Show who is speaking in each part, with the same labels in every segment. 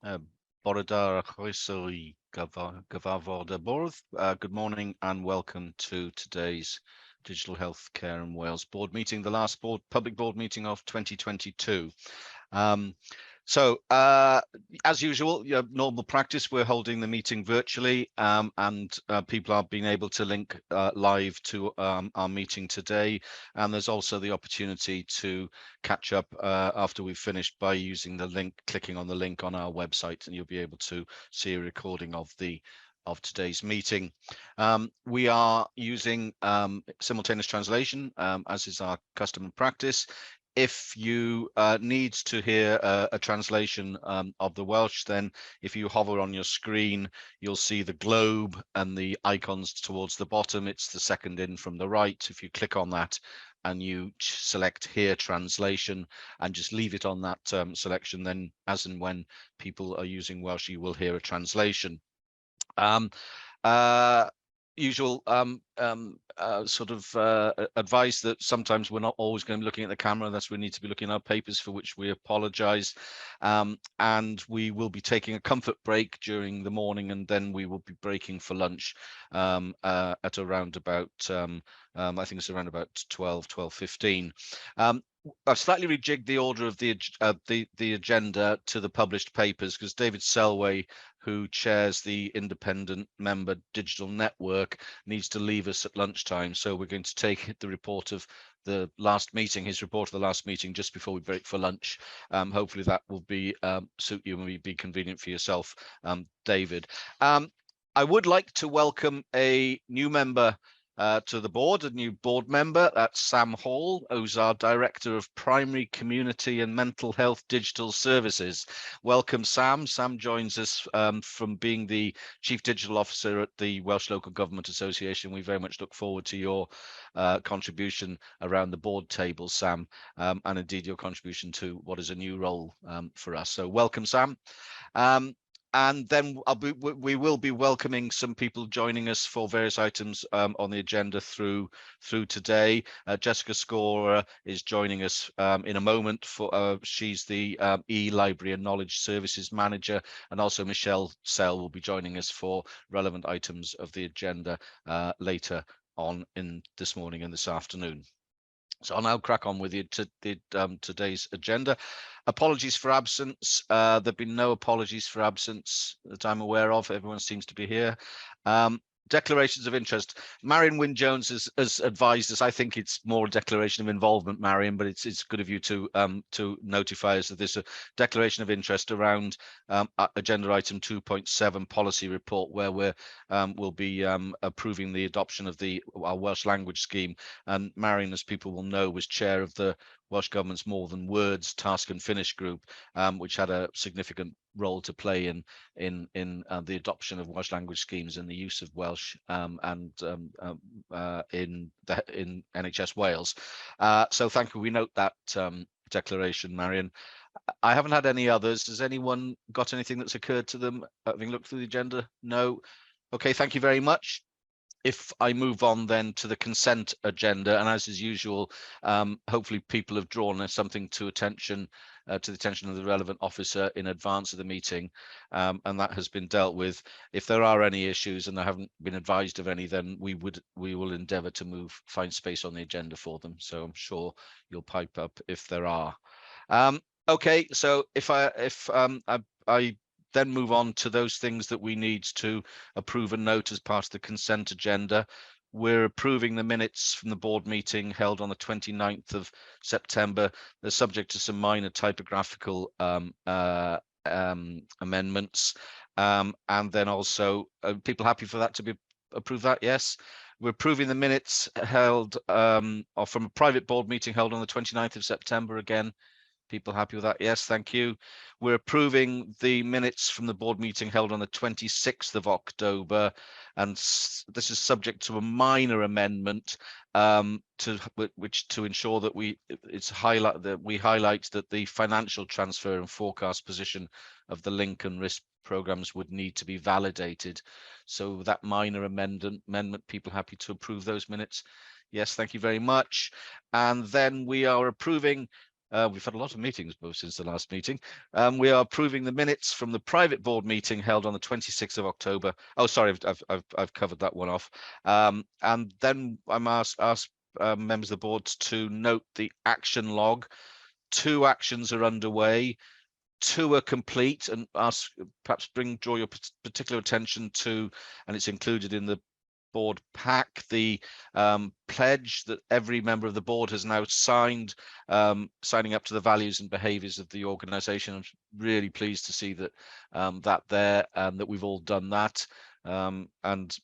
Speaker 1: Bore da a chroeso i gyfarfod y bwrdd. Good morning and welcome to today's Digital Healthcare in Wales board meeting, the last public board meeting of 2022. So, as usual, your normal practice, we're holding the meeting virtually and people are being able to link live to our meeting today. And there's also the opportunity to catch up after we've finished by using the link, clicking on the link on our website, and you'll be able to see a recording of today's meeting. We are using simultaneous translation, as is our custom and practice. If you need to hear a translation of the Welsh, then if you hover on your screen, you'll see the globe and the icons towards the bottom. It's the second in from the right. If you click on that and you select "Hear Translation" and just leave it on that selection, then as and when people are using Welsh, you will hear a translation. Usual sort of advice that sometimes we're not always going to be looking at the camera, unless we need to be looking at our papers, for which we apologize. And we will be taking a comfort break during the morning, and then we will be breaking for lunch at around about, I think it's around about 12, 12:15. I've slightly rejigged the order of the agenda to the published papers because David Selway, who chairs the Independent Member Digital Network, needs to leave us at lunchtime. So we're going to take the report of the last meeting, his report of the last meeting, just before we break for lunch. Hopefully that will be suit you and be convenient for yourself, David. I would like to welcome a new member to the board, a new board member. That's Sam Hall, who's our Director of Primary Community and Mental Health Digital Services. Welcome, Sam. Sam joins us from being the Chief Digital Officer at the Welsh Local Government Association. We very much look forward to your contribution around the board table, Sam, and indeed your contribution to what is a new role for us. So welcome, Sam. And then we will be welcoming some people joining us for various items on the agenda through today. Jessica Scorer is joining us in a moment. For she's the e-Library and Knowledge Services Manager, and also Michelle Sell will be joining us for relevant items of the agenda later on in this morning and this afternoon. So I'll now crack on with you to today's agenda. Apologies for absence. There've been no apologies for absence that I'm aware of. Everyone seems to be here. Declarations of interest. Marion Wyn Jones has advised us. I think it's more a declaration of involvement, Marion, but it's good of you to notify us that there's a declaration of interest around agenda item 2.7 policy report, where we'll be approving the adoption of the our Welsh language scheme. And Marion, as people will know, was chair of the Welsh Government's More Than Words Task and Finish group, which had a significant role to play in the adoption of Welsh language schemes and the use of Welsh and in NHS Wales. So thank you. We note that declaration, Marion. I haven't had any others. Has anyone got anything that's occurred to them having looked through the agenda? No. Okay, thank you very much. If I move on then to the consent agenda, and as is usual, hopefully people have drawn something to the attention of the relevant officer in advance of the meeting, and that has been dealt with. If there are any issues, and I haven't been advised of any, then we will endeavour to find space on the agenda for them. So I'm sure you'll pipe up if there are. Okay, so if I then move on to those things that we need to approve and note as part of the consent agenda. We're approving the minutes from the board meeting held on the 29th of September. They're subject to some minor typographical amendments. And then also, people happy for that to be approved that? Yes. We're approving the minutes held or from a private board meeting held on the 29th of September again. People happy with that? Yes, thank you. We're approving the minutes from the board meeting held on the 26th of October, and this is subject to a minor amendment to which to ensure that we it's highlight that we highlight that the financial transfer and forecast position of the LINC and RISP programs would need to be validated. So that minor amendment, people happy to approve those minutes? Yes, thank you very much. And then we are approving We've had a lot of meetings both since the last meeting. We are approving the minutes from the private board meeting held on the 26th of October. Oh, sorry, I've covered that one off. And then I'm asked members of the board to note the action log. 2 actions are underway, 2 are complete, and ask perhaps draw your particular attention to, and it's included in the board pack, the pledge that every member of the board has now signed, signing up to the values and behaviours of the organisation. I'm really pleased to see that that there, and that we've all done that. And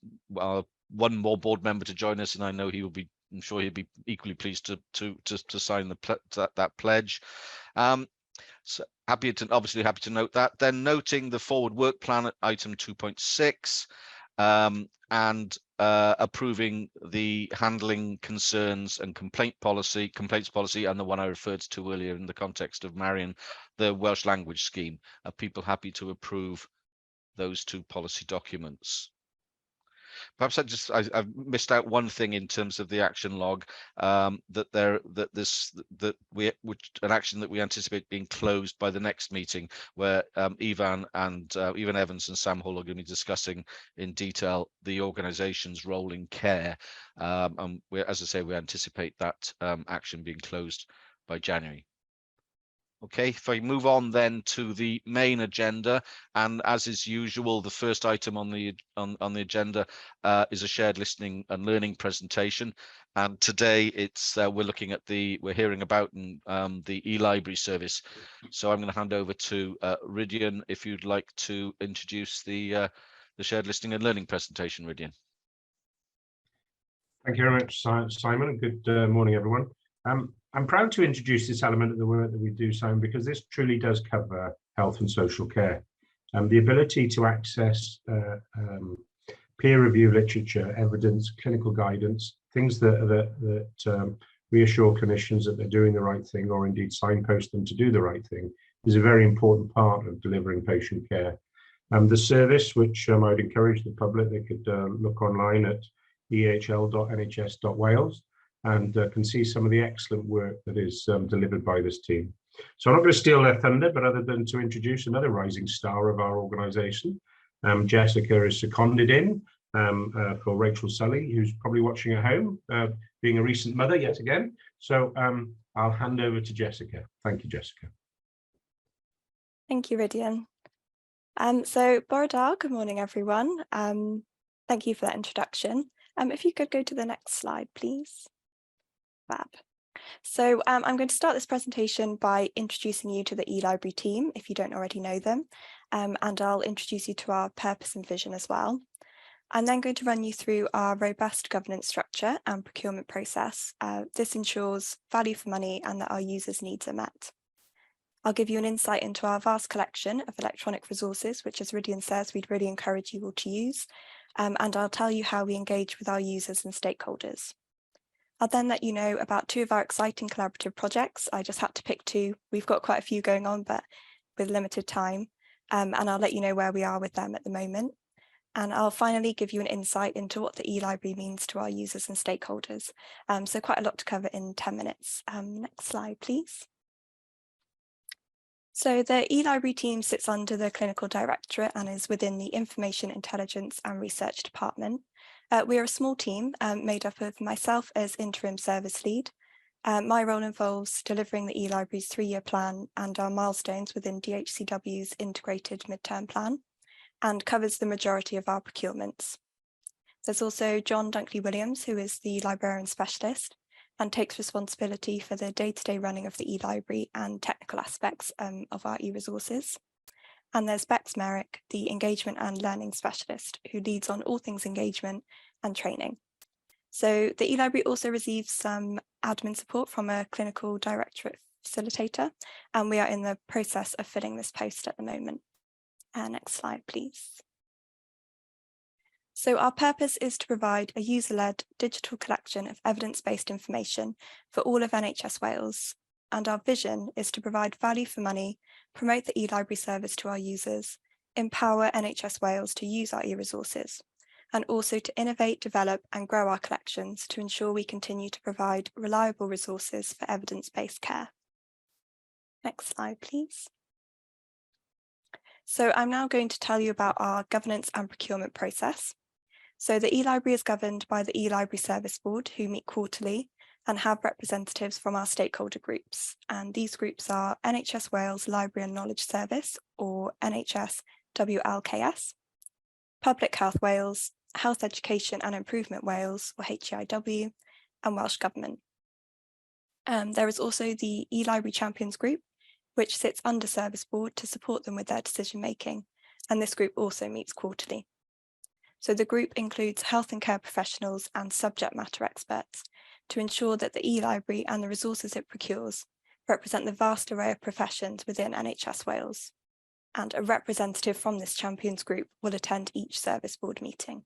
Speaker 1: one more board member to join us, and I know he will be, I'm sure he'd be equally pleased to sign that pledge. So obviously happy to note that. Then noting the forward work plan at item 2.6. And approving the handling concerns and complaints policy, and the one I referred to earlier in the context of Marion, the Welsh language scheme. Are people happy to approve those 2 policy documents? Perhaps I've missed out one thing in terms of the action log, that there, that this, that we, which an action that we anticipate being closed by the next meeting, where Ifan and Ifan Evans and Sam Hall are going to be discussing in detail the organisation's role in care, and we, as I say, we anticipate that action being closed by January. Okay, if I move on then to the main agenda, and as is usual, the first item on the agenda is a shared listening and learning presentation. And today it's we're looking at the we're hearing about and the eLibrary service. So I'm going to hand over to Rhidian if you'd like to introduce the shared listening and learning presentation, Rhidian.
Speaker 2: Thank you very much, Simon. Good morning, everyone. I'm proud to introduce this element of the work that we do, Simon, because this truly does cover health and social care. The ability to access peer review literature, evidence, clinical guidance, things that reassure clinicians that they're doing the right thing, or indeed signpost them to do the right thing, is a very important part of delivering patient care. The service, which I'd encourage the public, they could look online at ehl.nhs.wales, and can see some of the excellent work that is delivered by this team. So I'm not going to steal their thunder, but other than to introduce another rising star of our organisation, Jessica is seconded in for Rachel Sully, who's probably watching at home, being a recent mother yet again. So I'll hand over to Jessica. Thank you, Jessica.
Speaker 3: Thank you, Rhidian. So bore da, good morning, everyone. Thank you for that introduction. If you could go to the next slide, please. Fab. So I'm going to start this presentation by introducing you to the eLibrary team, if you don't already know them, and I'll introduce you to our purpose and vision as well. I'm then going to run you through our robust governance structure and procurement process. This ensures value for money and that our users' needs are met. I'll give you an insight into our vast collection of electronic resources, which, as Rhidian says, we'd really encourage you all to use, and I'll tell you how we engage with our users and stakeholders. I'll then let you know about 2 of our exciting collaborative projects. I just had to pick 2. We've got quite a few going on, but with limited time. And I'll let you know where we are with them at the moment. And I'll finally give you an insight into what the eLibrary means to our users and stakeholders. So quite a lot to cover in 10 minutes. Next slide, please. So the eLibrary team sits under the Clinical Directorate and is within the Information Intelligence and Research Department. We are a small team made up of myself as interim service lead. My role involves delivering the eLibrary's 3-year plan and our milestones within DHCW's integrated midterm plan, and covers the majority of our procurements. There's also John Dunkley-Williams, who is the librarian specialist and takes responsibility for the day-to-day running of the eLibrary and technical aspects of our e-resources. And there's Bex Merrick, the engagement and learning specialist, who leads on all things engagement and training. So the eLibrary also receives some admin support from a clinical directorate facilitator, and we are in the process of filling this post at the moment. Next slide, please. So our purpose is to provide a user-led digital collection of evidence-based information for all of NHS Wales. And our vision is to provide value for money, promote the eLibrary service to our users, empower NHS Wales to use our e-resources, and also to innovate, develop and grow our collections to ensure we continue to provide reliable resources for evidence-based care. Next slide, please. So I'm now going to tell you about our governance and procurement process. So the eLibrary is governed by the eLibrary Service Board, who meet quarterly and have representatives from our stakeholder groups. And these groups are NHS Wales Library and Knowledge Service, or NHS WLKS, Public Health Wales, Health Education and Improvement Wales, or HEIW, and Welsh Government. There is also the eLibrary Champions Group, which sits under Service Board to support them with their decision making. And this group also meets quarterly. So the group includes health and care professionals and subject matter experts to ensure that the eLibrary and the resources it procures represent the vast array of professions within NHS Wales. And a representative from this Champions Group will attend each Service Board meeting.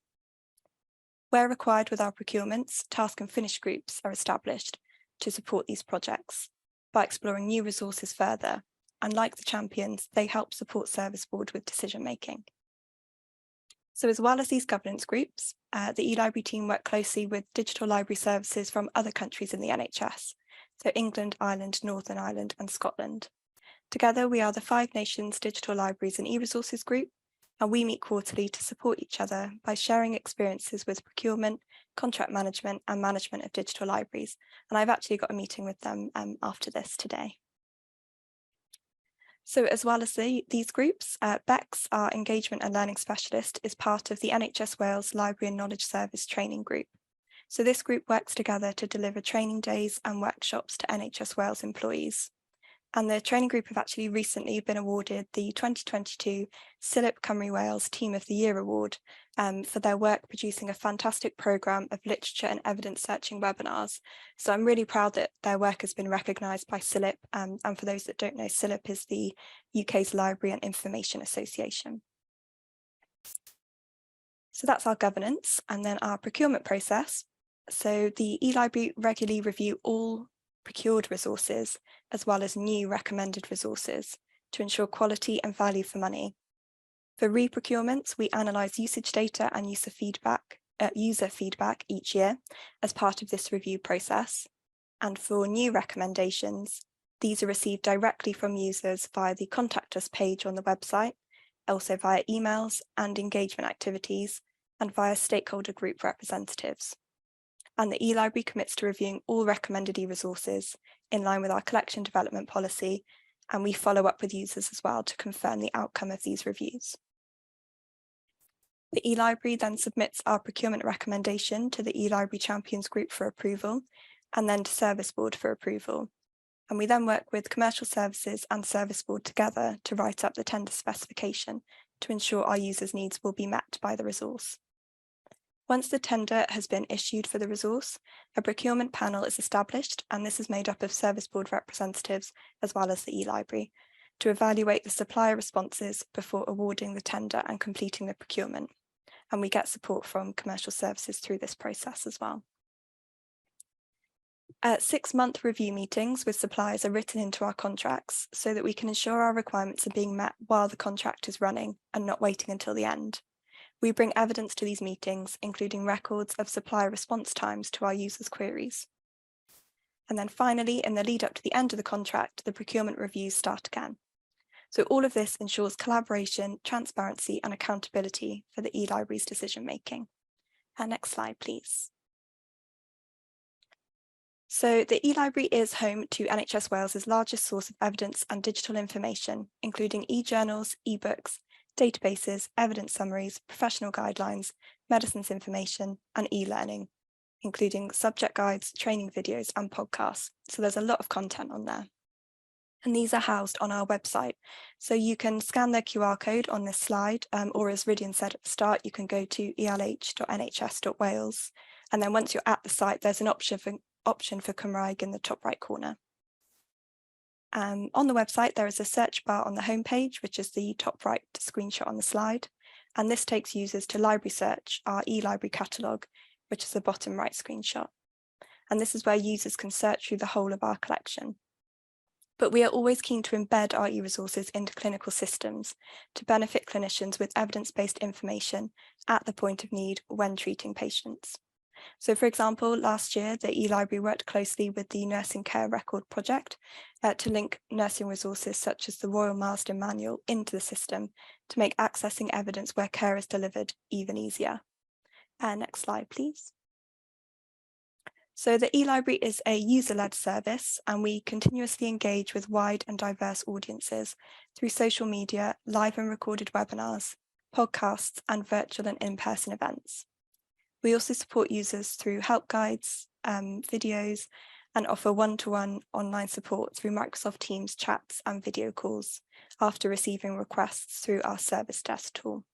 Speaker 3: Where required with our procurements, task and finish groups are established to support these projects by exploring new resources further. And like the champions, they help support Service Board with decision making. So as well as these governance groups, the eLibrary team work closely with digital library services from other countries in the NHS, so England, Ireland, Northern Ireland and Scotland. Together, we are the Five Nations Digital Libraries and eResources Group, and we meet quarterly to support each other by sharing experiences with procurement, contract management and management of digital libraries. And I've actually got a meeting with them after this today. So as well as these groups, Bex, our engagement and learning specialist, is part of the NHS Wales Library and Knowledge Service training group. So this group works together to deliver training days and workshops to NHS Wales employees. And the training group have actually recently been awarded the 2022 CILIP Cymru Wales Team of the Year Award for their work producing a fantastic programme of literature and evidence searching webinars. So I'm really proud that their work has been recognised by CILIP. And for those that don't know, CILIP is the UK's Library and Information Association. So that's our governance and then our procurement process. So the eLibrary regularly review all procured resources as well as new recommended resources to ensure quality and value for money. For re-procurements, we analyse usage data and user feedback each year as part of this review process. And for new recommendations, these are received directly from users via the Contact Us page on the website, also via emails and engagement activities, and via stakeholder group representatives. And the eLibrary commits to reviewing all recommended e-resources in line with our collection development policy, and we follow up with users as well to confirm the outcome of these reviews. The eLibrary then submits our procurement recommendation to the eLibrary Champions Group for approval, and then to Service Board for approval. And we then work with Commercial Services and Service Board together to write up the tender specification to ensure our users' needs will be met by the resource. Once the tender has been issued for the resource, a procurement panel is established, and this is made up of Service Board representatives as well as the eLibrary, to evaluate the supplier responses before awarding the tender and completing the procurement. And we get support from Commercial Services through this process as well. 6-month review meetings with suppliers are written into our contracts so that we can ensure our requirements are being met while the contract is running and not waiting until the end. We bring evidence to these meetings, including records of supplier response times to our users' queries. And then finally, in the lead up to the end of the contract, the procurement reviews start again. So all of this ensures collaboration, transparency, and accountability for the eLibrary's decision making. Next slide, please. So the eLibrary is home to NHS Wales's largest source of evidence and digital information, including e-journals, e-books, databases, evidence summaries, professional guidelines, medicines information, and e-learning, including subject guides, training videos, and podcasts. So there's a lot of content on there. And these are housed on our website. So you can scan the QR code on this slide, or as Rhidian said at the start, you can go to elh.nhs.wales. And then once you're at the site, there's an option for Cymraeg in the top right corner. On the website, there is a search bar on the homepage, which is the top right screenshot on the slide. And this takes users to Library Search, our eLibrary catalogue, which is the bottom right screenshot. And this is where users can search through the whole of our collection. But we are always keen to embed our e-resources into clinical systems to benefit clinicians with evidence-based information at the point of need when treating patients. So for example, last year, the eLibrary worked closely with the Nursing Care Record Project to link nursing resources such as the Royal Marsden Manual into the system to make accessing evidence where care is delivered even easier. Next slide, please. So the eLibrary is a user-led service, and we continuously engage with wide and diverse audiences through social media, live and recorded webinars, podcasts, and virtual and in-person events. We also support users through help guides, videos, and offer one-to-one online support through Microsoft Teams chats and video calls after receiving requests through our service desk tool.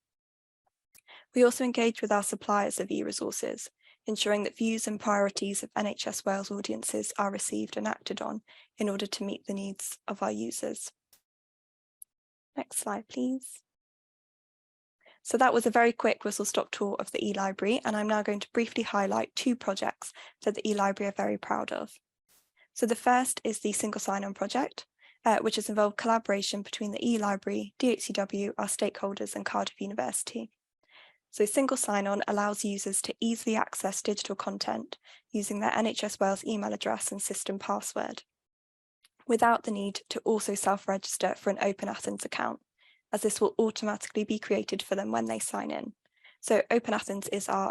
Speaker 3: We also engage with our suppliers of e-resources, ensuring that views and priorities of NHS Wales audiences are received and acted on in order to meet the needs of our users. Next slide, please. So that was a very quick whistle-stop tour of the eLibrary, and I'm now going to briefly highlight two projects that the eLibrary are very proud of. So the first is the Single Sign-On project, which has involved collaboration between the eLibrary, DHCW, our stakeholders, and Cardiff University. So Single Sign-On allows users to easily access digital content using their NHS Wales email address and system password, without the need to also self-register for an OpenAthens account, as this will automatically be created for them when they sign in. So OpenAthens is our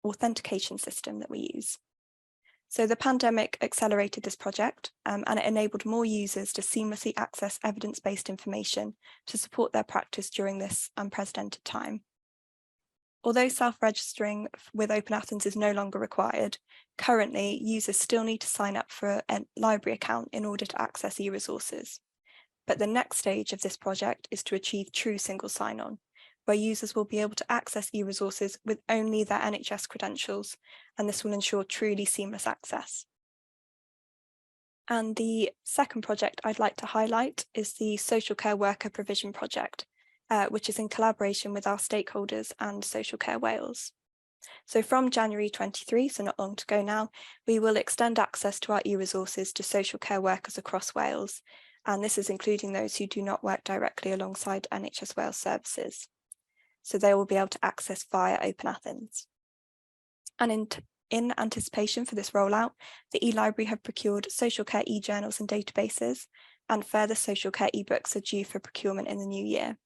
Speaker 3: authentication system that we use. So the pandemic accelerated this project, and it enabled more users to seamlessly access evidence-based information to support their practice during this unprecedented time. Although self-registering with OpenAthens is no longer required, currently users still need to sign up for a library account in order to access e-resources. But the next stage of this project is to achieve true single sign-on, where users will be able to access e-resources with only their NHS credentials, and this will ensure truly seamless access. And the second project I'd like to highlight is the Social Care Worker Provision Project, which is in collaboration with our stakeholders and Social Care Wales. So from January 23, so not long to go now, we will extend access to our e-resources to social care workers across Wales. And this is including those who do not work directly alongside NHS Wales services. So they will be able to access via OpenAthens. And in anticipation for this rollout, the eLibrary have procured social care e-journals and databases, and further social care ebooks are due for procurement in the new year.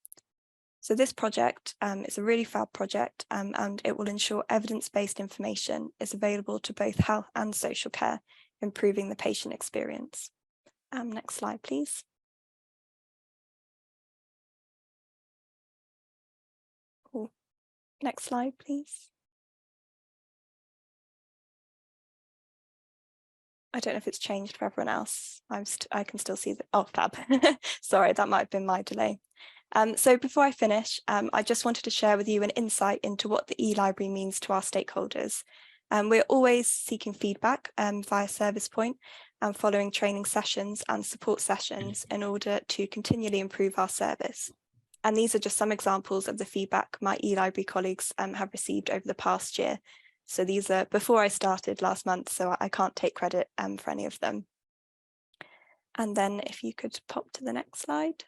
Speaker 3: So this project is a really fab project, and it will ensure evidence-based information is available to both health and social care, improving the patient experience. Next slide, please. Oh, next slide, please. I don't know if it's changed for everyone else. I can still see the, oh, fab. Sorry, that might have been my delay. So before I finish, I just wanted to share with you an insight into what the eLibrary means to our stakeholders. We're always seeking feedback via Service Point and following training sessions and support sessions in order to continually improve our service. And these are just some examples of the feedback my eLibrary colleagues have received over the past year. So these are before I started last month, so I can't take credit for any of them. And then if you could pop to the next slide.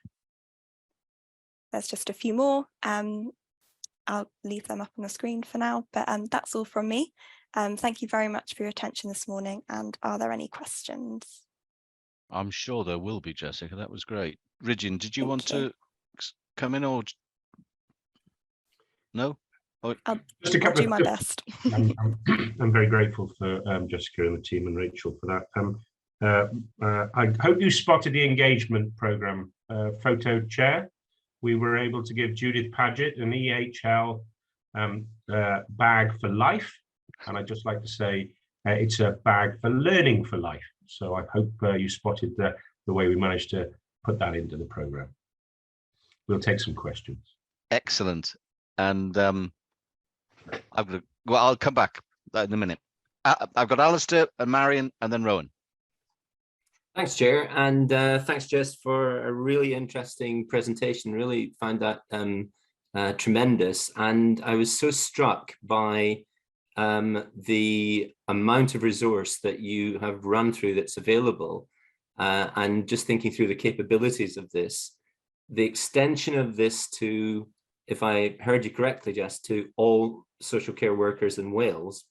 Speaker 3: There's just a few more. I'll leave them up on the screen for now, but that's all from me. Thank you very much for your attention this morning. And are there any questions?
Speaker 1: I'm sure there will be, Jessica. That was great. Rhidian, did you want to come in or no?
Speaker 3: Oh, just a couple I'll do my best.
Speaker 2: I'm very grateful for Jessica and the team and Rachel for that. I hope you spotted the engagement program photo chair. We were able to give Judith Paget an EHL bag for life. And I'd just like to say it's a bag for learning for life. So I hope you spotted the way we managed to put that into the program. We'll take some questions.
Speaker 1: Excellent. And I'll come back in a minute. I've got Alistair and Marion and then Rowan.
Speaker 4: Thanks, Chair, and thanks, Jess, for a really interesting presentation. Really found that tremendous. And I was so struck by the amount of resource that you have run through that's available, and just thinking through the capabilities of this, the extension of this to, if I heard you correctly, Jess, to all social care workers in Wales.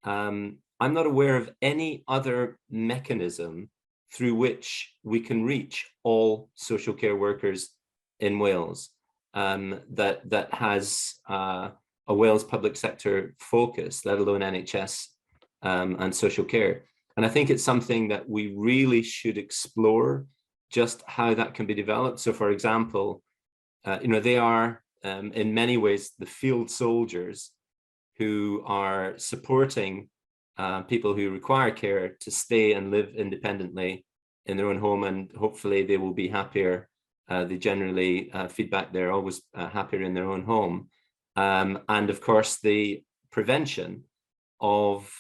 Speaker 4: I'm not aware of any other mechanism through which we can reach all social care workers in Wales that has a Wales public sector focus, let alone NHS and social care. And I think it's something that we really should explore just how that can be developed. So for example, you know, they are in many ways the field soldiers who are supporting people who require care to stay and live independently in their own home, and hopefully they will be happier. They generally feedback they're always happier in their own home. And of course, the prevention of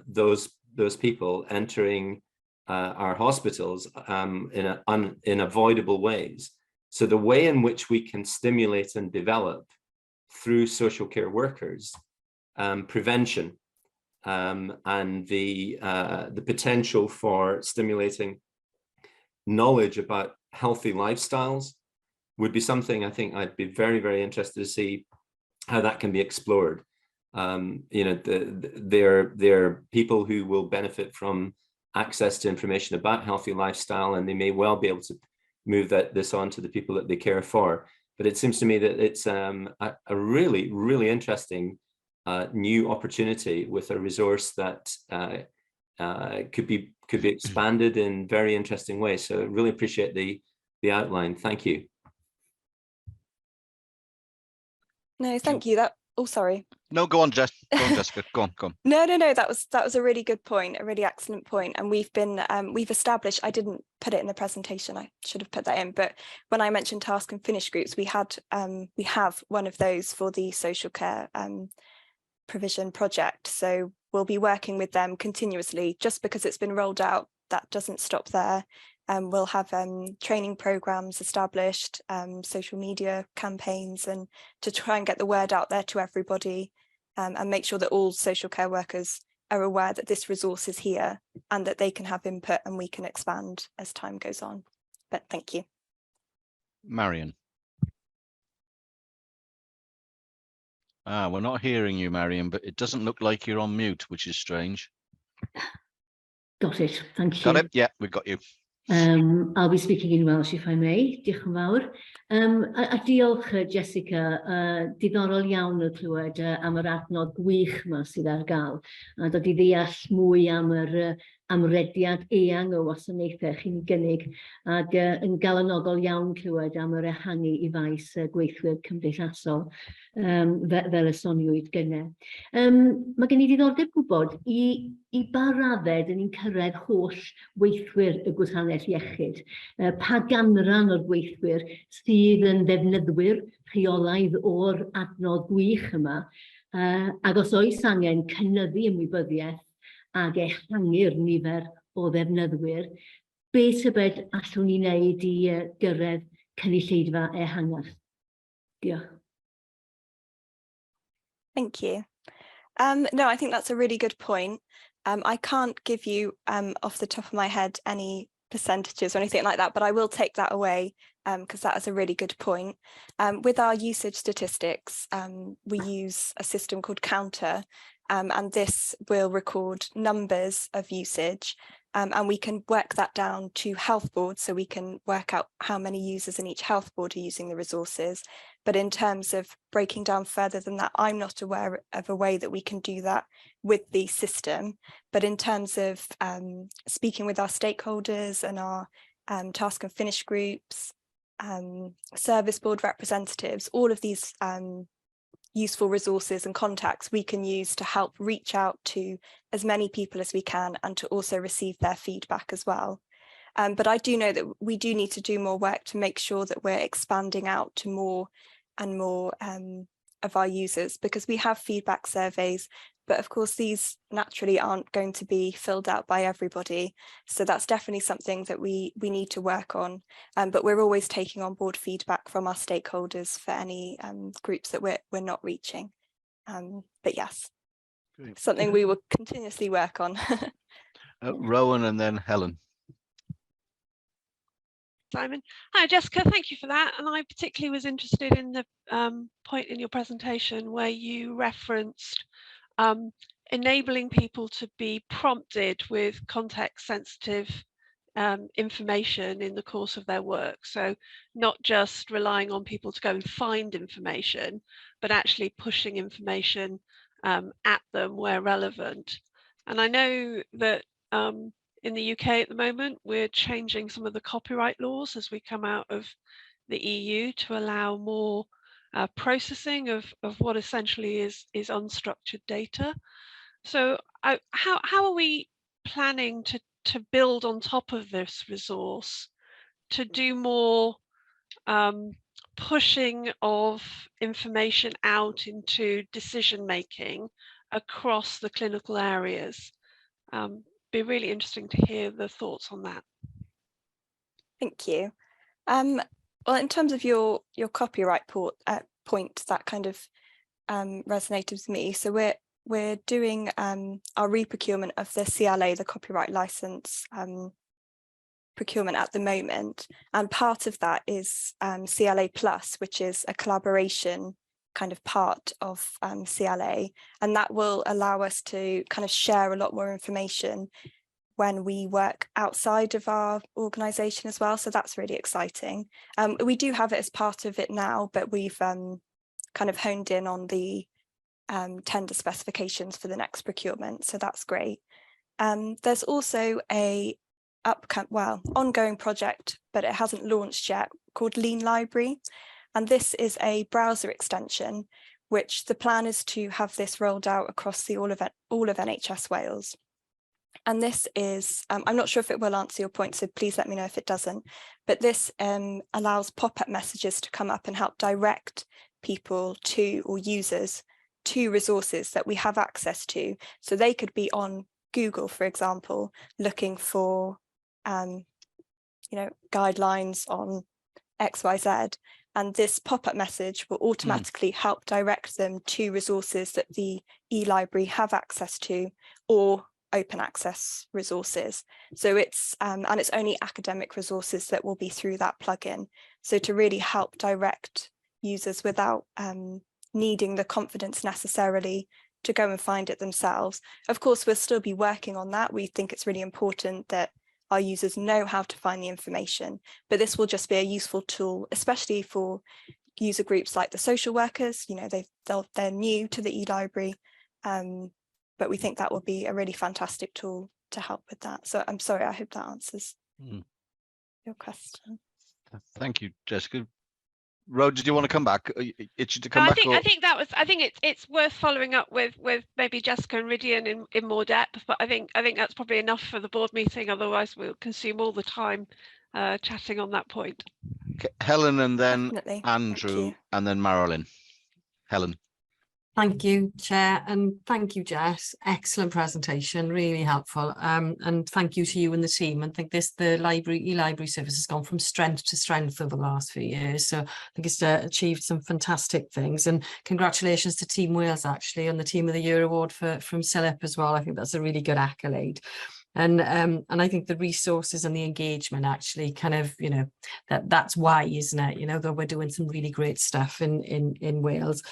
Speaker 4: those people entering our hospitals in avoidable ways. So the way in which we can stimulate and develop through social care workers prevention and the potential for stimulating knowledge about healthy lifestyles would be something I think I'd be very, very interested to see how that can be explored. You know, they're people who will benefit from access to information about healthy lifestyle, and they may well be able to move this on to the people that they care for. But it seems to me that it's a really, really interesting new opportunity with a resource that could be expanded in very interesting ways. So I really appreciate the outline. Thank you.
Speaker 3: No, thank you. That, oh, sorry.
Speaker 1: No, go on, Jess. Go on, Jessica. Go on, go on.
Speaker 3: No. That was a really good point, a really excellent point. And we've been we've established, I didn't put it in the presentation, I should have put that in, but when I mentioned task and finish groups, we had we have one of those for the social care provision project. So we'll be working with them continuously. Just because it's been rolled out, that doesn't stop there. We'll have training programs established, social media campaigns, and to try and get the word out there to everybody, and make sure that all social care workers are aware that this resource is here and that they can have input and we can expand as time goes on. But thank you.
Speaker 1: Marion. Ah, we're not hearing you, Marion, but it doesn't look like you're on mute, which is strange.
Speaker 5: Got it, thank you.
Speaker 1: Got it? Yeah, we've got you.
Speaker 5: I'll be speaking in Welsh if I may. Diolch yn fawr. A diolch, Jessica. Diddorol iawn o clywed am yr adnodd gwych yma sydd ar gael. A dod i ddeall mwy am yr amrediad eang o wasanaethau chi'n gynnig, ac yn galonogol iawn clywed am yr ehangu i faes gweithwyr cymdeithasol, fel y soniwyd gynne. Mae gen i ddiddordeb gwybod i ba raddau dyn ni'n cyrraedd holl weithwyr y gwasanaeth iechyd. Pa ganran o'r gweithwyr sydd yn ddefnyddwyr rheolaidd o'r adnodd gwych yma, ac os oes angen cynyddu ymwybyddiaeth ac ehangu'r nifer o ddefnyddwyr, be tybed allwn ni wneud i gyrraedd cynulleidfa ehangach? Diolch.
Speaker 3: Thank you. No, I think that's a really good point. I can't give you off the top of my head any percentages or anything like that, but I will take that away because that is a really good point. With our usage statistics, we use a system called Counter, and this will record numbers of usage, and we can work that down to health boards, so we can work out how many users in each health board are using the resources. But in terms of breaking down further than that, I'm not aware of a way that we can do that with the system. But in terms of speaking with our stakeholders and our task and finish groups, service board representatives, all of these useful resources and contacts we can use to help reach out to as many people as we can and to also receive their feedback as well. But I do know that we do need to do more work to make sure that we're expanding out to more and more of our users, because we have feedback surveys, but of course these naturally aren't going to be filled out by everybody. So that's definitely something that we need to work on. But we're always taking on board feedback from our stakeholders for any groups that we're not reaching. But yes,
Speaker 1: Great.
Speaker 3: Something we will continuously work on.
Speaker 1: Rowan and then Helen.
Speaker 6: Simon. Hi, Jessica, thank you for that. And I particularly was interested in the point in your presentation where you referenced enabling people to be prompted with context sensitive information in the course of their work. So not just relying on people to go and find information, but actually pushing information at them where relevant. And I know that in the UK at the moment, we're changing some of the copyright laws as we come out of the EU to allow more processing of what essentially is unstructured data. So how are we planning to build on top of this resource to do more pushing of information out into decision making across the clinical areas? Be really interesting to hear the thoughts on that.
Speaker 3: Thank you. Well, in terms of your copyright point, that kind of resonated with me. So we're doing our reprocurement of the CLA, the copyright license procurement at the moment, and part of that is CLA Plus, which is a collaboration kind of part of CLA, and that will allow us to kind of share a lot more information when we work outside of our organisation as well. So that's really exciting. We do have it as part of it now, but we've kind of honed in on the tender specifications for the next procurement, so that's great. There's also a ongoing project, but it hasn't launched yet, called Lean Library, and this is a browser extension, which the plan is to have this rolled out across the all of NHS Wales. And this is, I'm not sure if it will answer your point, so please let me know if it doesn't, but this allows pop-up messages to come up and help direct people to, or users to, resources that we have access to. So they could be on Google, for example, looking for, you know, guidelines on XYZ, and this pop-up message will automatically help direct them to resources that the eLibrary have access to, or open access resources. So it's and it's only academic resources that will be through that plugin. So to really help direct users without needing the confidence necessarily to go and find it themselves. Of course, we'll still be working on that. We think it's really important that our users know how to find the information, but this will just be a useful tool, especially for user groups like the social workers. You know, they're new to the eLibrary, but we think that will be a really fantastic tool to help with that. So I'm sorry, I hope that answers your question.
Speaker 1: Thank you, Jessica. Rhoda, did you want to come back? Itchy to come back?
Speaker 6: I think that was. I think it's worth following up with maybe Jessica and Rhidian in more depth. But I think that's probably enough for the board meeting. Otherwise, we'll consume all the time chatting on that point.
Speaker 1: Okay, Helen, and then definitely. Andrew, and then Marilyn. Helen.
Speaker 7: Thank you, Chair, and thank you, Jess. Excellent presentation, really helpful. And thank you to you and the team. I think the library, eLibrary service has gone from strength to strength over the last few years. So I think it's achieved some fantastic things. And congratulations to Team Wales, actually, on the Team of the Year award from CILIP as well. I think that's a really good accolade. And I think the resources and the engagement actually kind of, you know, that's why, isn't it? You know, that we're doing some really great stuff in Wales.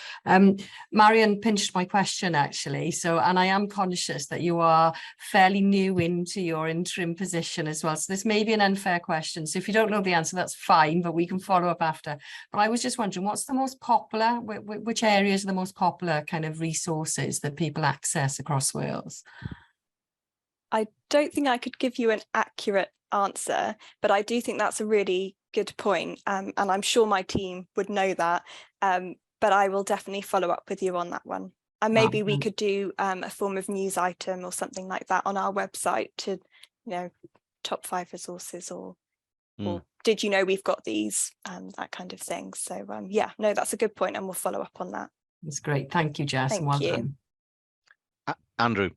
Speaker 7: Marion pinched my question actually. So, and I am conscious that you are fairly new into your interim position as well. So this may be an unfair question. So if you don't know the answer, that's fine, but we can follow up after. But I was just wondering, what's the most popular, which areas are the most popular kind of resources that people access across Wales?
Speaker 3: I don't think I could give you an accurate answer, but I do think that's a really good point, and I'm sure my team would know that, but I will definitely follow up with you on that one. And maybe we could do a form of news item or something like that on our website to, you know, top 5 resources or did you know we've got these, that kind of thing. So yeah, no, that's a good point, and we'll follow up on that.
Speaker 7: That's great. Thank you, Jess.
Speaker 3: Thank
Speaker 7: well
Speaker 3: you.
Speaker 7: Done.
Speaker 1: Andrew.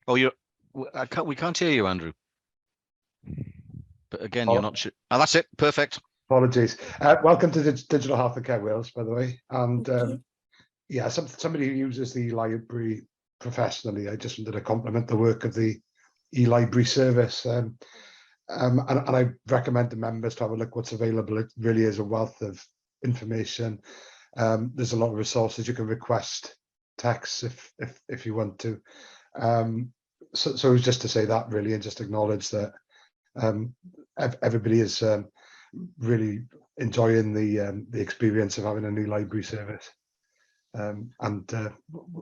Speaker 1: Oh, we can't hear you, Andrew. But again, you're not sure. Oh, that's it. Perfect.
Speaker 8: Apologies. Welcome to Digital Health and Care Wales, by the way. And yeah, somebody who uses the library professionally, I just wanted to compliment the work of the eLibrary service. And I recommend the members to have a look what's available. It really is a wealth of information. There's a lot of resources you can request texts if you want to. So it was just to say that really, and just acknowledge that everybody is really enjoying the experience of having a new library service. And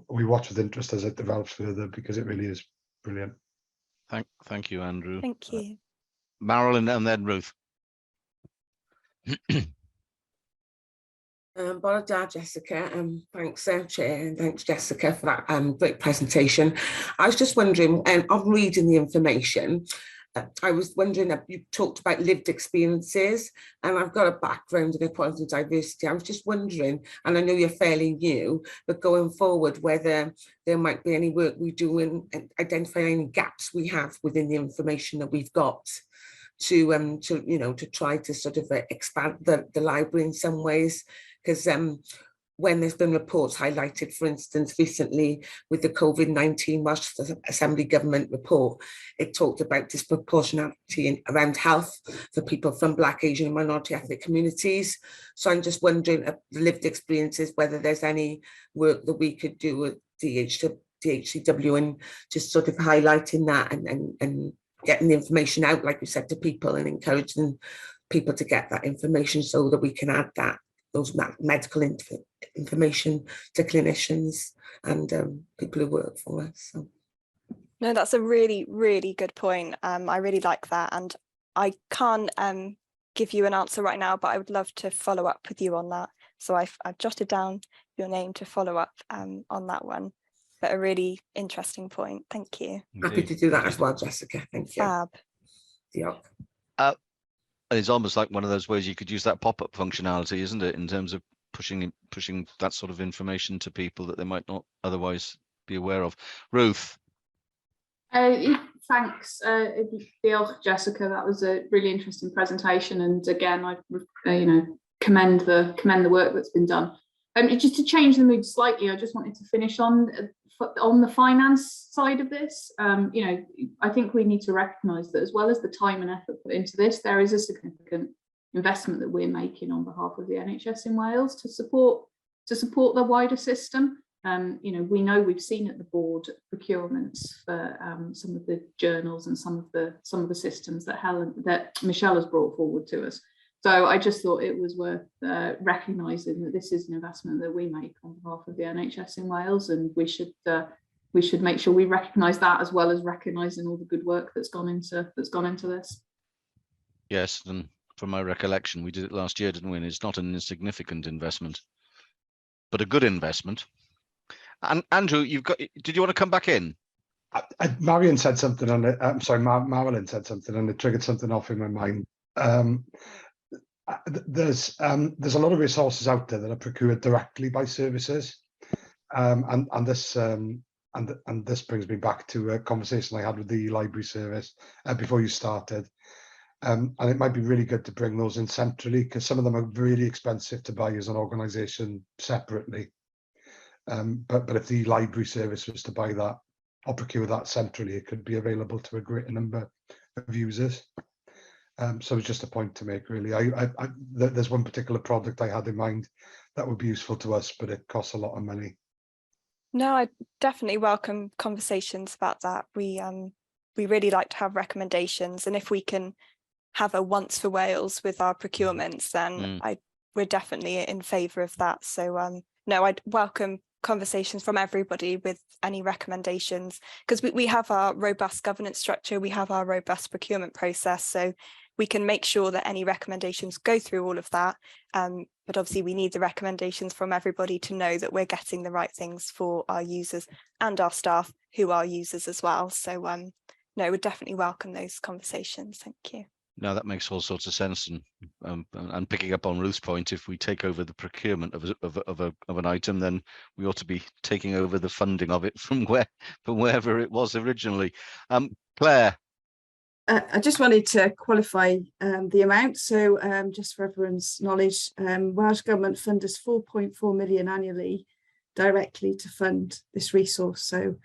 Speaker 8: we watch with interest as it develops further, because it really is brilliant.
Speaker 1: Thank you, Andrew.
Speaker 3: Thank you.
Speaker 1: Marilyn and then Ruth.
Speaker 9: Bore da, Jessica. Thanks, Chair, and thanks, Jessica, for that great presentation. I was just wondering, on reading the information, I was wondering, you talked about lived experiences, and I've got a background in equality and diversity. I was just wondering, and I know you're fairly new, but going forward, whether there might be any work we do in identifying any gaps we have within the information that we've got to try to sort of expand the library in some ways. Because when there's been reports highlighted, for instance, recently with the COVID-19 Welsh Assembly Government report, it talked about disproportionality around health for people from Black, Asian and minority ethnic communities. So I'm just wondering, the lived experiences, whether there's any work that we could do with DHCW and just sort of highlighting that and getting the information out, like you said, to people and encouraging people to get that information so that we can add that those medical information to clinicians and people who work for us. So.
Speaker 3: No, that's a really, really good point. I really like that. And I can't give you an answer right now, but I would love to follow up with you on that. So I've jotted down your name to follow up on that one. But a really interesting point. Thank you.
Speaker 9: Happy to do that as well, Jessica. Thank you.
Speaker 3: Fab.
Speaker 9: Diolch.
Speaker 1: It's almost like one of those ways you could use that pop-up functionality, isn't it, in terms of pushing that sort of information to people that they might not otherwise be aware of. Ruth.
Speaker 10: Thanks, diolch, Jessica. That was a really interesting presentation, and again, I commend the work that's been done. Just to change the mood slightly, I just wanted to finish on the finance side of this. I think we need to recognise that as well as the time and effort put into this, there is a significant investment that we're making on behalf of the NHS in Wales to support the wider system. We know we've seen at the board procurements for some of the journals and some of the systems that Michelle has brought forward to us. So I just thought it was worth recognising that this is an investment that we make on behalf of the NHS in Wales, and we should make sure we recognise that as well as recognising all the good work that's gone into this.
Speaker 1: Yes, and from my recollection, we did it last year, didn't we? And it's not an insignificant investment, but a good investment. And Andrew, did you want to come back in?
Speaker 8: Marion said something, and I'm sorry, Marilyn said something, and it triggered something off in my mind. There's a lot of resources out there that are procured directly by services, and this brings me back to a conversation I had with the library service before you started, and it might be really good to bring those in centrally, because some of them are really expensive to buy as an organisation separately. But if the library service was to buy that or procure that centrally, it could be available to a greater number of users. So it's just a point to make, really. There's one particular product I had in mind that would be useful to us, but it costs a lot of money.
Speaker 3: No, I definitely welcome conversations about that. We really like to have recommendations, and if we can have a once for Wales with our procurements, then we're definitely in favour of that. So no, I'd welcome conversations from everybody with any recommendations, because we have our robust governance structure, we have our robust procurement process, so we can make sure that any recommendations go through all of that. But obviously we need the recommendations from everybody to know that we're getting the right things for our users and our staff who are users as well. So no, we'd definitely welcome those conversations. Thank you.
Speaker 1: No, that makes all sorts of sense, and picking up on Ruth's point, if we take over the procurement of an item, then we ought to be taking over the funding of it from wherever it was originally. Claire,
Speaker 11: I just wanted to qualify the amount. So just for everyone's knowledge, Welsh Government fund us 4.4 million annually directly to fund this resource. So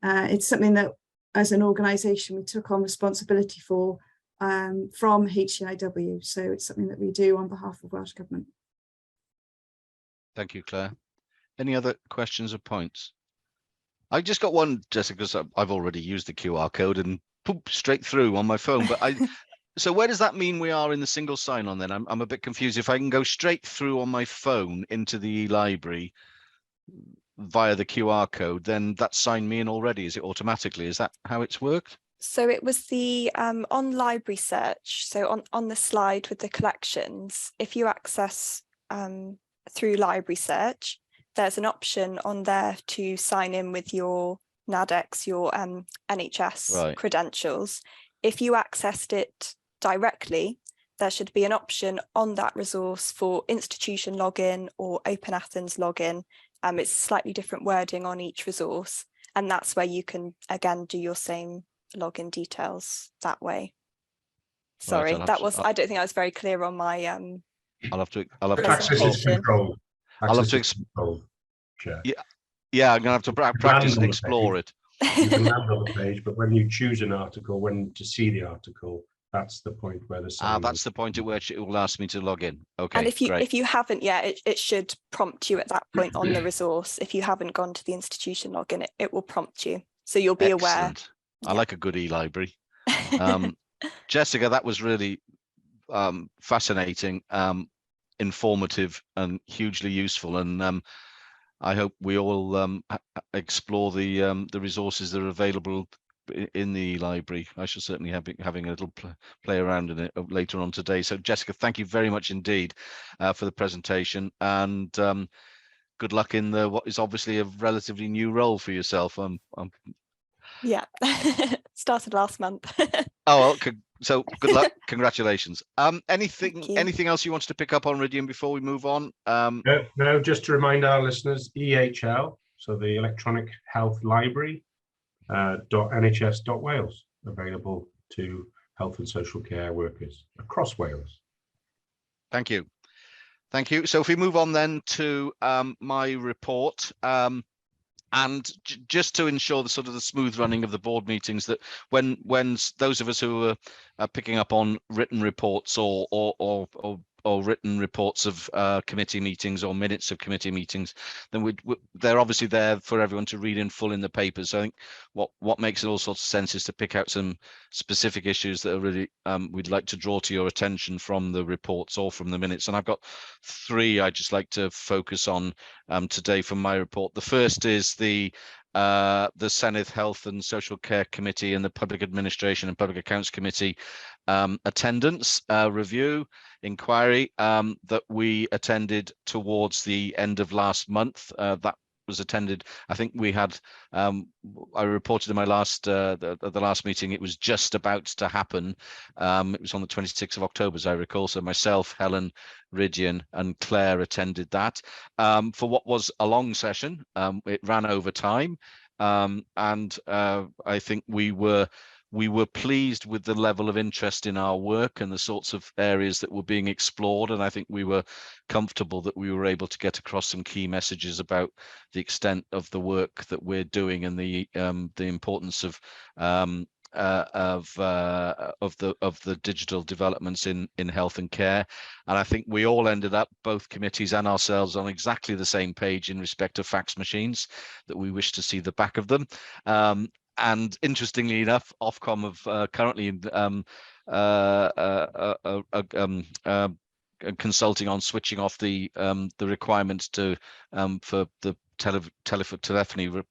Speaker 11: it's something that, as an organisation, we took on responsibility for. From HEIW, so it's something that we do on behalf of Welsh Government.
Speaker 1: Thank you, Claire. Any other questions or points? I just got one, Jessica, because I've already used the QR code and poop straight through on my phone. But I, so where does that mean we are in the single sign-on then? I'm a bit confused. If I can go straight through on my phone into the eLibrary via the QR code, then that's signed me in already. Is it automatically? Is that how it's worked?
Speaker 3: So it was the on library search. So on the slide with the collections, if you access through library search, there's an option on there to sign in with your NADEX, your NHS credentials. If you accessed it directly, there should be an option on that resource for institution login or Open Athens login. It's slightly different wording on each resource, and that's where you can, again, do your same login details that way. Sorry,
Speaker 1: Right,
Speaker 3: that was, I don't think I was very clear on my
Speaker 1: I'll have to
Speaker 2: Access is controlled.
Speaker 1: I'll have to
Speaker 2: Chair.
Speaker 1: Yeah, I'm going to have to practice and explore it.
Speaker 2: You can land on the page, but when you choose an article, when to see the article, that's the point where the
Speaker 1: that's the point at which it will ask me to log in. Okay.
Speaker 3: And if you haven't yet, it should prompt you at that point on the resource. If you haven't gone to the institution login, it will prompt you. So you'll be aware.
Speaker 1: I like a good e-library. Jessica, that was really fascinating, informative, and hugely useful. And I hope we all explore the resources that are available in the library. I shall certainly be having a little play around in it later on today. So Jessica, thank you very much indeed for the presentation, and good luck in the what is obviously a relatively new role for yourself.
Speaker 3: Yeah, started last month.
Speaker 1: Oh, well, so good luck. Congratulations. Anything else you wanted to pick up on, Rhidian, before we move on?
Speaker 2: No, just to remind our listeners, EHL, so the Electronic Health Library, .nhs.wales, available to health and social care workers across Wales.
Speaker 1: Thank you. Thank you. So if we move on then to my report, and just to ensure the sort of the smooth running of the board meetings, that when those of us who are picking up on written reports or written reports of committee meetings or minutes of committee meetings, then they're obviously there for everyone to read in full in the papers. So I think what makes it all sorts of sense is to pick out some specific issues that are really we'd like to draw to your attention from the reports or from the minutes. And I've got three I'd just like to focus on today from my report. The first is the Senedd Health and Social Care Committee and the Public Administration and Public Accounts Committee attendance review inquiry that we attended towards the end of last month. That was attended, I think we had, I reported in my last, the last meeting, it was just about to happen. It was on the 26th of October, as I recall. So myself, Helen, Rhidian and Claire attended that for what was a long session. It ran over time. And I think we were pleased with the level of interest in our work and the sorts of areas that were being explored. And I think we were comfortable that we were able to get across some key messages about the extent of the work that we're doing and the importance of the digital developments in health and care. And I think we all ended up, both committees and ourselves, on exactly the same page in respect of fax machines, that we wish to see the back of them. And interestingly enough, Ofcom have currently consulting on switching off the requirements to for the telephony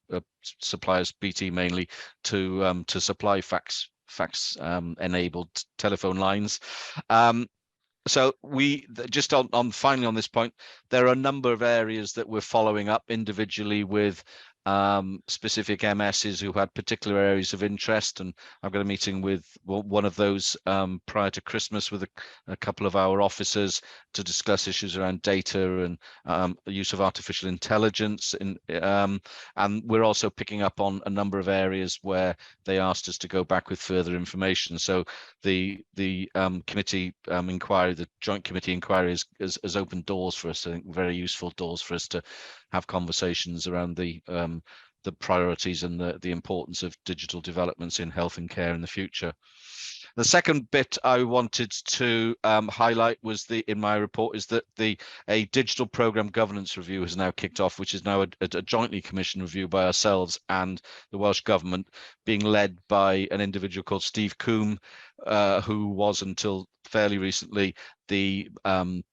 Speaker 1: suppliers, BT mainly, to supply fax enabled telephone lines. So we just on finally on this point, there are a number of areas that we're following up individually with specific MSs who had particular areas of interest, and I've got a meeting with one of those prior to Christmas with a couple of our officers to discuss issues around data and the use of artificial intelligence. And we're also picking up on a number of areas where they asked us to go back with further information. So the committee inquiry, the joint committee inquiry, has opened doors for us, I think very useful doors for us to have conversations around the priorities and the importance of digital developments in health and care in the future. The second bit I wanted to highlight was in my report is that a digital program governance review has now kicked off, which is now a jointly commissioned review by ourselves and the Welsh Government, being led by an individual called Steve Coombe, who was until fairly recently the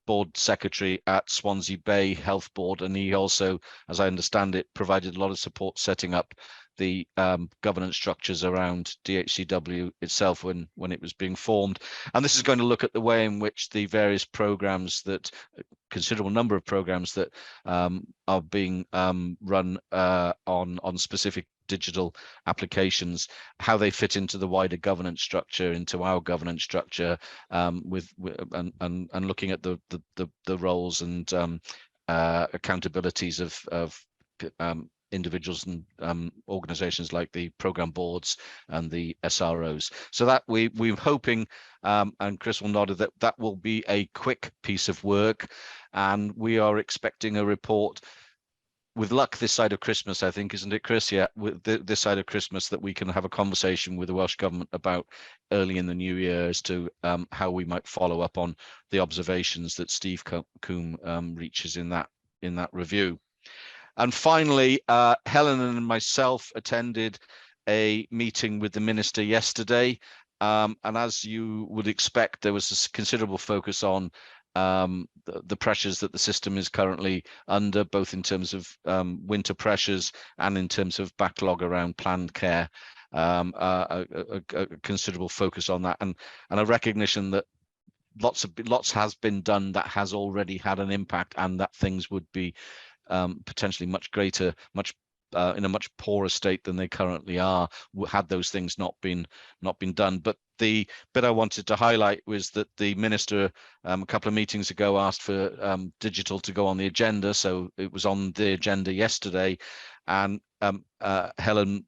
Speaker 1: board secretary at Swansea Bay Health Board, and he also, as I understand it, provided a lot of support setting up the governance structures around DHCW itself when it was being formed. And this is going to look at the way in which the various programs that, a considerable number of programs that are being run on specific digital applications, how they fit into the wider governance structure, into our governance structure, and looking at the roles and accountabilities of individuals and organizations like the program boards and the SROs. So that we're hoping, and Chris will nod that that will be a quick piece of work, and we are expecting a report with luck this side of Christmas, I think, isn't it, Chris? Yeah, with this side of Christmas, that we can have a conversation with the Welsh Government about early in the new year as to how we might follow up on the observations that Steve Coombe reaches in that review. And finally, Helen and myself attended a meeting with the minister yesterday. And as you would expect, there was a considerable focus on the pressures that the system is currently under, both in terms of winter pressures and in terms of backlog around planned care. A considerable focus on that, and a recognition that lots has been done that has already had an impact, and that things would be potentially much greater, in a much poorer state than they currently are had those things not been done. But the bit I wanted to highlight was that the minister a couple of meetings ago asked for digital to go on the agenda, so it was on the agenda yesterday, and Helen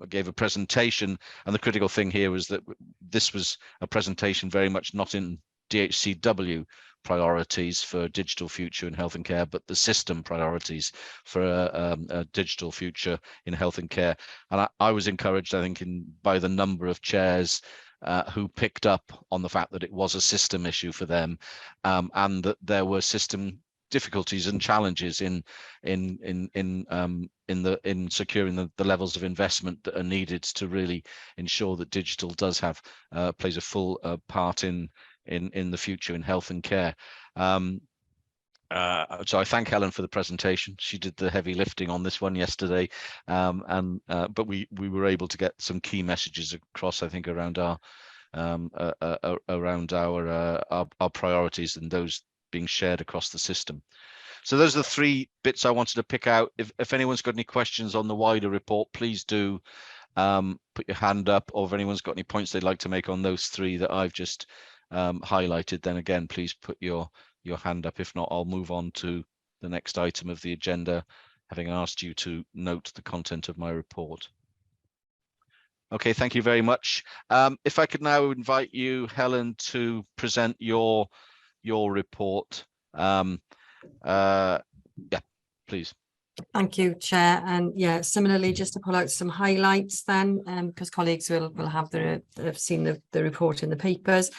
Speaker 1: gave a presentation, and the critical thing here was that this was a presentation very much not in DHCW priorities for digital future in health and care, but the system priorities for a digital future in health and care. And I was encouraged, I think, by the number of chairs who picked up on the fact that it was a system issue for them, and that there were system difficulties and challenges in securing the levels of investment that are needed to really ensure that digital does have plays a full part in the future in health and care. So I thank Helen for the presentation. She did the heavy lifting on this one yesterday, but we were able to get some key messages across, I think, around our priorities and those being shared across the system. So those are the three bits I wanted to pick out. If anyone's got any questions on the wider report, please do put your hand up, or if anyone's got any points they'd like to make on those three that I've just highlighted, then again, please put your hand up. If not, I'll move on to the next item of the agenda, having asked you to note the content of my report. Okay, thank you very much. If I could now invite you, Helen, to present your report. Yeah, please.
Speaker 7: Thank you, Chair. And yeah, similarly, just to pull out some highlights then, because colleagues will have have seen the report in the papers.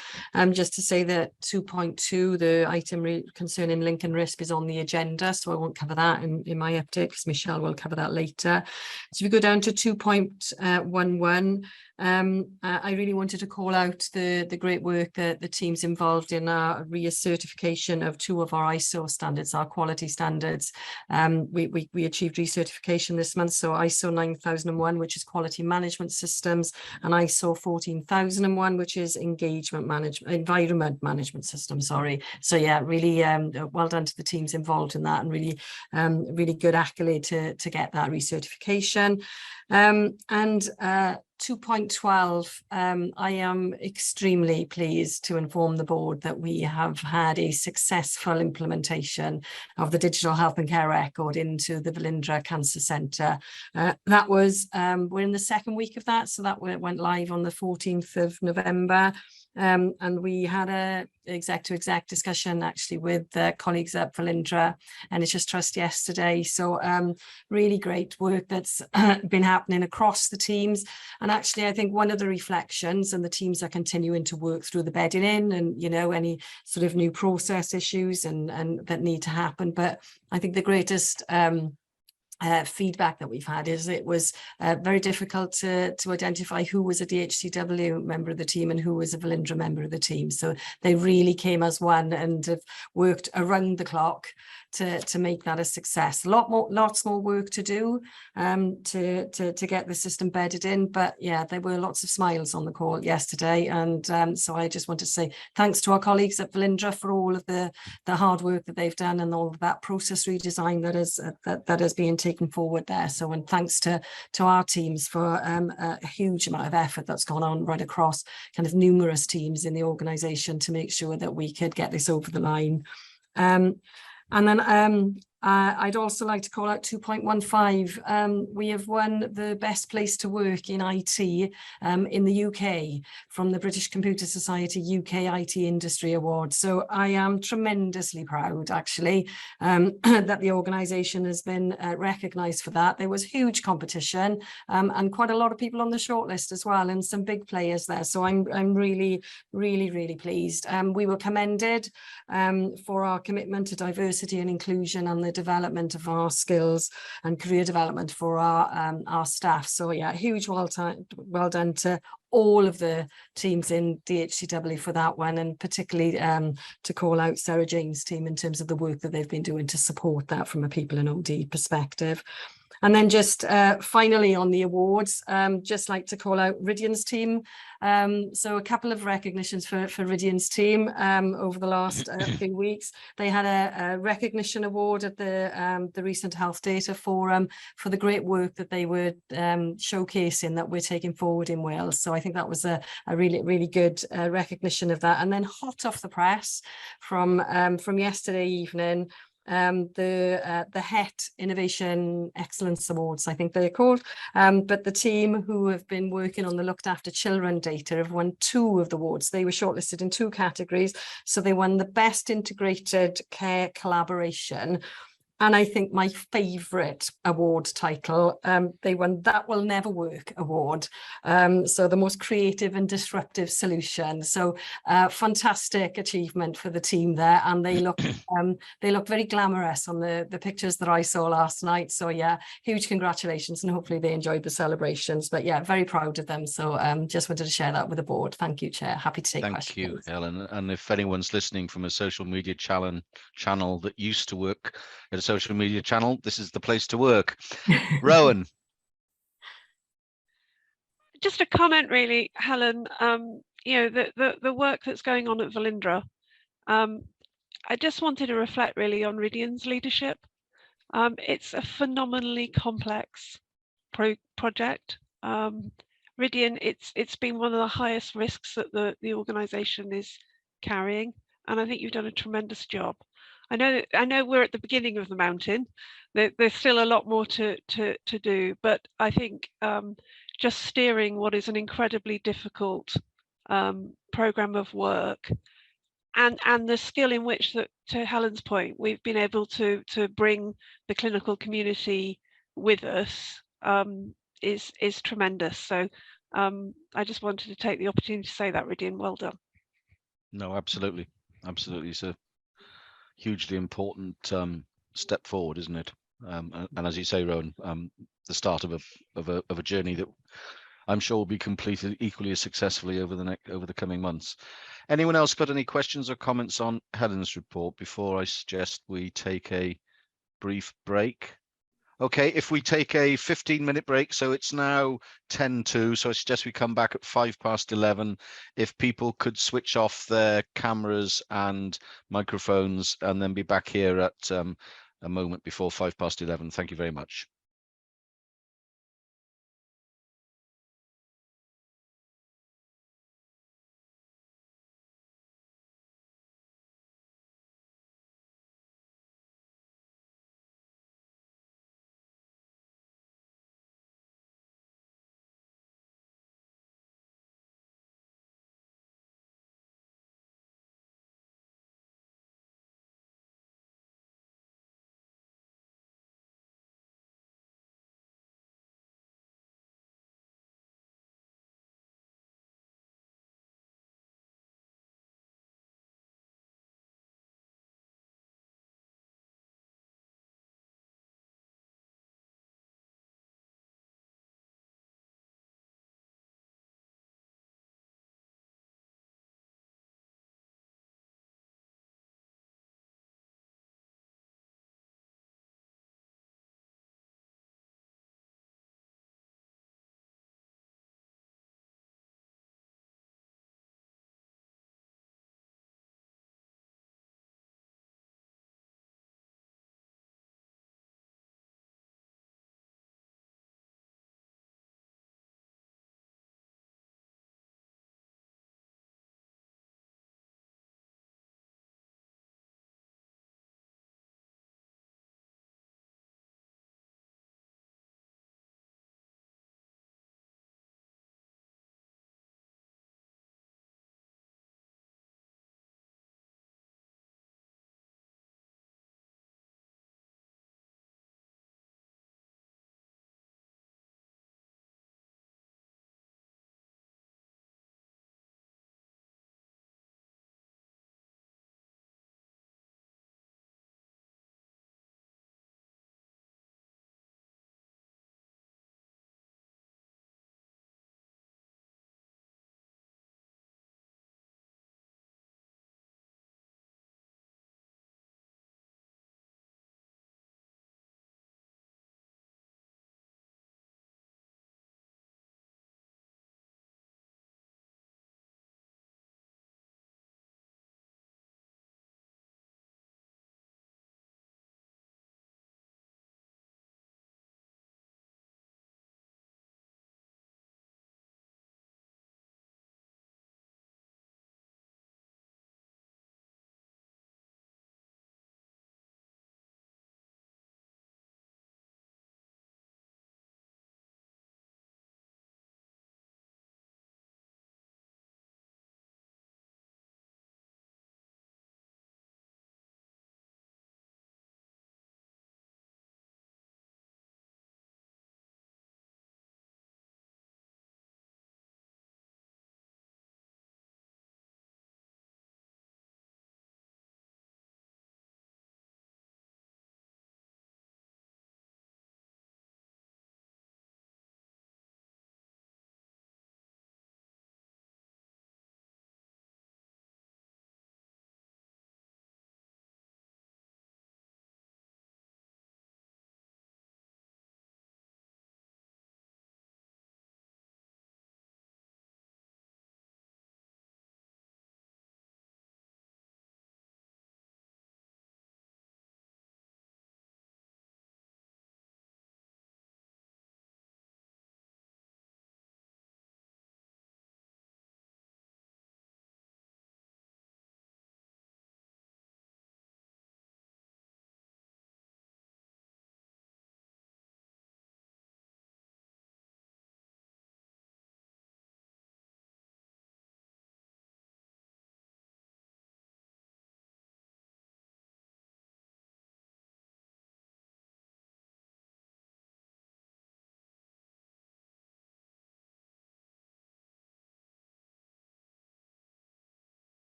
Speaker 7: Just to say that 2.2, the item concerning Lincoln RISP, is on the agenda, so I won't cover that in my update because Michelle will cover that later. So if we go down to 2.11, I really wanted to call out the great work that the teams involved in our recertification of two of our ISO standards, our quality standards. We achieved recertification this month, so ISO 9001, which is quality management systems, and ISO 14001, which is engagement management, environment management system, sorry. So yeah, really well done to the teams involved in that, and really, really good accolade to get that recertification. And 2.12, I am extremely pleased to inform the board that we have had a successful implementation of the digital health and care record into the Velindre Cancer Centre. That was, we're in the second week of that, so that went live on the 14th of November. And we had a exec to exec discussion actually with colleagues at Velindre NHS Trust yesterday. So really great work that's been happening across the teams. And actually, I think one of the reflections, and the teams are continuing to work through the bedding in and, you know, any sort of new process issues and that need to happen. But I think the greatest feedback that we've had is it was very difficult to identify who was a DHCW member of the team and who was a Velindre member of the team. So they really came as one and have worked around the clock to make that a success. Lots more work to do to get the system bedded in. But yeah, there were lots of smiles on the call yesterday. And so I just want to say thanks to our colleagues at Velindre for all of the hard work that they've done and all of that process redesign that is that has been taken forward there. So, and thanks to our teams for a huge amount of effort that's gone on right across kind of numerous teams in the organisation to make sure that we could get this over the line. And then I'd also like to call out 2.15. We have won the best place to work in IT in the UK from the British Computer Society UK IT Industry Award. So I am tremendously proud, actually, that the organisation has been recognised for that. There was huge competition and quite a lot of people on the shortlist as well, and some big players there. So I'm really, really, really pleased. We were commended for our commitment to diversity and inclusion and the development of our skills and career development for our staff. So yeah, huge well done to all of the teams in DHCW for that one, and particularly to call out Sarah Jane's team in terms of the work that they've been doing to support that from a people and OD perspective. And then just finally on the awards, just like to call out Rhidian's team. So a couple of recognitions for Rhidian's team over the last few weeks. They had a recognition award at the recent Health Data Forum for the great work that they were showcasing that we're taking forward in Wales. So I think that was a really, really good recognition of that. And then hot off the press from yesterday evening, the HET Innovation Excellence Awards, I think they're called. But the team who have been working on the looked after children data have won 2 of the awards. They were shortlisted in 2 categories. So they won the best integrated care collaboration. And I think my favourite award title, they won That Will Never Work Award. So the most creative and disruptive solution. So fantastic achievement for the team there. And they look very glamorous on the pictures that I saw last night. So yeah, huge congratulations, and hopefully they enjoyed the celebrations. But yeah, very proud of them. So just wanted to share that with the board. Thank you, Chair. Happy to take questions.
Speaker 1: Thank you, Helen. And if anyone's listening from a social media channel that used to work at a social media channel, this is the place to work. Rowan.
Speaker 6: Just a comment really, Helen. You know, the work that's going on at Velindre, I just wanted to reflect really on Rhidian's leadership. It's a phenomenally complex project. Rhidian, it's been one of the highest risks that the organisation is carrying, and I think you've done a tremendous job. I know we're at the beginning of the mountain. There's still a lot more to do, but I think just steering what is an incredibly difficult program of work, and the skill in which, that, to Helen's point, we've been able to bring the clinical community with us is tremendous. So I just wanted to take the opportunity to say that, Rhidian, well done.
Speaker 1: No, absolutely, absolutely. It's a hugely important step forward, isn't it? And as you say, Rowan, the start of a journey that I'm sure will be completed equally as successfully over the coming months. Anyone else got any questions or comments on Helen's report before I suggest we take a brief break? Okay, if we take a 15-minute break, so it's now 10 to, so I suggest we come back at 11:05. If people could switch off their cameras and microphones and then be back here at a moment before 11:05. Thank you very much.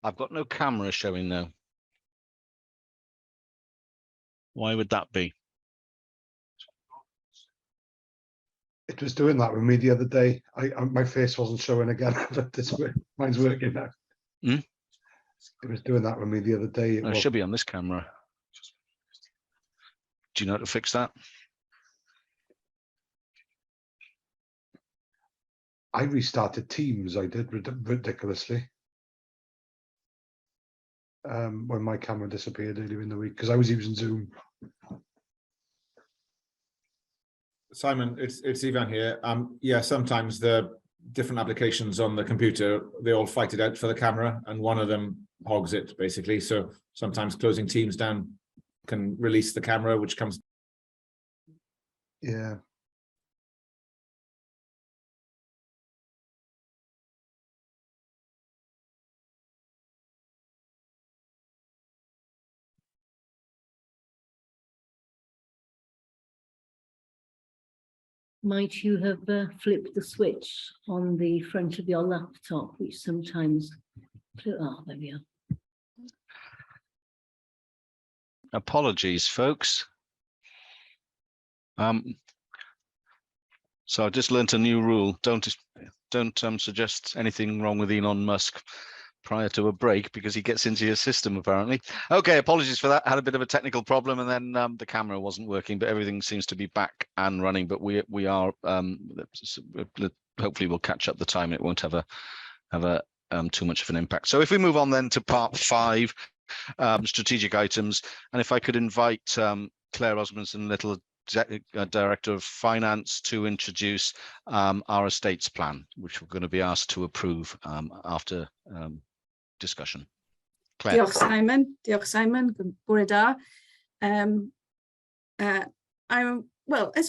Speaker 1: I've got no camera showing though. Why would that be?
Speaker 8: It was doing that with me the other day. My face wasn't showing again, but this mine's working now. It was doing that with me the other day.
Speaker 1: It should be on this camera. Do you know how to fix that?
Speaker 8: I restarted Teams, I did, ridiculously. When my camera disappeared earlier in the week, because I was using Zoom.
Speaker 12: Simon, it's Ivan here. Yeah, sometimes the different applications on the computer, they all fight it out for the camera, and one of them hogs it, basically. So sometimes closing Teams down can release the camera, which comes.
Speaker 8: Yeah.
Speaker 5: Might you have flipped the switch on the front of your laptop, which sometimes, oh, there we are.
Speaker 1: Apologies, folks. So I just learnt a new rule. Don't suggest anything wrong with Elon Musk prior to a break, because he gets into your system apparently. Okay, apologies for that. Had a bit of a technical problem, and then the camera wasn't working, but everything seems to be back and running. But we are hopefully we'll catch up the time. It won't have too much of an impact. So if we move on then to part 5, strategic items, and if I could invite Claire Osmundsen, Little Director of Finance, to introduce our estates plan, which we're going to be asked to approve after discussion. Claire.
Speaker 11: Diolch, Simon. Diolch, Simon. Bore da. As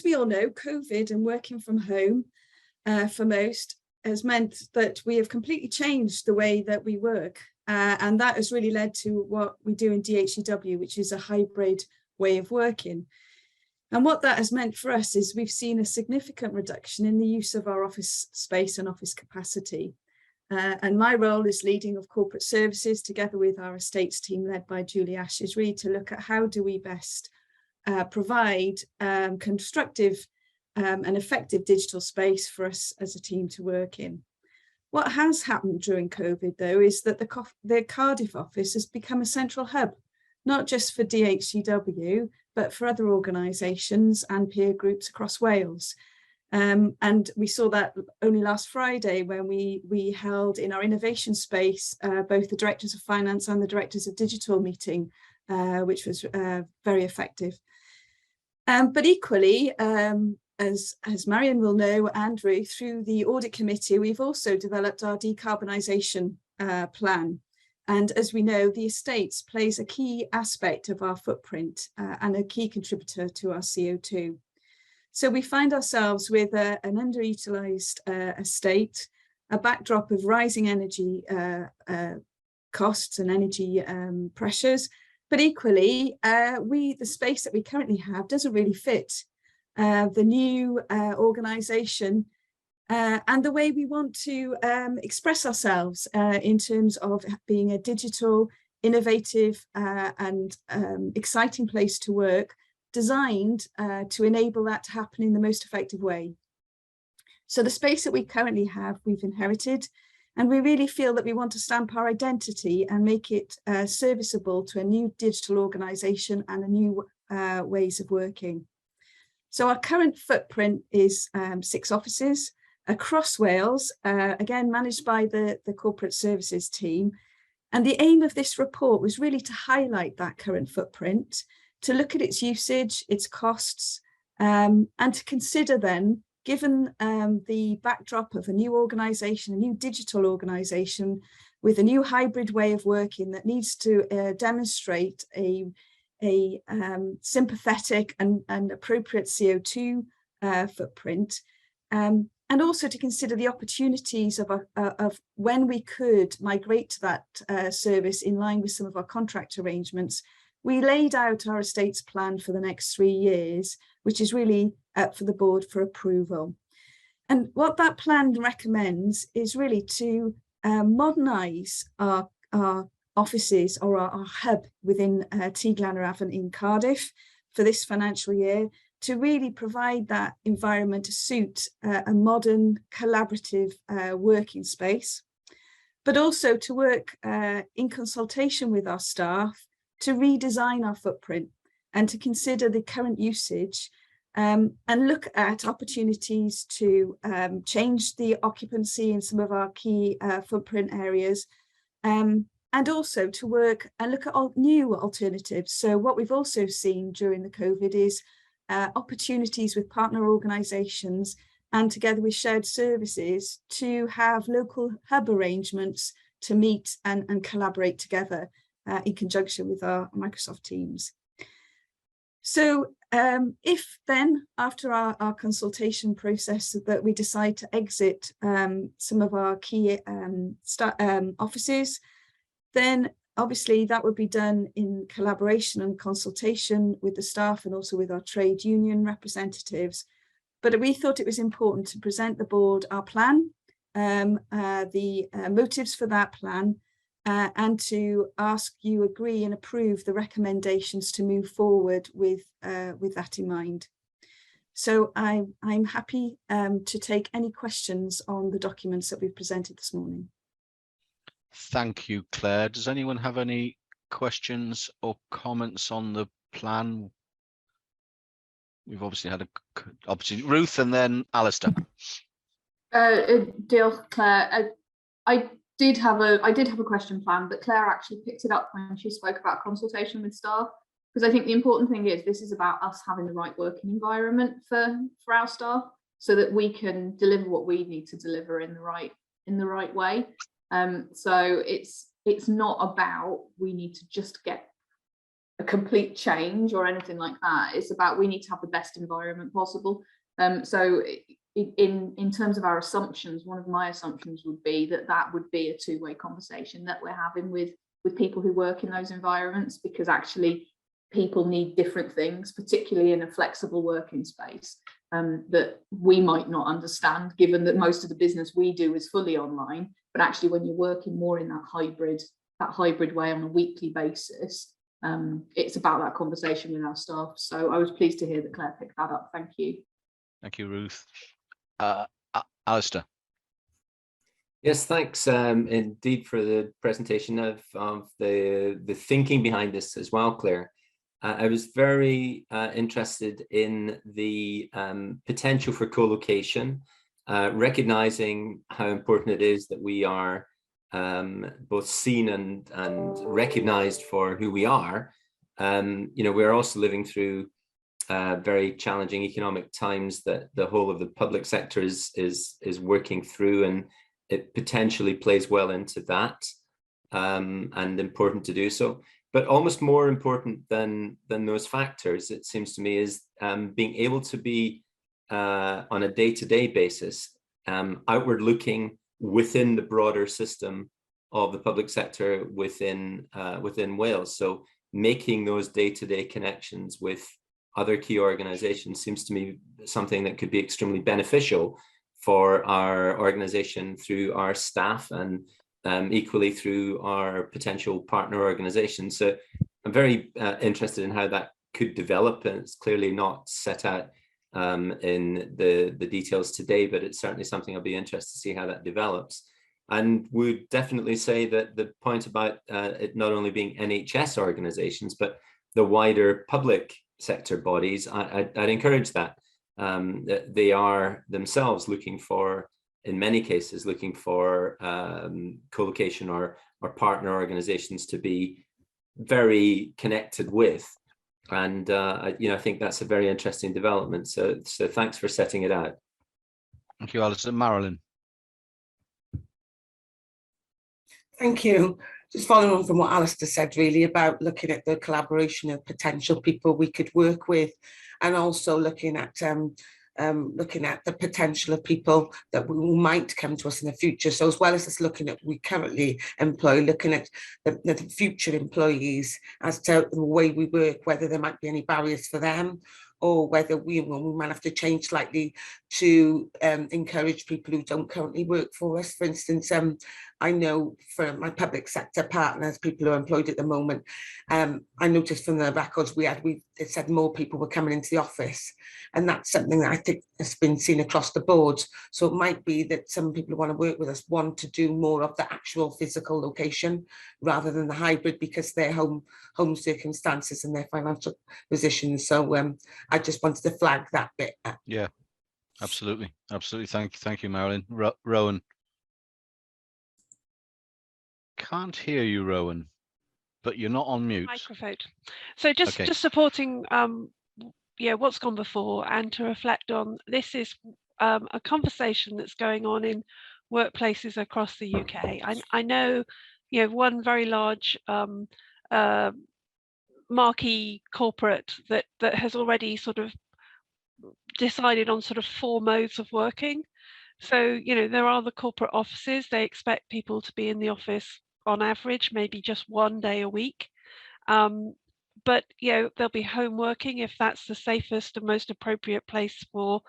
Speaker 11: we all know, COVID and working from home for most has meant that we have completely changed the way that we work. And that has really led to what we do in DHCW, which is a hybrid way of working. And what that has meant for us is we've seen a significant reduction in the use of our office space and office capacity. And my role as leading of corporate services, together with our estates team led by Julie Ash, is really to look at how do we best provide constructive and effective digital space for us as a team to work in. What has happened during COVID, though, is that the Cardiff office has become a central hub, not just for DHCW, but for other organisations and peer groups across Wales. And we saw that only last Friday when we held in our innovation space both the Directors of Finance and the Directors of Digital meeting, which was very effective. But equally, as Marion will know, and Ruth, through the audit committee, we've also developed our decarbonisation plan. And as we know, the estates plays a key aspect of our footprint and a key contributor to our CO2. So we find ourselves with an underutilised estate, a backdrop of rising energy costs and energy pressures, but equally, the space that we currently have doesn't really fit the new organisation and the way we want to express ourselves in terms of being a digital, innovative and exciting place to work, designed to enable that to happen in the most effective way. So the space that we currently have, we've inherited, and we really feel that we want to stamp our identity and make it serviceable to a new digital organisation and a new ways of working. So our current footprint is 6 offices across Wales, again managed by the corporate services team. And the aim of this report was really to highlight that current footprint, to look at its usage, its costs, and to consider then, given the backdrop of a new organisation, a new digital organisation with a new hybrid way of working that needs to demonstrate a sympathetic and appropriate CO2 footprint, and also to consider the opportunities of when we could migrate to that service in line with some of our contract arrangements. We laid out our estates plan for the next 3 years, which is really up for the board for approval. And what that plan recommends is really to modernise our our offices or our hub within Tŷ Glanyrafon in Cardiff for this financial year, to really provide that environment to suit a modern collaborative working space, but also to work in consultation with our staff to redesign our footprint and to consider the current usage and look at opportunities to change the occupancy in some of our key footprint areas, and also to work and look at all new alternatives. So what we've also seen during the COVID is opportunities with partner organisations and together with shared services to have local hub arrangements to meet and collaborate together in conjunction with our Microsoft Teams. So if then after our consultation process that we decide to exit some of our key offices, then obviously that would be done in collaboration and consultation with the staff and also with our trade union representatives. But we thought it was important to present the board our plan, the motives for that plan, and to ask you agree and approve the recommendations to move forward with that in mind. So I'm happy to take any questions on the documents that we've presented this morning.
Speaker 1: Thank you, Claire. Does anyone have any questions or comments on the plan? We've obviously had a opportunity. Ruth and then Alistair.
Speaker 10: Diolch, Claire. I did have a question plan, but Claire actually picked it up when she spoke about consultation with staff, because I think the important thing is this is about us having the right working environment for our staff so that we can deliver what we need to deliver in the right way. So it's not about we need to just get a complete change or anything like that. It's about we need to have the best environment possible. So in terms of our assumptions, one of my assumptions would be that that would be a two-way conversation that we're having with people who work in those environments, because actually people need different things, particularly in a flexible working space, that we might not understand, given that most of the business we do is fully online. But actually when you're working more in that hybrid way on a weekly basis, it's about that conversation with our staff. So I was pleased to hear that Claire picked that up. Thank you.
Speaker 1: Thank you, Ruth. Alistair.
Speaker 4: Yes, thanks indeed for the presentation of the thinking behind this as well, Claire. I was very interested in the potential for co-location, recognizing how important it is that we are both seen and recognized for who we are. You know, we're also living through very challenging economic times that the whole of the public sector is working through, and it potentially plays well into that, and important to do so. But almost more important than those factors, it seems to me, is being able to be on a day-to-day basis, outward looking within the broader system of the public sector within Wales. So making those day-to-day connections with other key organizations seems to me something that could be extremely beneficial for our organization through our staff and equally through our potential partner organizations. So I'm very interested in how that could develop, and it's clearly not set out in the details today, but it's certainly something I'll be interested to see how that develops. And would definitely say that the point about it not only being NHS organizations, but the wider public sector bodies, I'd encourage that. That they are themselves looking for, in many cases, looking for co-location or partner organizations to be very connected with. And you know, I think that's a very interesting development. So thanks for setting it out.
Speaker 1: Thank you, Alistair. Marilyn.
Speaker 9: Thank you. Just following on from what Alistair said, really, about looking at the collaboration of potential people we could work with, and also looking at the potential of people that who might come to us in the future. So as well as us looking at we currently employ, looking at the future employees as to the way we work, whether there might be any barriers for them, or whether we might have to change slightly to encourage people who don't currently work for us. For instance, I know for my public sector partners, people who are employed at the moment, I noticed from the records we had, it said more people were coming into the office, and that's something that I think has been seen across the board. So it might be that some people who want to work with us want to do more of the actual physical location rather than the hybrid, because their home circumstances and their financial position. So I just wanted to flag that bit up.
Speaker 1: Yeah, absolutely. Absolutely. Thank you, Marilyn. Rowan. Can't hear you, Rowan, but you're not on mute.
Speaker 6: Microphone. So just supporting what's gone before, and to reflect on this is a conversation that's going on in workplaces across the UK. I know, one very large marquee corporate that has already sort of decided on sort of 4 modes of working. So there are the corporate offices. They expect people to be in the office on average, maybe just 1 day a week. But there'll be home working if that's the safest and most appropriate place for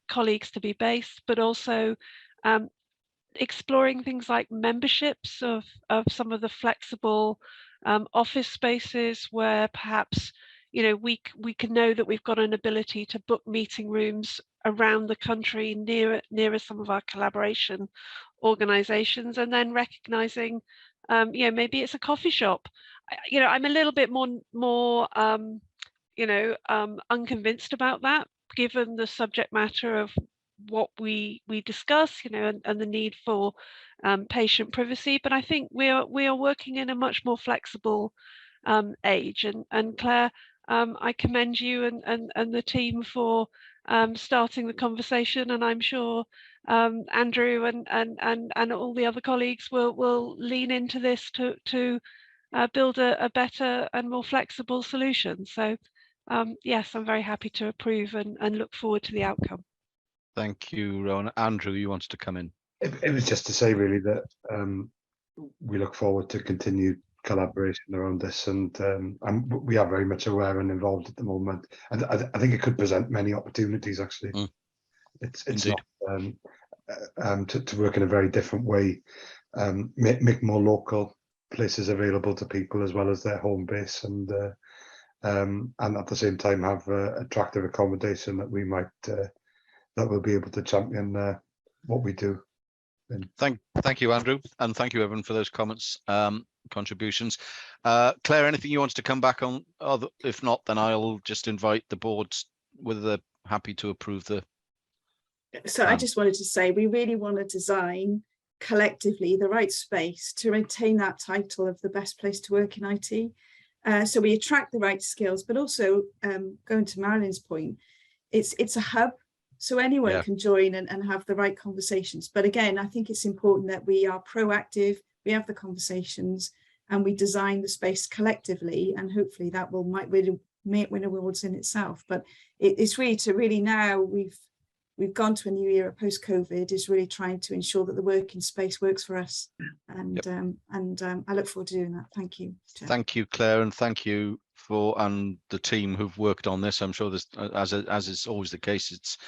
Speaker 6: colleagues to be based, but also exploring things like memberships of some of the flexible office spaces where perhaps we can know that we've got an ability to book meeting rooms around the country nearer some of our collaboration organizations, and then recognizing, maybe it's a coffee shop. I'm a little bit more unconvinced about that, given the subject matter of what we discuss, and the need for patient privacy. But I think we are working in a much more flexible age. And Claire, I commend you and the team for starting the conversation, and I'm sure Andrew and all the other colleagues will lean into this to build a better and more flexible solution. So yes, I'm very happy to approve and look forward to the outcome.
Speaker 1: Thank you, Rowan. Andrew, you wanted to come in.
Speaker 8: It was just to say really that we look forward to continued collaboration around this, and we are very much aware and involved at the moment. And I think it could present many opportunities, actually. It's
Speaker 1: Indeed.
Speaker 8: not to work in a very different way, make more local places available to people as well as their home base, and at the same time have attractive accommodation that we might, that will be able to champion what we do. And
Speaker 1: Thank you, Andrew, and thank you, everyone, for those comments, contributions. Claire, anything you wanted to come back on? Other, if not, then I'll just invite the board whether they're happy to approve the.
Speaker 11: I just wanted to say we really want to design collectively the right space to retain that title of the best place to work in IT. So we attract the right skills, but also going to Marilyn's point, it's a hub. So anyone can join and have the right conversations. But again, I think it's important that we are proactive, we have the conversations, and we design the space collectively, and hopefully that will might really make win awards in itself. But it, it's really to really now we've gone to a new era post-COVID, is really trying to ensure that the working space works for us. And I look forward to doing that. Thank you, Chair.
Speaker 1: Thank you, Claire, and thank you for and the team who've worked on this. I'm sure this, as is always the case, it's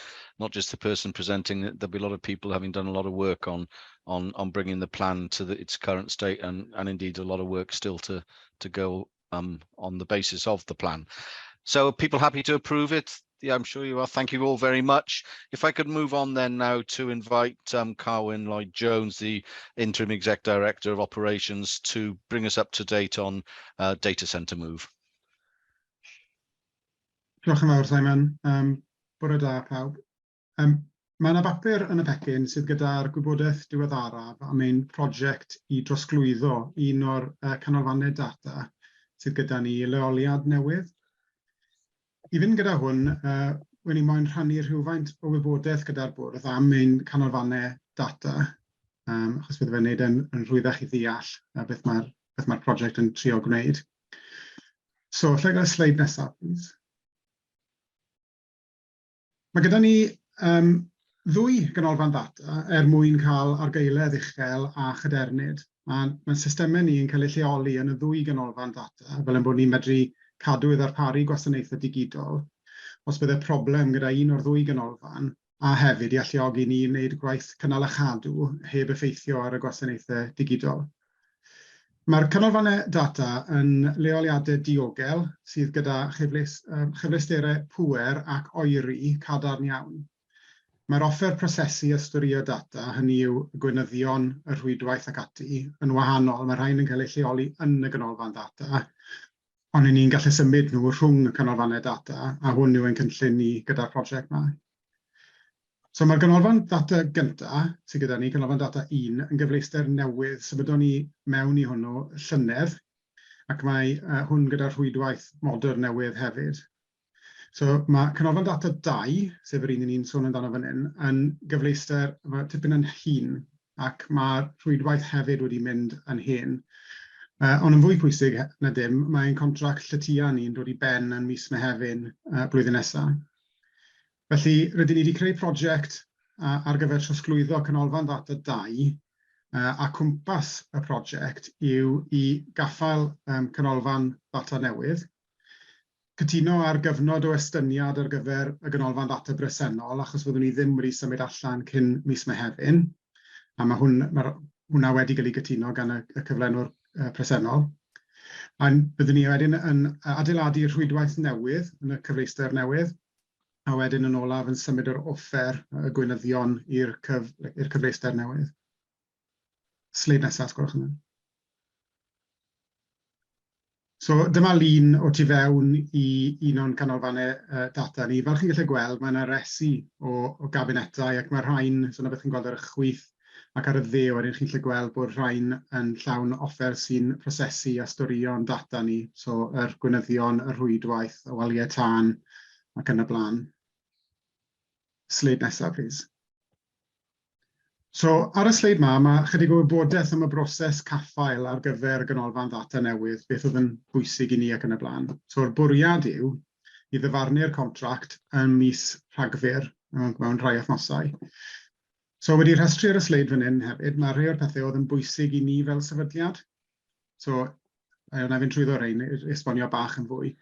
Speaker 1: not just the person presenting. There'll be a lot of people having done a lot of work on bringing the plan to its current state, and indeed a lot of work still to go on the basis of the plan. So are people happy to approve it? Yeah, I'm sure you are. Thank you all very much. If I could move on then now to invite Carwyn Lloyd-Jones, the Interim Exec Director of Operations, to bring us up to date on data centre move.
Speaker 13: Diolch yn fawr, Simon. Bore da, pawb. Mae yna bapur yn y pecyn sydd gyda'r gwybodaeth diweddaraf am ein prosiect i drosglwyddo un o'r canolfannau data sydd gyda ni i leoliad newydd. I fynd gyda hwn, wen i moyn rhannu rhywfaint o wybodaeth gyda'r bwrdd am ein canolfannau data, achos bydd fe'n neud yn rhwyddach i ddeall beth mae'r prosiect yn trio gwneud. So, lle gael y sleid nesaf, please? Mae gyda ni ddwy ganolfan ddata er mwyn cael argaeledd uchel a chadernid. A mae systemau ni yn cael eu lleoli yn y ddwy ganolfan ddata, fel ein bod ni'n medru cadw i ddarparu gwasanaethau digidol. os bydde problem gyda un o'r ddwy ganolfan, a hefyd i alluogi ni i wneud gwaith cynnal a chadw heb effeithio ar y gwasanaethau digidol. Mae'r canolfannau data yn leoliadau diogel sydd gyda chyfleusterau pŵer ac oeri cadarn iawn. Mae'r offer prosesu a storio data, hynny yw y gweinyddion, y rhwydwaith ac ati, yn wahanol. Mae rhain yn cael eu lleoli yn y ganolfan ddata, ond 'y ni'n gallu symud nhw rhwng y canolfannau data, a hwn yw ein cynllun ni gyda'r prosiect yma. So mae'r ganolfan ddata gynta sydd gyda ni, canolfan data 1, yn gyfleuster newydd. Symudon ni mewn i hwnnw llynedd, ac mae hwn gyda rhwydwaith modern newydd hefyd. So mae canolfan data 2, sef yr un 'y ni'n sôn amdano fan hyn, yn gyfleuster tipyn yn hŷn, ac mae'r rhwydwaith hefyd wedi mynd yn hen. Ond yn fwy pwysig na dim, mae ein contract lletya ni'n dod i ben yn mis Mehefin blwyddyn nesaf. Felly, rydyn ni wedi creu prosiect ar gyfer trosglwyddo canolfan ddata 2, a cwmpas y prosiect yw i gaffael canolfan ddata newydd, cytuno ar gyfnod o estyniad ar gyfer y ganolfan ddata bresennol, achos fyddwn ni ddim wedi symud allan cyn mis Mehefin, a mae hwn, mae hwnna wedi cael ei gytuno gan y cyflenwr presennol. A byddwn ni wedyn yn adeiladu rhwydwaith newydd yn y cyfleuster newydd, a wedyn yn olaf yn symud yr offer, y gweinyddion, i'r cyf cyfleuster newydd. Sleid nesaf, os gwelwch yn dda. So dyma lun o tu fewn i un o'n canolfannau data ni. Fel chi'n gallu gweld, mae yna resi o gabinetau ac mae rhain, so 'na beth chi'n gweld ar y chwith ac ar y dde wedyn chi'n gallu gweld bod rhain yn llawn offer sy'n prosesu a storio'n data ni. So yr gweinyddion, y rhwydwaith, y waliau tân ac yn y blaen. Sleid nesaf, plîs. So, ar y sleid 'ma, mae chydig o wybodaeth am y broses caffael ar gyfer y ganolfan ddata newydd, beth oedd yn bwysig i ni ac yn y blaen. So'r bwriad yw i ddyfarnu'r contract ym mis Rhagfyr, mewn rhai wythnosau. So, wedi rhestru ar y sleid fan hyn hefyd, mae rhai o'r pethau oedd yn bwysig i ni fel sefydliad. So, wna i fynd trwyddo rhein i esbonio bach yn fwy.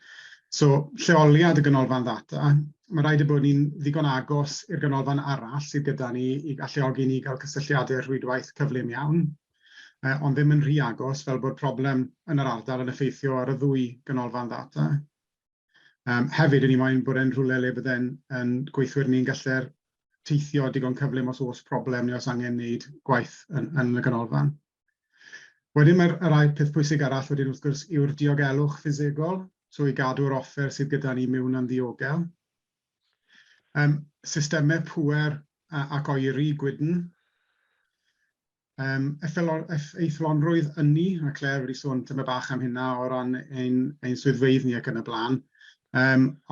Speaker 13: So, lleoliad y ganolfan ddata, mae rhaid ei bod ni'n ddigon agos i'r ganolfan arall sydd gyda ni i galluogi ni gael cysylltiadau rhwydwaith cyflym iawn, ond ddim yn rhy agos fel bod problem yn yr ardal yn effeithio ar y ddwy ganolfan ddata. Hefyd, 'y ni moyn bod e'n rhywle le bydde'n yn gweithwyr ni'n gallu'r teithio digon cyflym os oes problem neu os angen wneud gwaith yn y ganolfan. Wedyn mae'r yr ail peth pwysig arall wedyn wrth gwrs yw'r diogelwch ffisegol, so i gadw'r offer sydd gyda ni mewn yn ddiogel. Systemau pŵer ac oeri gwydn. Effeithlonrwydd ynni, a Claire wedi sôn tymed bach am hynna o ran ein swyddfeydd ni ac yn y blaen.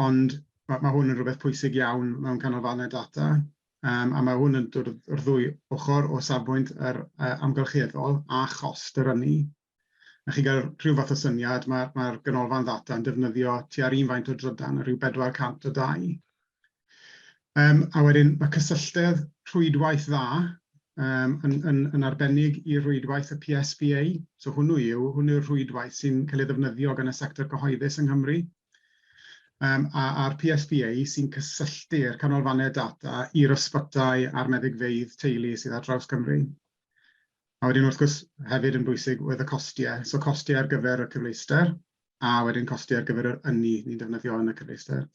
Speaker 13: Ond ma' hwn yn rhywbeth pwysig iawn mewn canolfannau data. A mae hwn yn dod o'r ddwy ochr o safbwynt yr amgylcheddol a chost yr ynni. A chi gael rhyw fath o syniad, mae'r ganolfan ddata yn defnyddio tua'r un faint o drydan, rhyw 400 o dai. A wedyn mae cysylltedd rhwydwaith dda yn arbennig i rwydwaith y PSBA. So hwnnw yw, hwnnw yw'r rhwydwaith sy'n cael ei ddefnyddio gan y sector cyhoeddus yng Nghymru. A'r PSBA sy'n cysylltu'r canolfannau data i'r ysbytai a'r meddygfeydd teulu sydd ar draws Cymru. A wedyn wrth gwrs hefyd yn bwysig oedd y costiau, so costiau ar gyfer y cyfleuster a wedyn costiau ar gyfer yr ynni ni'n defnyddio yn y cyfleuster.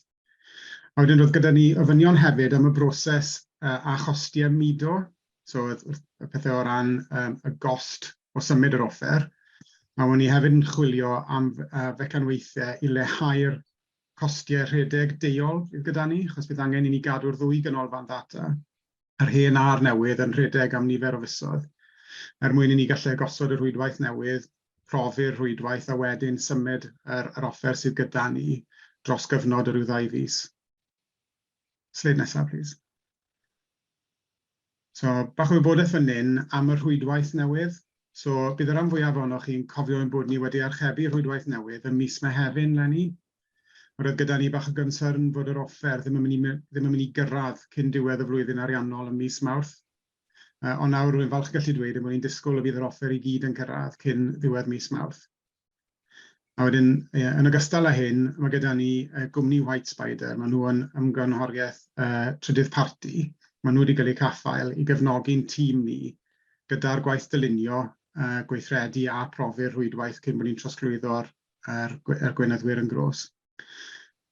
Speaker 13: A wedyn roedd gyda ni ofynion hefyd am y broses a chostiau mudo, so oedd y pethau o ran y gost o symud yr offer. A o'n ni hefyd yn chwilio am fecanweithiau i leihau'r costiau rhedeg deuol fydd gyda ni, achos bydd angen i ni gadw'r ddwy ganolfan ddata, yr hen a'r newydd, yn rhedeg am nifer o fisoedd, er mwyn i ni gallu gosod y rhwydwaith newydd, profi'r rhwydwaith a wedyn symud yr offer sydd gyda ni dros gyfnod o ryw ddau fis. Sleid nesaf, plîs. So, bach o wybodaeth fan hyn am y rhwydwaith newydd. So, bydd y rhan fwyaf ohonoch chi'n cofio ein bod ni wedi archebu rhwydwaith newydd ym mis Mehefin 'leni. Roedd gyda ni bach o gynsyrn fod yr offer ddim yn mynd i, ddim yn mynd i gyrraedd cyn diwedd y flwyddyn ariannol ym mis Mawrth. Ond nawr rwy'n falch gallu dweud ein bod ni'n disgwyl y bydd yr offer i gyd yn cyrraedd cyn ddiwedd mis Mawrth. A wedyn, ie, yn ogystal â hyn, mae gyda ni gwmni White Spider, maen nhw yn ymgynghoriaeth trydydd parti, maen nhw wedi cael eu caffael i gefnogi'n tîm ni gyda'r gwaith dylunio, gweithredu a profi'r rhwydwaith cyn bod ni'n trosglwyddo'r er gweinyddwyr yn gros.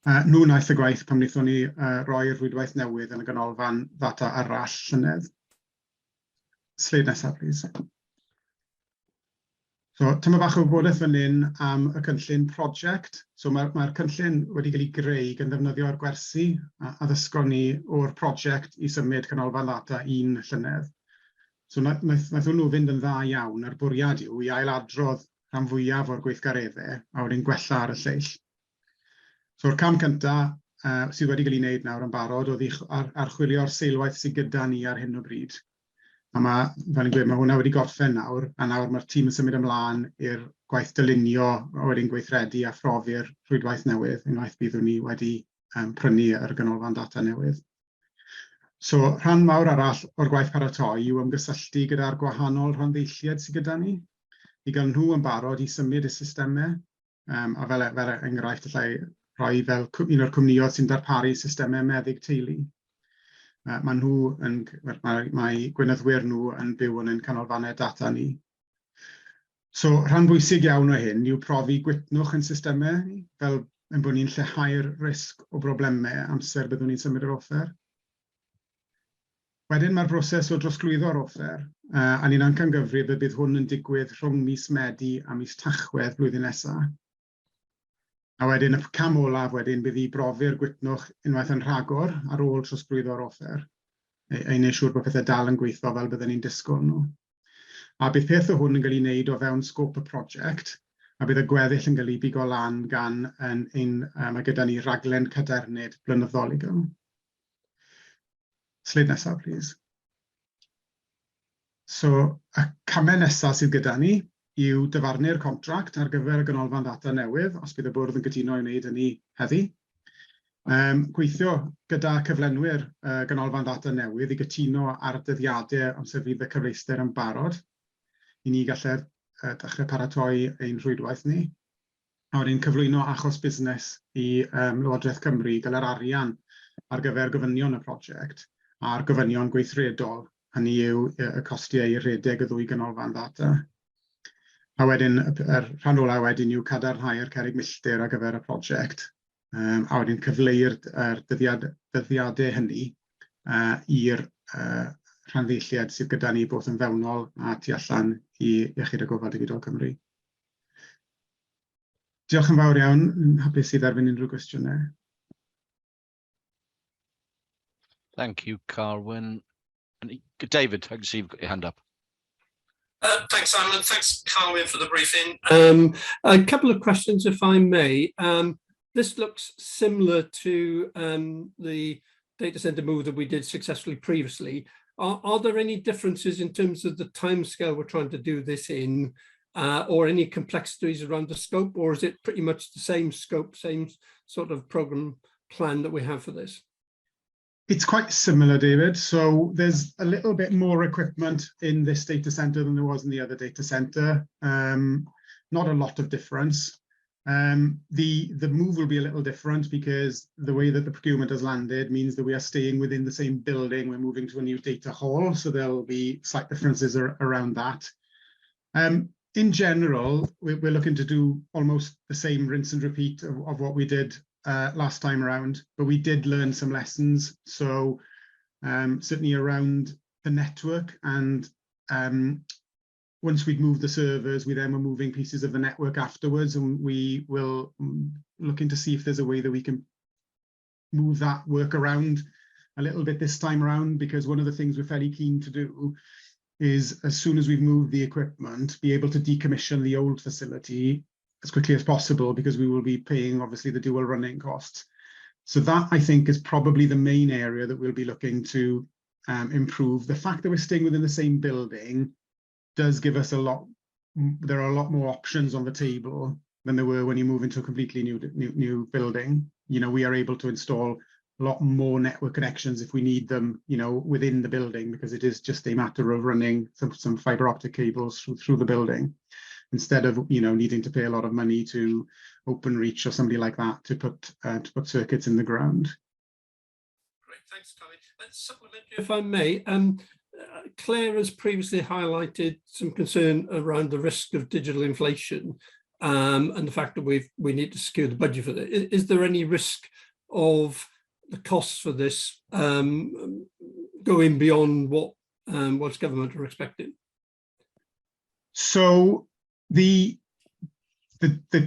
Speaker 13: Nhw wnaeth y gwaith pan wnaethon ni roi'r rhwydwaith newydd yn y ganolfan ddata arall llynedd. Sleid nesaf, please. So, tyma bach o wybodaeth fan hyn am y cynllun prosiect. So, mae'r cynllun wedi cael ei greu gan ddefnyddio'r gwersi a addysgon ni o'r prosiect i symud canolfan ddata un llynedd. So, naeth hwnnw fynd yn dda iawn, a'r bwriad yw i ailadrodd rhan fwyaf o'r gweithgareddau a wedyn gwella ar y lleill. So'r cam cyntaf sydd wedi cael ei wneud nawr yn barod oedd i archwilio'r seilwaith sydd gyda ni ar hyn o bryd. A mae, fel ni'n gweud, mae hwnna wedi gorffen nawr, a nawr mae'r tîm yn symud ymlaen i'r gwaith dylunio, a wedyn gweithredu a phrofi'r rhwydwaith newydd, unwaith byddwn ni wedi prynu yr ganolfan data newydd. So, rhan mawr arall o'r gwaith paratoi yw ymgysylltu gyda'r gwahanol rhanddeilliaid sydd gyda ni, i gael nhw yn barod i symud y systemau. A fel enghraifft, allai rhoi fel un o'r cwmnïoedd sy'n darparu systemau meddyg teulu. Mae nhw yn, mae gweinyddwyr nhw yn byw yn ein canolfannau data ni. So, rhan bwysig iawn o hyn yw profi gwytnwch yn systemau ni, fel ein bod ni'n lleihau'r risg o broblemau amser byddwn ni'n symud yr offer. Wedyn mae'r broses o drosglwyddo'r offer, a ni'n amcangyfrif y bydd hwn yn digwydd rhwng mis Medi a mis Tachwedd blwyddyn nesaf. A wedyn y cam olaf wedyn bydd i brofi'r gwytnwch unwaith yn rhagor ar ôl trosglwyddo'r offer, i wneud siŵr bod pethau dal yn gweithio fel bydden ni'n disgwyl nhw. A bydd peth o hwn yn cael ei wneud o fewn sgôp y prosiect, a bydd y gweddill yn cael ei bigo lan gan mae gyda ni raglen cadernid blynyddol i gael. Sleid nesaf, please. So, y camau nesaf sydd gyda ni yw dyfarnu'r contract ar gyfer y ganolfan ddata newydd, os bydd y bwrdd yn cytuno i wneud hynny heddi. Gweithio gyda cyflenwyr ganolfan ddata newydd i gytuno ar dyddiadau amser fydd y cyfleuster yn barod, i ni gallu dechrau paratoi ein rhwydwaith ni. A wedyn cyflwyno achos busnes i Lywodraeth Cymru i gael yr arian ar gyfer gofynion y prosiect a'r gofynion gweithredol, hynny yw y costiau i redeg y ddwy ganolfan ddata. A wedyn, yr rhan ola wedyn yw cadarnhau'r cerrig milltir ar gyfer y prosiect, a wedyn cyfleu'r dyddiadau hynny i'r rhanddeilliaid sydd gyda ni both yn fewnol a tu allan i Iechyd a Gofal Digidol Cymru. Diolch yn fawr iawn, yn hapus i dderbyn unrhyw gwestiynau.
Speaker 1: Thank you, Carwyn. And David, I can see you've got your hand up.
Speaker 14: Thanks, Simon. Thanks, Carwyn, for the briefing. A couple of questions, if I may. This looks similar to the data center move that we did successfully previously. Are there any differences in terms of the timescale we're trying to do this in, or any complexities around the scope, or is it pretty much the same scope, same sort of program plan that we have for this?
Speaker 13: It's quite similar, David. So there's a little bit more equipment in this data center than there was in the other data center. Not a lot of difference. The move will be a little different because the way that the procurement has landed means that we are staying within the same building. We're moving to a new data hall, so there'll be slight differences around that. In general, we're looking to do almost the same rinse and repeat of what we did last time around, but we did learn some lessons. So certainly around the network, and once we'd moved the servers, we then were moving pieces of the network afterwards, and we will looking to see if there's a way that we can move that work around a little bit this time around, because one of the things we're fairly keen to do is, as soon as we've moved the equipment, be able to decommission the old facility as quickly as possible, because we will be paying obviously the dual running costs. So that, I think, is probably the main area that we'll be looking to improve. The fact that we're staying within the same building does give us a lot, there are a lot more options on the table than there were when you move into a completely new building. You know, we are able to install a lot more network connections if we need them, you know, within the building, because it is just a matter of running some fiber optic cables through the building. instead of, you know, needing to pay a lot of money to Openreach or somebody like that to put to put circuits in the ground.
Speaker 14: Great, thanks, Carwyn. Supplementary, if I may, Claire has previously highlighted some concern around the risk of digital inflation and the fact that we need to secure the budget for that. Is there any risk of the costs for this going beyond what Welsh Government are expecting?
Speaker 13: So the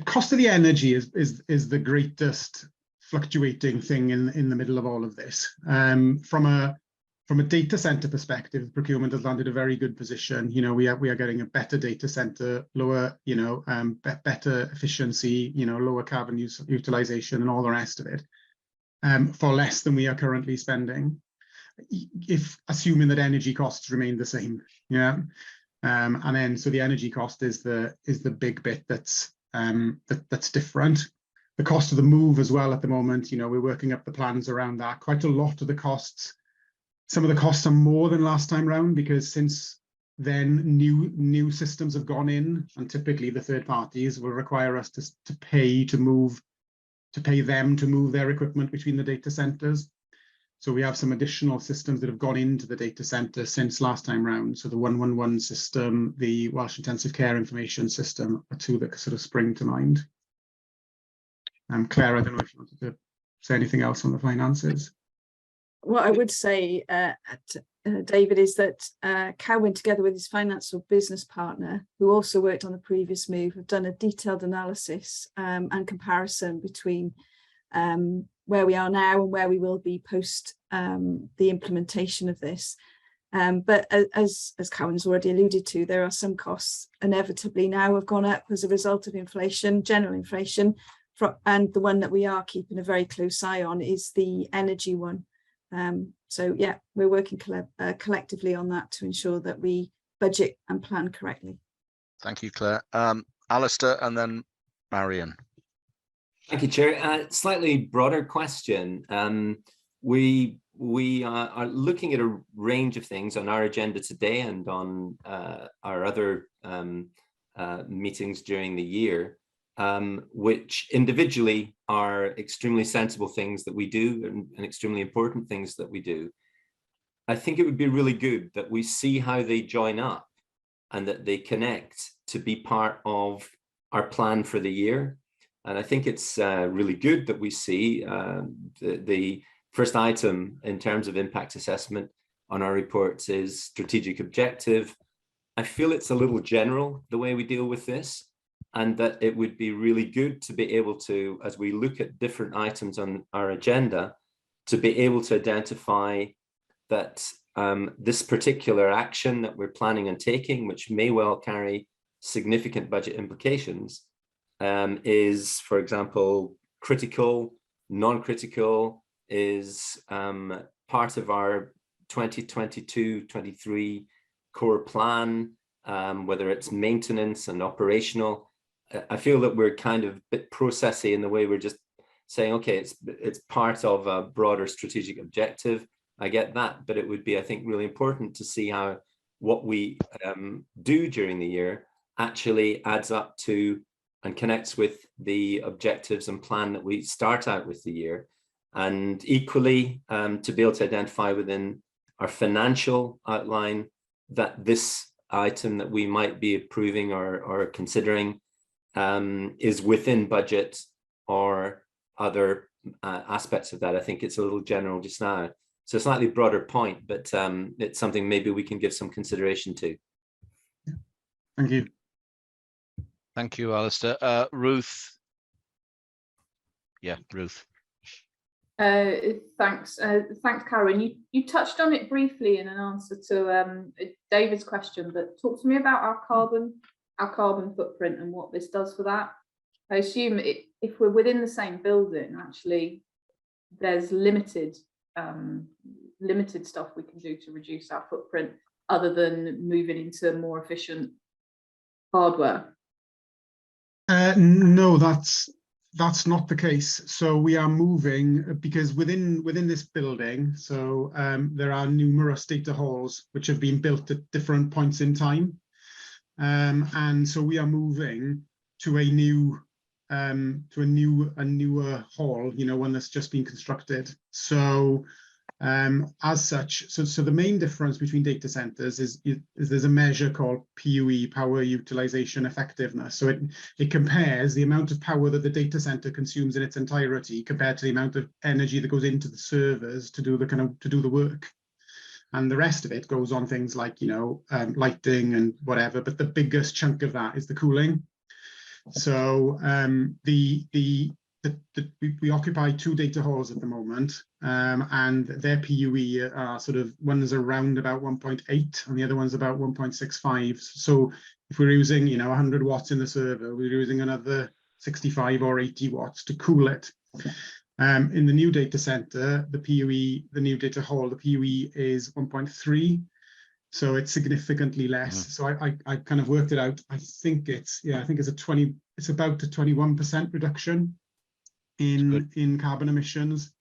Speaker 13: cost of the energy is the greatest fluctuating thing in the middle of all of this. From a data center perspective, procurement has landed a very good position. You know, we are getting a better data center, lower, you know, better efficiency, you know, lower carbon use utilization and all the rest of it, for less than we are currently spending, if assuming that energy costs remain the same. Yeah. And then so the energy cost is the big bit that's different. The cost of the move as well at the moment, you know, we're working up the plans around that. Quite a lot of the costs, some of the costs are more than last time round because since then new systems have gone in, and typically the third parties will require us to pay to move, to pay them to move their equipment between the data centers. So we have some additional systems that have gone into the data center since last time round. So the 111 system, the Welsh Intensive Care Information System are two that sort of spring to mind. Claire, I don't know if you wanted to say anything else on the finances.
Speaker 11: What I would say, David, is that Carwyn, together with his financial business partner, who also worked on the previous move, have done a detailed analysis and comparison between where we are now and where we will be post the implementation of this. But as Carwyn's already alluded to, there are some costs inevitably now have gone up as a result of inflation, general inflation, and the one that we are keeping a very close eye on is the energy one. So yeah, we're working collectively on that to ensure that we budget and plan correctly.
Speaker 1: Thank you, Claire. Alistair and then Marion.
Speaker 4: Thank you, Chair. Slightly broader question. We are looking at a range of things on our agenda today and on our other meetings during the year, which individually are extremely sensible things that we do and extremely important things that we do. I think it would be really good that we see how they join up and that they connect to be part of our plan for the year. And I think it's really good that we see the first item in terms of impact assessment on our reports is strategic objective. I feel it's a little general the way we deal with this, and that it would be really good to be able to, as we look at different items on our agenda, to be able to identify that this particular action that we're planning on taking, which may well carry significant budget implications, is, for example, critical, non-critical, is part of our 2022-23 core plan, whether it's maintenance and operational. I feel that we're kind of a bit processy in the way we're just saying, okay, it's part of a broader strategic objective. I get that, but it would be, I think, really important to see how what we do during the year actually adds up to and connects with the objectives and plan that we start out with the year. And equally, to be able to identify within our financial outline that this item that we might be approving or considering is within budget or other aspects of that. I think it's a little general just now. So a slightly broader point, but it's something maybe we can give some consideration to.
Speaker 13: Yeah. Thank you.
Speaker 1: Thank you, Alistair. Ruth. Yeah, Ruth.
Speaker 10: Thanks, thanks, Carwyn. You touched on it briefly in an answer to David's question, but talk to me about our carbon footprint and what this does for that. I assume if we're within the same building, actually, there's limited stuff we can do to reduce our footprint, other than moving into more efficient hardware.
Speaker 13: No, that's not the case. So we are moving because within this building, so there are numerous data halls which have been built at different points in time. And so we are moving to a new to a new a newer hall, one that's just been constructed. So as such, so the main difference between data centers is there's a measure called PUE, power utilization effectiveness. So it compares the amount of power that the data center consumes in its entirety compared to the amount of energy that goes into the servers to do the kind of to do the work. And the rest of it goes on things like lighting and whatever. But the biggest chunk of that is the cooling. So we occupy two data halls at the moment, and their PUE are sort of, one is around about 1.8 and the other one's about 1.65. So if we're using 100 watts in the server, we're using another 65 or 80 watts to cool it. In the new data center, the PUE, the new data hall, the PUE is 1.3. So it's significantly less. So I kind of worked it out. I think it's, yeah, I think it's a 20, it's about a 21% reduction in carbon emissions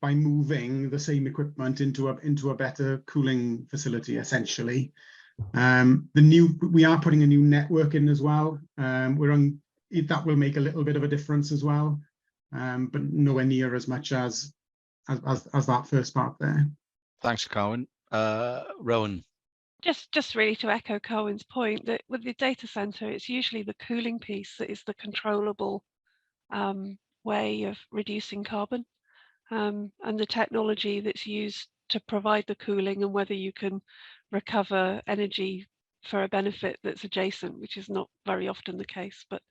Speaker 13: by moving the same equipment into a better cooling facility, essentially. We are putting a new network in as well. That will make a little bit of a difference as well, but nowhere near as much as that first part there.
Speaker 1: Thanks, Carwyn. Rowan.
Speaker 6: Just really to echo Carwyn's point that with the data center, it's usually the cooling piece that is the controllable way of reducing carbon, and the technology that's used to provide the cooling and whether you can recover energy for a benefit that's adjacent, which is not very often the case. But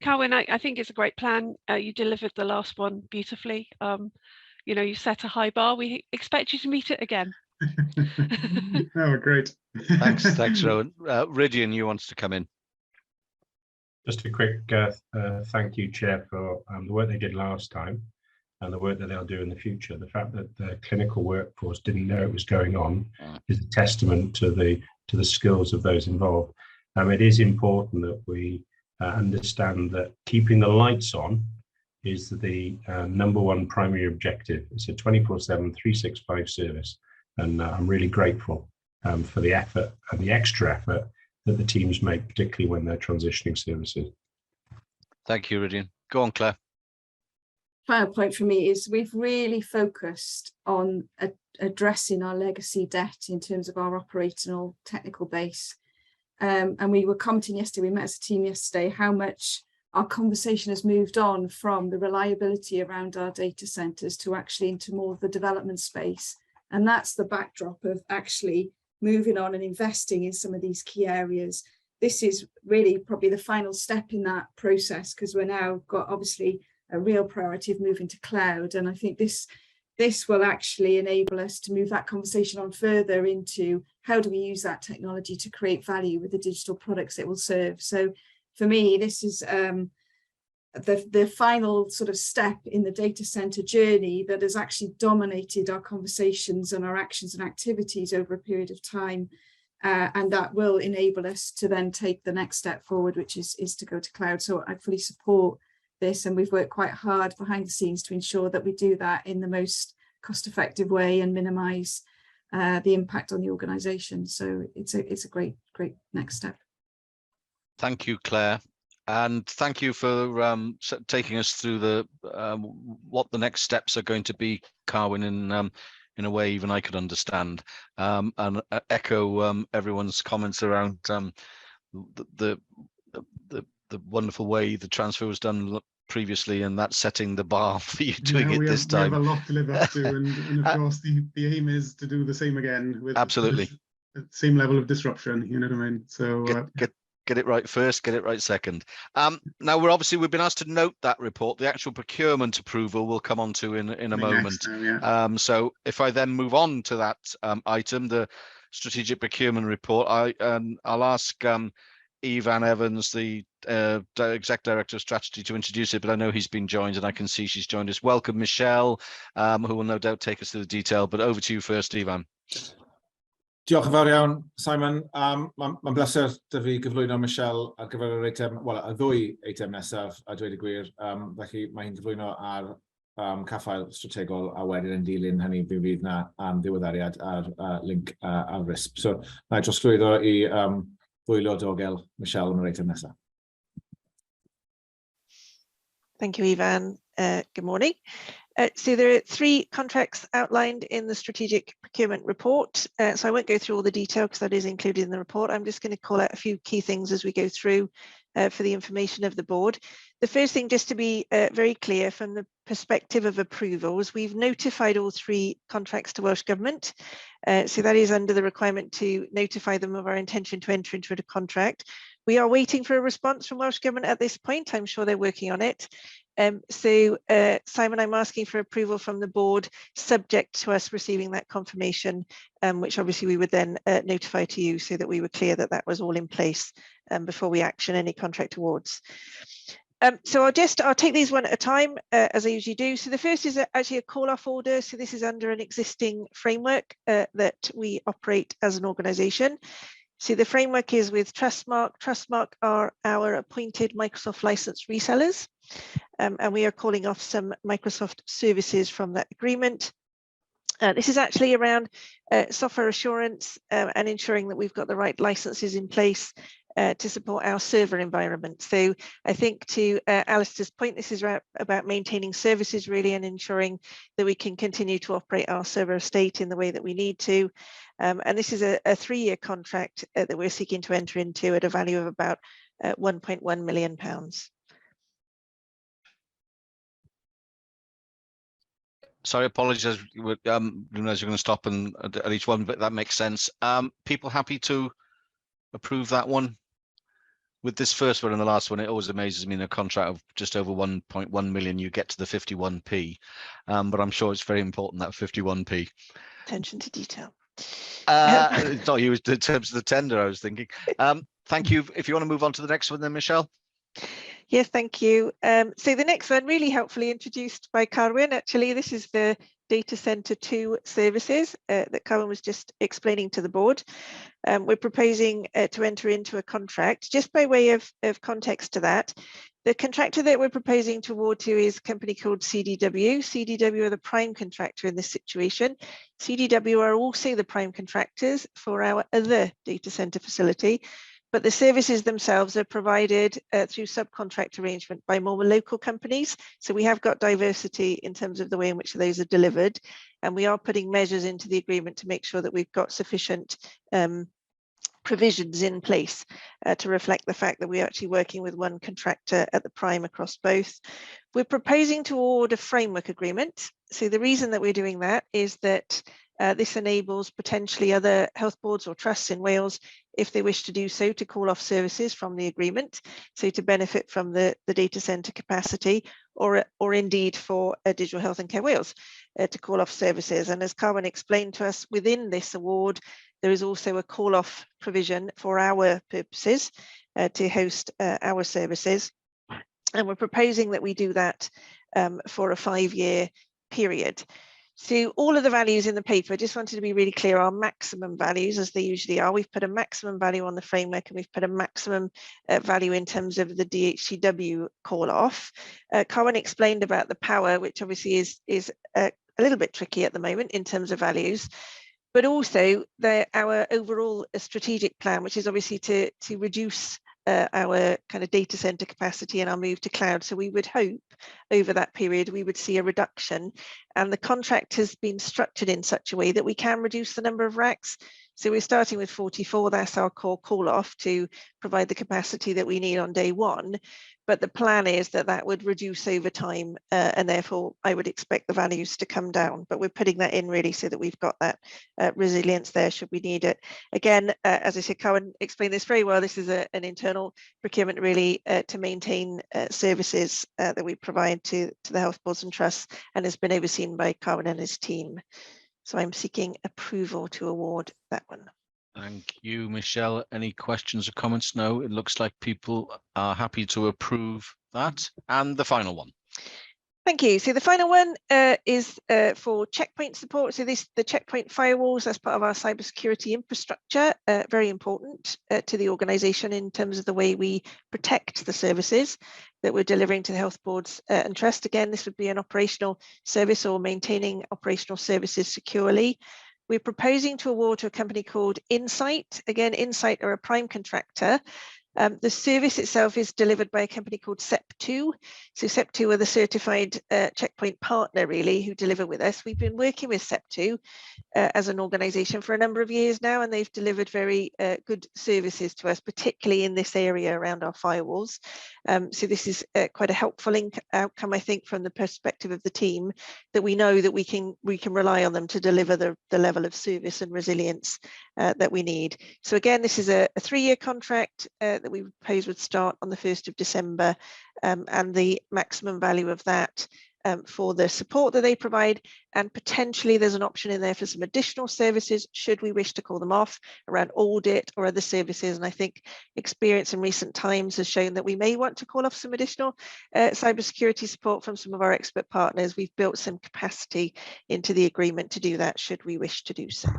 Speaker 6: Carwyn, I think it's a great plan. You delivered the last one beautifully. You set a high bar. We expect you to meet it again.
Speaker 13: Oh, great.
Speaker 1: Thanks, Rowan. Rhidian, you wanted to come in.
Speaker 2: Just a quick thank you, Chair, for the work they did last time and the work that they'll do in the future. The fact that the clinical workforce didn't know it was going on is a testament to the skills of those involved. It is important that we understand that keeping the lights on is the number one primary objective. It's a 24/7, 365 service. And I'm really grateful for the effort and the extra effort that the teams make, particularly when they're transitioning services.
Speaker 1: Thank you, Rhidian. Go on, Claire.
Speaker 11: Final point for me is we've really focused on addressing our legacy debt in terms of our operational technical base. And we were commenting yesterday, we met as a team yesterday, how much our conversation has moved on from the reliability around our data centers to actually into more of the development space. And that's the backdrop of actually moving on and investing in some of these key areas. This is really probably the final step in that process, because we're now got obviously a real priority of moving to cloud. And I think this will actually enable us to move that conversation on further into how do we use that technology to create value with the digital products it will serve. So for me, this is the final sort of step in the data center journey that has actually dominated our conversations and our actions and activities over a period of time. And that will enable us to then take the next step forward, which is to go to cloud. So I fully support this, and we've worked quite hard behind the scenes to ensure that we do that in the most cost-effective way and minimize the impact on the organization. So it's a great, great next step.
Speaker 1: Thank you, Claire. And thank you for taking us through the what the next steps are going to be, Carwyn, in a way even I could understand, and echo everyone's comments around the wonderful way the transfer was done previously, and that's setting the bar for you doing
Speaker 13: Yeah,
Speaker 1: it this
Speaker 13: we have
Speaker 1: time.
Speaker 13: a lot to live up to, and of course the aim is to do the same again with the same level of disruption. You know what I mean? So
Speaker 1: Get it right first, get it right second. Now we've been asked to note that report. The actual procurement approval we'll come on to in a
Speaker 13: Next
Speaker 1: moment.
Speaker 13: time, yeah.
Speaker 1: So if I then move on to that item, the strategic procurement report, I'll ask Ifan Evans, the Exec Director of Strategy, to introduce it, but I know he's been joined and I can see she's joined us. Welcome, Michelle, who will no doubt take us through the detail, but over to you first, Ifan.
Speaker 12: Diolch yn fawr iawn, Simon. Mae'n bleser 'da fi gyflwyno Michelle ar gyfer yr eitem, wel, y ddwy eitem nesaf, a dweud y gwir. Felly mae hi'n gyflwyno ar caffael strategol, a wedyn yn dilyn hynny fe fydd na ddiweddariad ar LINC ar RISP. So, na i drosglwyddo i ddwylo dogel Michelle am yr eitem nesaf.
Speaker 6: Thank you, Ifan. Good morning. So there are 3 contracts outlined in the strategic procurement report. So I won't go through all the detail because that is included in the report. I'm just going to call out a few key things as we go through for the information of the board. The first thing, just to be very clear from the perspective of approvals, we've notified all 3 contracts to Welsh Government. So that is under the requirement to notify them of our intention to enter into a contract. We are waiting for a response from Welsh Government at this point. I'm sure they're working on it. So Simon, I'm asking for approval from the board, subject to us receiving that confirmation, which obviously we would then notify to you so that we were clear that that was all in place before we action any contract awards. So I'll take these one at a time, as I usually do. So the first is actually a call-off order. So this is under an existing framework that we operate as an organisation. So the framework is with Trustmark. Trustmark are our appointed Microsoft licensed resellers, and we are calling off some Microsoft services from that agreement. This is actually around software assurance and ensuring that we've got the right licenses in place to support our server environment. So I think to Alistair's point, this is about maintaining services really and ensuring that we can continue to operate our server estate in the way that we need to. And this is a 3-year contract that we're seeking to enter into at a value of about £1.1 million.
Speaker 1: Sorry, apologies. Realize you're going to stop and at each one, but that makes sense. People happy to approve that one? With this first one and the last one, it always amazes me in a contract of just over 1.1 million, you get to the 51p. But I'm sure it's very important, that 51p.
Speaker 6: Attention to detail.
Speaker 1: It's not you in terms of the tender, I was thinking. Thank you. If you want to move on to the next one then, Michelle.
Speaker 6: Yes, thank you. So the next one, really helpfully introduced by Carwyn, actually, this is the Data Centre 2 services that Carwyn was just explaining to the board. We're proposing to enter into a contract. Just by way of context to that, the contractor that we're proposing to award to is a company called CDW. CDW are the prime contractor in this situation. CDW are also the prime contractors for our other data centre facility, but the services themselves are provided through subcontract arrangement by more local companies. So we have got diversity in terms of the way in which those are delivered, and we are putting measures into the agreement to make sure that we've got sufficient provisions in place to reflect the fact that we're actually working with one contractor at the prime across both. We're proposing to award a framework agreement. So the reason that we're doing that is that this enables potentially other health boards or trusts in Wales, if they wish to do so, to call off services from the agreement, so to benefit from the data centre capacity, or indeed for Digital Health and Care Wales to call off services. And as Carwyn explained to us, within this award, there is also a call-off provision for our purposes to host our services. And we're proposing that we do that for a 5-year period. So all of the values in the paper, I just wanted to be really clear, are maximum values, as they usually are. We've put a maximum value on the framework, and we've put a maximum value in terms of the DHCW call off. Carwyn explained about the power, which obviously is a little bit tricky at the moment in terms of values, but also our overall strategic plan, which is obviously to reduce our kind of data center capacity and our move to cloud. So we would hope over that period we would see a reduction, and the contract has been structured in such a way that we can reduce the number of racks. So we're starting with 44, that's our core call off to provide the capacity that we need on day one. But the plan is that that would reduce over time, and therefore I would expect the values to come down. But we're putting that in really so that we've got that resilience there should we need it. Again, as I said, Carwyn explained this very well. This is an internal procurement really to maintain services that we provide to the health boards and trusts, and has been overseen by Carwyn and his team. So I'm seeking approval to award that one.
Speaker 1: Thank you, Michelle. Any questions or comments? No, it looks like people are happy to approve that. And the final one.
Speaker 6: Thank you. So the final one is for checkpoint support. So this, the checkpoint firewalls, that's part of our cybersecurity infrastructure, very important to the organisation in terms of the way we protect the services that we're delivering to the health boards and trust. Again, this would be an operational service or maintaining operational services securely.
Speaker 15: We're proposing to award to a company called Insight. Again, Insight are a prime contractor. The service itself is delivered by a company called SEP2. So SEP2 are the certified checkpoint partner, really, who deliver with us. We've been working with SEP2 as an organisation for a number of years now, and they've delivered very good services to us, particularly in this area around our firewalls. So this is quite a helpful outcome, I think, from the perspective of the team, that we know that we can rely on them to deliver the level of service and resilience that we need. So again, this is a 3-year contract that we propose would start on the 1st of December, and the maximum value of that for the support that they provide, and potentially there's an option in there for some additional services should we wish to call them off around audit or other services. And I think experience in recent times has shown that we may want to call off some additional cybersecurity support from some of our expert partners. We've built some capacity into the agreement to do that should we wish to do so.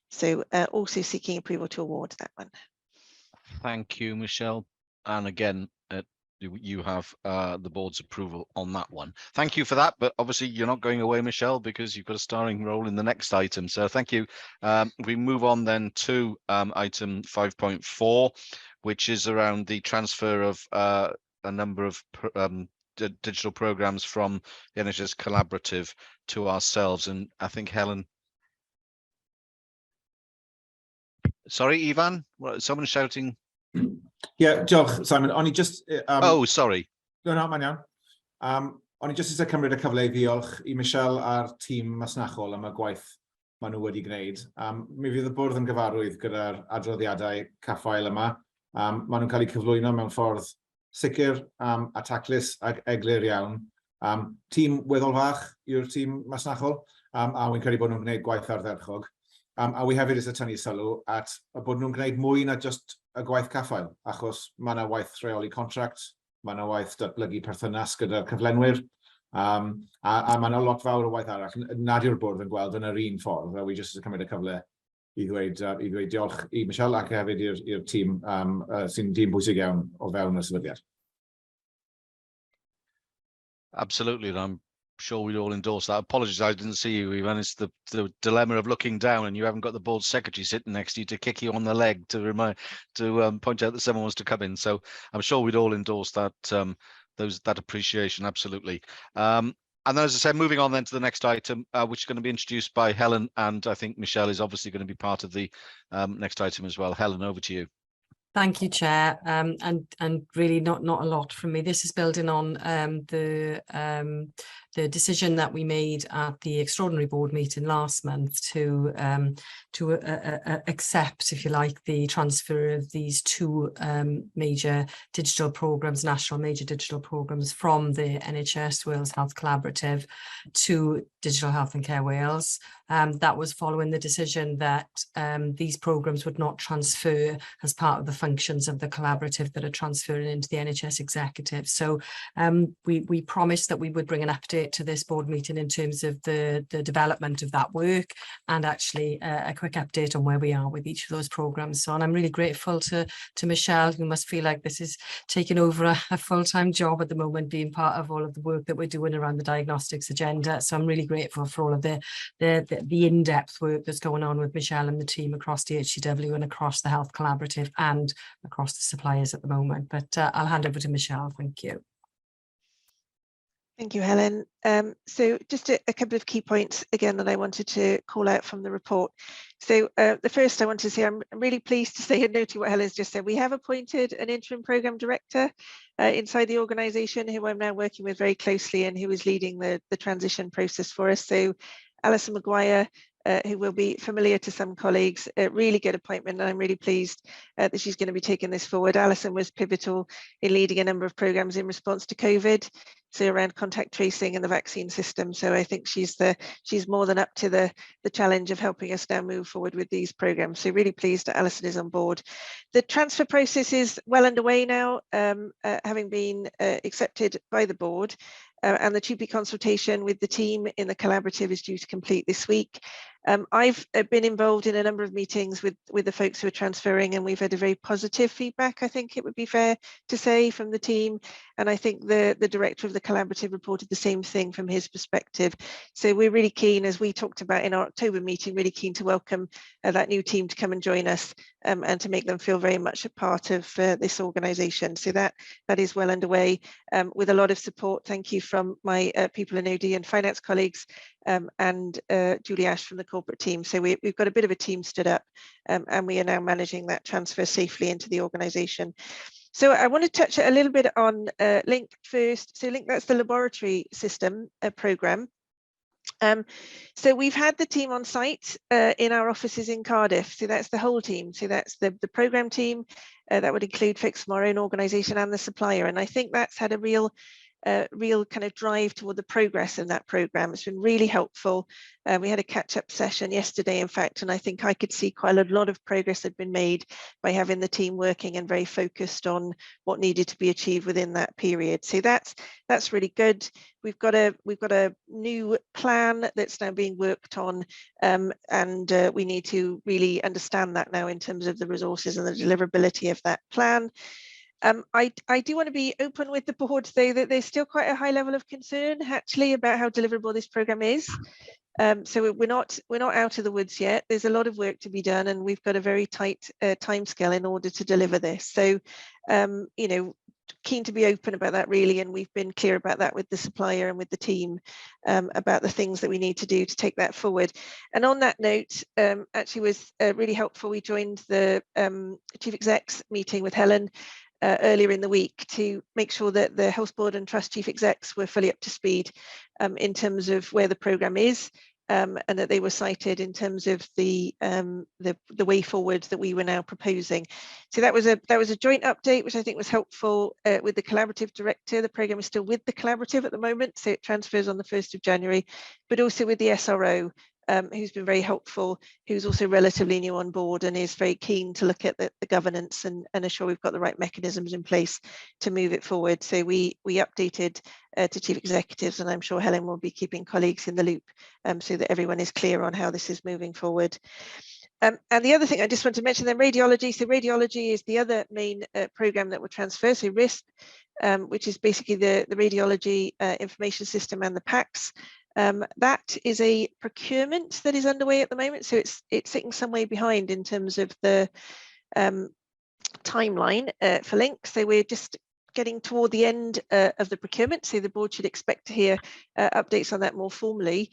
Speaker 15: So also seeking approval to award that one.
Speaker 1: Thank you, Michelle. And again, you have the board's approval on that one. Thank you for that. But obviously you're not going away, Michelle, because you've got a starring role in the next item. So thank you. We move on then to item 5.4, which is around the transfer of a number of digital programs from the NHS Collaborative to ourselves. And I think Helen. Sorry, Ivan, someone's shouting.
Speaker 12: Yeah, diolch, Simon. O'n i just...
Speaker 1: oh, sorry.
Speaker 12: No, no, mae'n iawn. O'n i just eisiau cymryd y cyfle i ddiolch i Michelle a'r tîm masnachol am y gwaith maen nhw wedi gwneud. Mi fydd y bwrdd yn gyfarwydd gyda'r adroddiadau caffael yma. Maen nhw'n cael eu cyflwyno mewn ffordd sicr a taclus ac eglur iawn. Tîm weddol fach yw'r tîm masnachol, a wy'n credu bod nhw'n gwneud gwaith ardderchog. A wi hefyd eisiau tynnu sylw at bod nhw'n gwneud mwy na just y gwaith caffael, achos mae yna waith rheoli contract, mae yna waith datblygu perthynas gyda'r cyflenwyr, a mae yna lot fawr o waith arall nad yw'r bwrdd yn gweld yn yr un ffordd, a wi jyst eisiau cymryd y cyfle i ddweud diolch i Michelle ac hefyd i'r tîm sy'n dîm bwysig iawn o fewn y sefydliad.
Speaker 1: Absolutely, and I'm sure we'd all endorse that. Apologies, I didn't see you, Ivan. It's the dilemma of looking down and you haven't got the board secretary sitting next to you to kick you on the leg to remind, to point out that someone wants to come in. So I'm sure we'd all endorse that that appreciation, absolutely. And then, as I said, moving on then to the next item, which is going to be introduced by Helen, and I think Michelle is obviously going to be part of the next item as well. Helen, over to you.
Speaker 7: Thank you, Chair, and really not a lot from me. This is building on the decision that we made at the extraordinary board meeting last month to accept, if you like, the transfer of these two major digital programmes, national major digital programmes from the NHS Wales Health Collaborative to Digital Health and Care Wales. That was following the decision that these programmes would not transfer as part of the functions of the collaborative that are transferring into the NHS executive. So we promised that we would bring an update to this board meeting in terms of the development of that work, and actually a quick update on where we are with each of those programmes. So, and I'm really grateful to Michelle, who must feel like this is taking over a full-time job at the moment, being part of all of the work that we're doing around the diagnostics agenda. So I'm really grateful for all of the in-depth work that's going on with Michelle and the team across DHCW and across the Health Collaborative and across the suppliers at the moment. But I'll hand over to Michelle. Thank you.
Speaker 15: Thank you, Helen. So just a couple of key points again that I wanted to call out from the report. So the first I want to say, I'm really pleased to say, and noting what Helen's just said, we have appointed an interim programme director inside the organisation, who I'm now working with very closely and who is leading the transition process for us. So Alison Maguire, who will be familiar to some colleagues, a really good appointment, and I'm really pleased that she's going to be taking this forward. Alison was pivotal in leading a number of programmes in response to COVID, so around contact tracing and the vaccine system. So I think she's more than up to the challenge of helping us now move forward with these programmes. So really pleased that Alison is on board. The transfer process is well underway now, having been accepted by the board. And the TUPE consultation with the team in the collaborative is due to complete this week. I've been involved in a number of meetings with the folks who are transferring, and we've had a very positive feedback, I think it would be fair to say, from the team. And I think the director of the collaborative reported the same thing from his perspective. So we're really keen, as we talked about in our October meeting, really keen to welcome that new team to come and join us, and to make them feel very much a part of this organisation. So that is well underway, with a lot of support. Thank you from my people in OD and finance colleagues, and Julie Ash from the corporate team. So we've got a bit of a team stood up, and we are now managing that transfer safely into the organisation. So I want to touch a little bit on LINC first. So LINC, that's the laboratory system programme. So we've had the team on site in our offices in Cardiff. So that's the whole team. So that's the programme team. That would include folks from our own organisation and the supplier. And I think that's had a real kind of drive toward the progress in that programme. It's been really helpful. We had a catch-up session yesterday, in fact, and I think I could see quite a lot of progress had been made by having the team working and very focused on what needed to be achieved within that period. So that's really good. We've got a new plan that's now being worked on, and we need to really understand that now in terms of the resources and the deliverability of that plan. I do want to be open with the board, though, that there's still quite a high level of concern actually about how deliverable this programme is. So we're not out of the woods yet. There's a lot of work to be done, and we've got a very tight timescale in order to deliver this. So, you know, keen to be open about that really, and we've been clear about that with the supplier and with the team about the things that we need to do to take that forward. And on that note, actually was really helpful. We joined the Chief Execs meeting with Helen earlier in the week to make sure that the Health Board and Trust Chief Execs were fully up to speed in terms of where the programme is, and that they were cited in terms of the way forward that we were now proposing. So that was a joint update, which I think was helpful with the collaborative director. The programme is still with the collaborative at the moment, so it transfers on the 1st of January, but also with the SRO, who's been very helpful, who's also relatively new on board and is very keen to look at the governance and assure we've got the right mechanisms in place to move it forward. So we updated to chief executives, and I'm sure Helen will be keeping colleagues in the loop so that everyone is clear on how this is moving forward. And the other thing I just want to mention then, radiology. So radiology is the other main programme that will transfer. So RISP, which is basically the radiology information system and the PACS. That is a procurement that is underway at the moment, so it's sitting some way behind in terms of the timeline for LINC. So we're just getting toward the end of the procurement, so the board should expect to hear updates on that more formally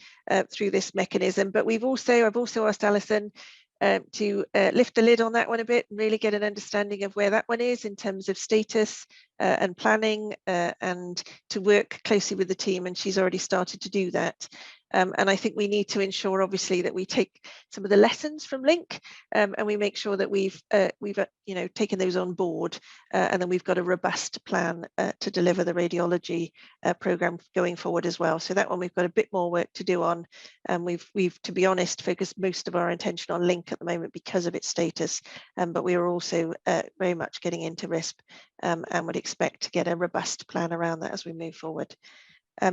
Speaker 15: through this mechanism. But I've also asked Alison to lift the lid on that one a bit and really get an understanding of where that one is in terms of status and planning, and to work closely with the team, and she's already started to do that. And I think we need to ensure, obviously, that we take some of the lessons from LINC, and we make sure that we've you know, taken those on board, and then we've got a robust plan to deliver the radiology programme going forward as well. So that one we've got a bit more work to do on, and we've to be honest focused most of our attention on LINC at the moment because of its status, but we are also very much getting into RISP, and would expect to get a robust plan around that as we move forward.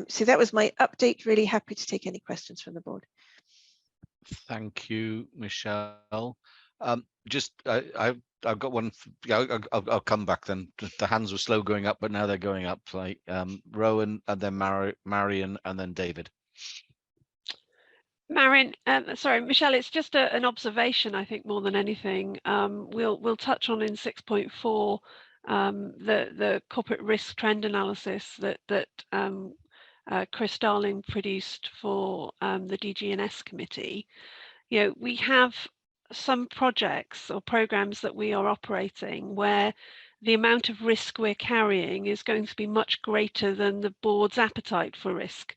Speaker 15: So that was my update. Really happy to take any questions from the board.
Speaker 1: Thank you, Michelle. I've got one. I'll come back then. The hands were slow going up, but now they're going up. Like Rowan, and then Marion, and then David.
Speaker 6: Marion, sorry, Michelle. It's just an observation, I think, more than anything. We'll touch on in 6.4 the corporate risk trend analysis that Chris Darling produced for the DG&S committee. You know, we have some projects or programs that we are operating where the amount of risk we're carrying is going to be much greater than the board's appetite for risk.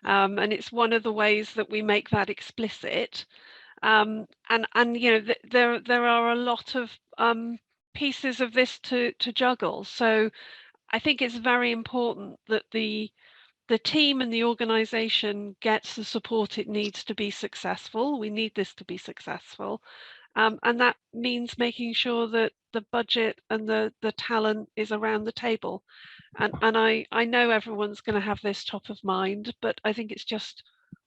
Speaker 6: And it's one of the ways that we make that explicit. And you know, there are a lot of pieces of this to juggle. So I think it's very important that the team and the organization gets the support it needs to be successful. We need this to be successful. And that means making sure that the budget and the talent is around the table. And I know everyone's going to have this top of mind, but I think it's just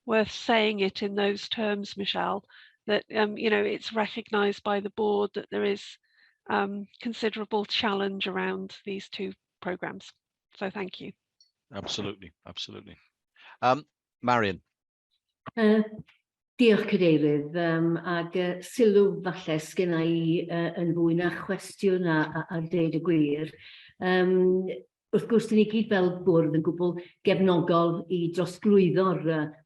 Speaker 6: worth saying it in those terms, Michelle, that, you know, it's recognised by the board that there is considerable challenge around these two programmes. So thank you.
Speaker 1: Absolutely, absolutely. Marion.
Speaker 5: Diolch Cadeirydd, ag sylw falle sgynna i yn fwy na chwestiwn a deud y gwir. Wrth gwrs, dyn ni gyd fel bwrdd yn gwbl gefnogol i drosglwyddo'r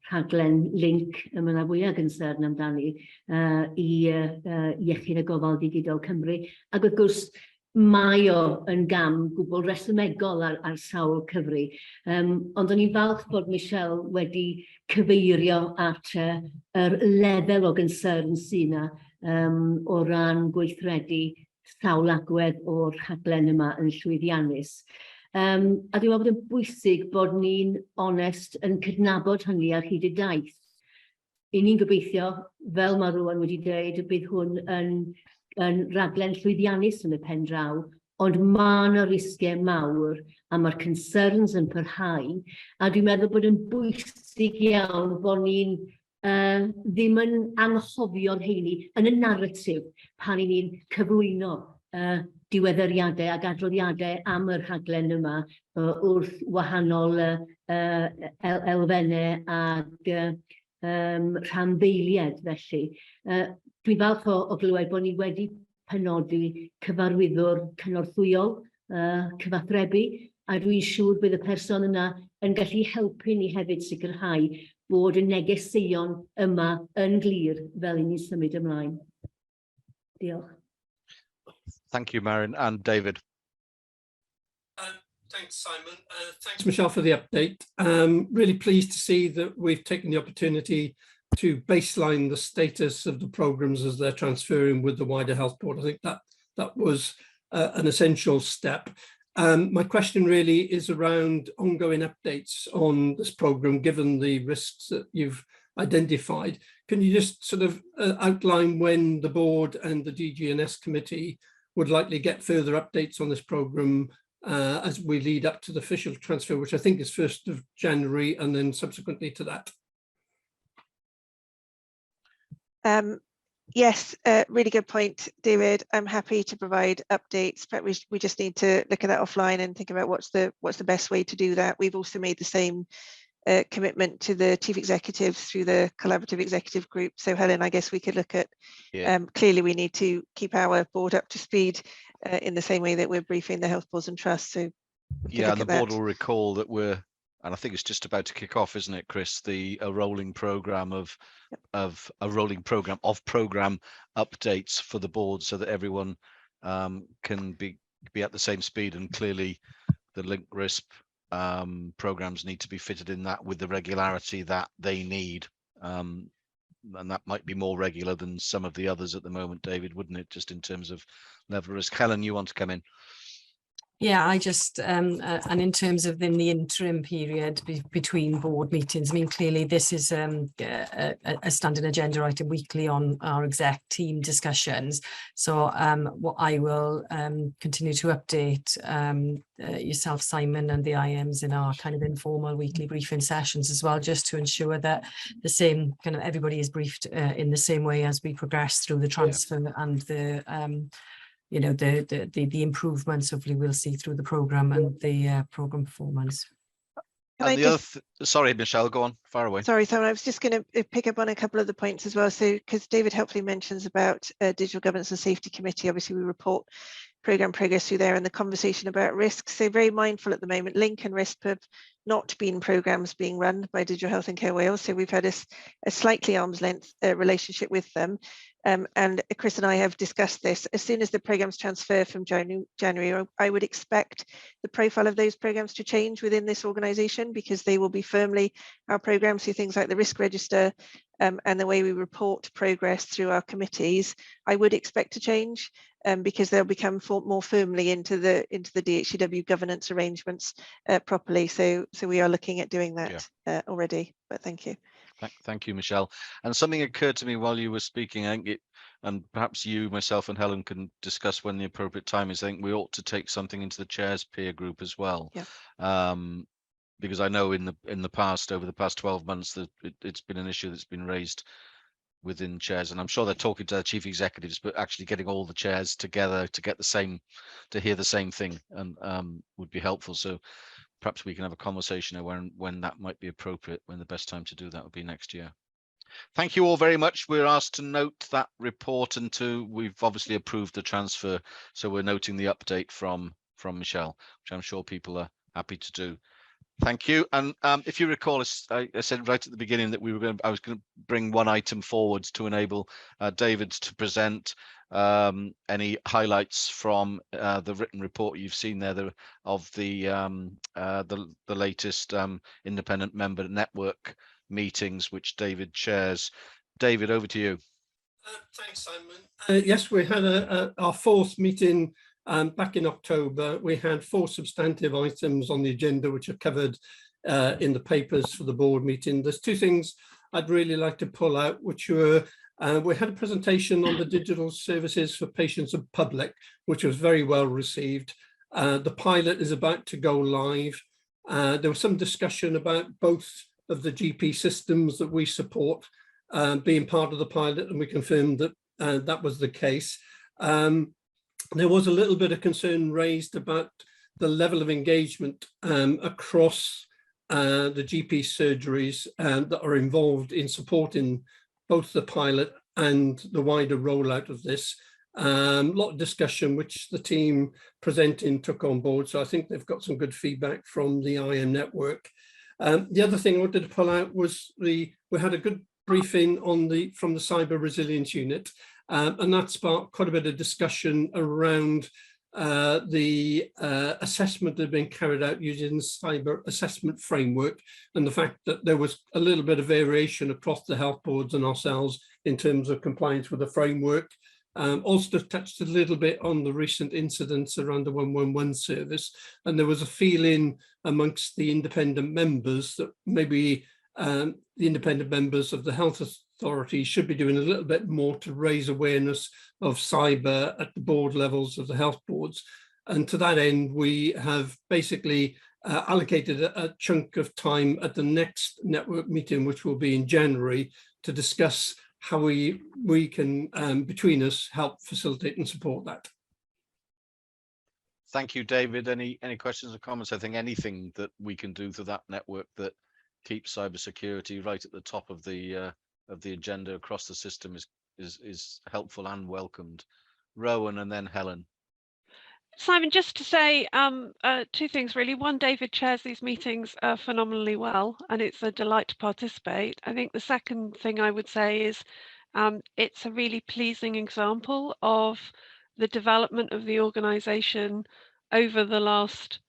Speaker 5: rhaglen LINC y mae yna fwyaf gynsern amdani i Iechyd a Gofal Digidol Cymru. Ac wrth gwrs, mae o yn gam gwbl resymegol ar sawl cyfri. Ond o'n i'n falch bod Michelle wedi cyfeirio at yr lefel o gynsern sydd yna o ran gweithredu sawl agwedd o'r rhaglen yma yn llwyddiannus. A dwi'n meddwl bod yn bwysig bod ni'n onest yn cydnabod hynny ar hyd y daith. I ni'n gobeithio, fel mae rwan wedi dweud, y bydd hwn yn raglen llwyddiannus yn y pen draw, ond mae yna risgiau mawr a mae'r concerns yn parhau, a dwi'n meddwl bod yn bwysig iawn bod ni'n ddim yn anghofio'r heini yn y narratif pan i ni'n cyflwyno diweddariadau ac adroddiadau am y rhaglen yma wrth wahanol elfennau ac rhanddeiliaid felly. Dwi'n falch o glywed bod ni wedi penodi cyfarwyddwr cynorthwyol cyfathrebu, a dwi'n siŵr bydd y person yna yn gallu helpu ni hefyd sicrhau bod y negeseuon yma yn glir fel i ni symud ymlaen. Diolch.
Speaker 1: Thank you, Marion. And David.
Speaker 14: Thanks, Simon. Thanks, Michelle, for the update. Really pleased to see that we've taken the opportunity to baseline the status of the programmes as they're transferring with the wider health board. I think that was an essential step. My question really is around ongoing updates on this programme, given the risks that you've identified. Can you just sort of outline when the board and the DG&S committee would likely get further updates on this programme as we lead up to the official transfer, which I think is 1st of January, and then subsequently to that?
Speaker 15: Yes, really good point, David. I'm happy to provide updates, but we just need to look at that offline and think about what's the best way to do that. We've also made the same commitment to the chief executives through the collaborative executive group. So Helen, I guess we could look at, clearly we need to keep our board up to speed in the same way that we're briefing the health boards and trusts. So
Speaker 1: yeah, and the board will recall that we're, and I think it's just about to kick off, isn't it, Chris? The a rolling program of a rolling program of program updates for the board, so that everyone can be at the same speed. And clearly, the LINC RISP programs need to be fitted in that with the regularity that they need, and that might be more regular than some of the others at the moment, David, wouldn't it? Just in terms of level of risk. Helen, you want to come in?
Speaker 7: Yeah, I just, and in terms of in the interim period between board meetings, I mean, clearly this is a standard agenda item weekly on our exec team discussions. So what I will continue to update yourself, Simon, and the IMs in our kind of informal weekly briefing sessions as well, just to ensure that the same kind of everybody is briefed in the same way as we progress through the transfer and the you know, the improvements hopefully we'll see through the programme and the programme performance.
Speaker 1: And the other sorry, Michelle, go on, fire away.
Speaker 15: Sorry, Simon, I was just going to pick up on a couple of the points as well. So, because David helpfully mentions about Digital Governance and Safety Committee, obviously we report programme progress through there and the conversation about risks. So very mindful at the moment, LINC and RISP have not been programmes being run by Digital Health and Care Wales. So we've had a slightly arm's length relationship with them. And Chris and I have discussed this. As soon as the programmes transfer from January, I would expect the profile of those programmes to change within this organisation, because they will be firmly our programmes. So things like the risk register and the way we report progress through our committees, I would expect to change, because they'll become more firmly into the DHCW governance arrangements properly. So we are looking at doing that already, but thank you.
Speaker 1: Thank you, Michelle. And something occurred to me while you were speaking, I think it, and perhaps you, myself and Helen can discuss when the appropriate time is. I think we ought to take something into the chair's peer group as well.
Speaker 15: Yeah.
Speaker 1: Because I know in the past, over the past 12 months, that it's been an issue that's been raised within chairs, and I'm sure they're talking to their chief executives, but actually getting all the chairs together to get the same, to hear the same thing, and would be helpful. So perhaps we can have a conversation when that might be appropriate, when the best time to do that would be next year. Thank you all very much. We're asked to note that report, and we've obviously approved the transfer, so we're noting the update from Michelle, which I'm sure people are happy to do. Thank you. And if you recall, I said right at the beginning that I was going to bring one item forward to enable David to present any highlights from the written report you've seen there, of the latest independent member network meetings, which David chairs. David, over to you.
Speaker 14: Thanks, Simon. Yes, we had our fourth meeting back in October. We had 4 substantive items on the agenda, which are covered in the papers for the board meeting. There's 2 things I'd really like to pull out, which were we had a presentation on the digital services for patients and public, which was very well received. The pilot is about to go live. There was some discussion about both of the GP systems that we support being part of the pilot, and we confirmed that that was the case. There was a little bit of concern raised about the level of engagement across the GP surgeries that are involved in supporting both the pilot and the wider rollout of this. A lot of discussion, which the team presenting took on board. So I think they've got some good feedback from the IM network. The other thing I wanted to pull out was we had a good briefing on from the Cyber Resilience Unit, and that sparked quite a bit of discussion around the assessment that had been carried out using the cyber assessment framework, and the fact that there was a little bit of variation across the health boards and ourselves in terms of compliance with the framework. Also touched a little bit on the recent incidents around the 111 service, and there was a feeling amongst the independent members that maybe the independent members of the health authority should be doing a little bit more to raise awareness of cyber at the board levels of the health boards. And to that end, we have basically allocated a chunk of time at the next network meeting, which will be in January, to discuss how we can, between us, help facilitate and support that.
Speaker 1: Thank you, David. Any questions or comments? I think anything that we can do through that network that keeps cybersecurity right at the top of the agenda across the system is helpful and welcomed. Rowan and then Helen.
Speaker 6: Simon, just to say 2 things really. One, David chairs these meetings phenomenally well, and it's a delight to participate. I think the second thing I would say is it's a really pleasing example of the development of the organisation over the last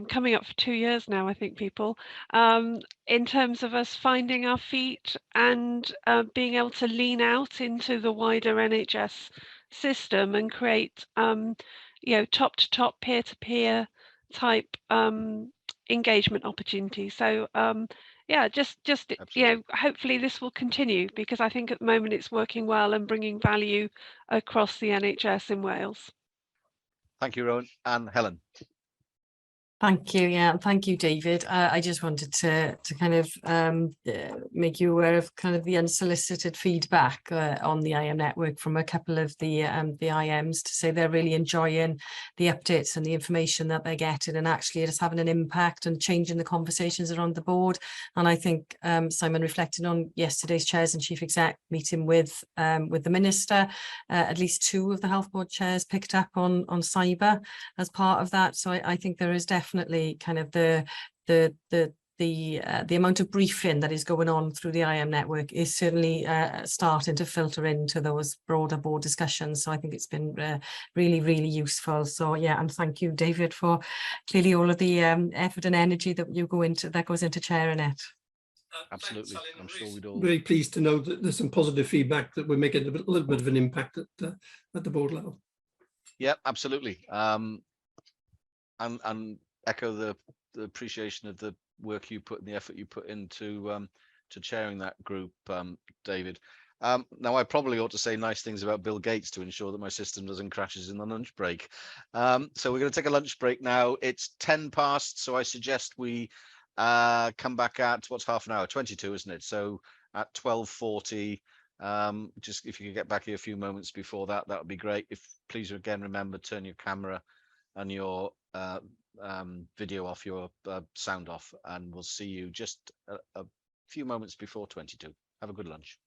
Speaker 6: coming up for 2 years now, I think, people, in terms of us finding our feet and being able to lean out into the wider NHS system and create you know, top to top, peer to peer type engagement opportunities. So yeah, just you know, hopefully this will continue, because I think at the moment it's working well and bringing value across the NHS in Wales.
Speaker 1: Thank you, Rowan. And Helen.
Speaker 7: Thank you. Yeah, thank you, David. I just wanted to kind of make you aware of kind of the unsolicited feedback on the IM network from a couple of the IMs to say they're really enjoying the updates and the information that they're getting, and actually it's having an impact and changing the conversations around the board. And I think Simon, reflecting on yesterday's chairs and chief exec meeting with the minister, at least 2 of the health board chairs picked up on cyber as part of that. So I think there is definitely kind of the amount of briefing that is going on through the IM network is certainly starting to filter into those broader board discussions. So I think it's been really, really useful. So yeah, and thank you, David, for clearly all of the effort and energy that you go into that goes into chairing it.
Speaker 1: Absolutely, I'm sure we'd all
Speaker 14: very pleased to know that there's some positive feedback that we're making a little bit of an impact at the board level.
Speaker 1: Yeah, absolutely. And echo the appreciation of the work you put and the effort you put into to chairing that group, David. Now, I probably ought to say nice things about Bill Gates to ensure that my system doesn't crash in the lunch break. So we're going to take a lunch break now. It's 10 past, so I suggest we Come back at, what's half an hour? 22, isn't it? So at 12:40, just if you could get back here a few moments before that, that would be great. If please again remember, turn your camera and your video off, your sound off, and we'll see you just a few moments before 22. Have a good lunch.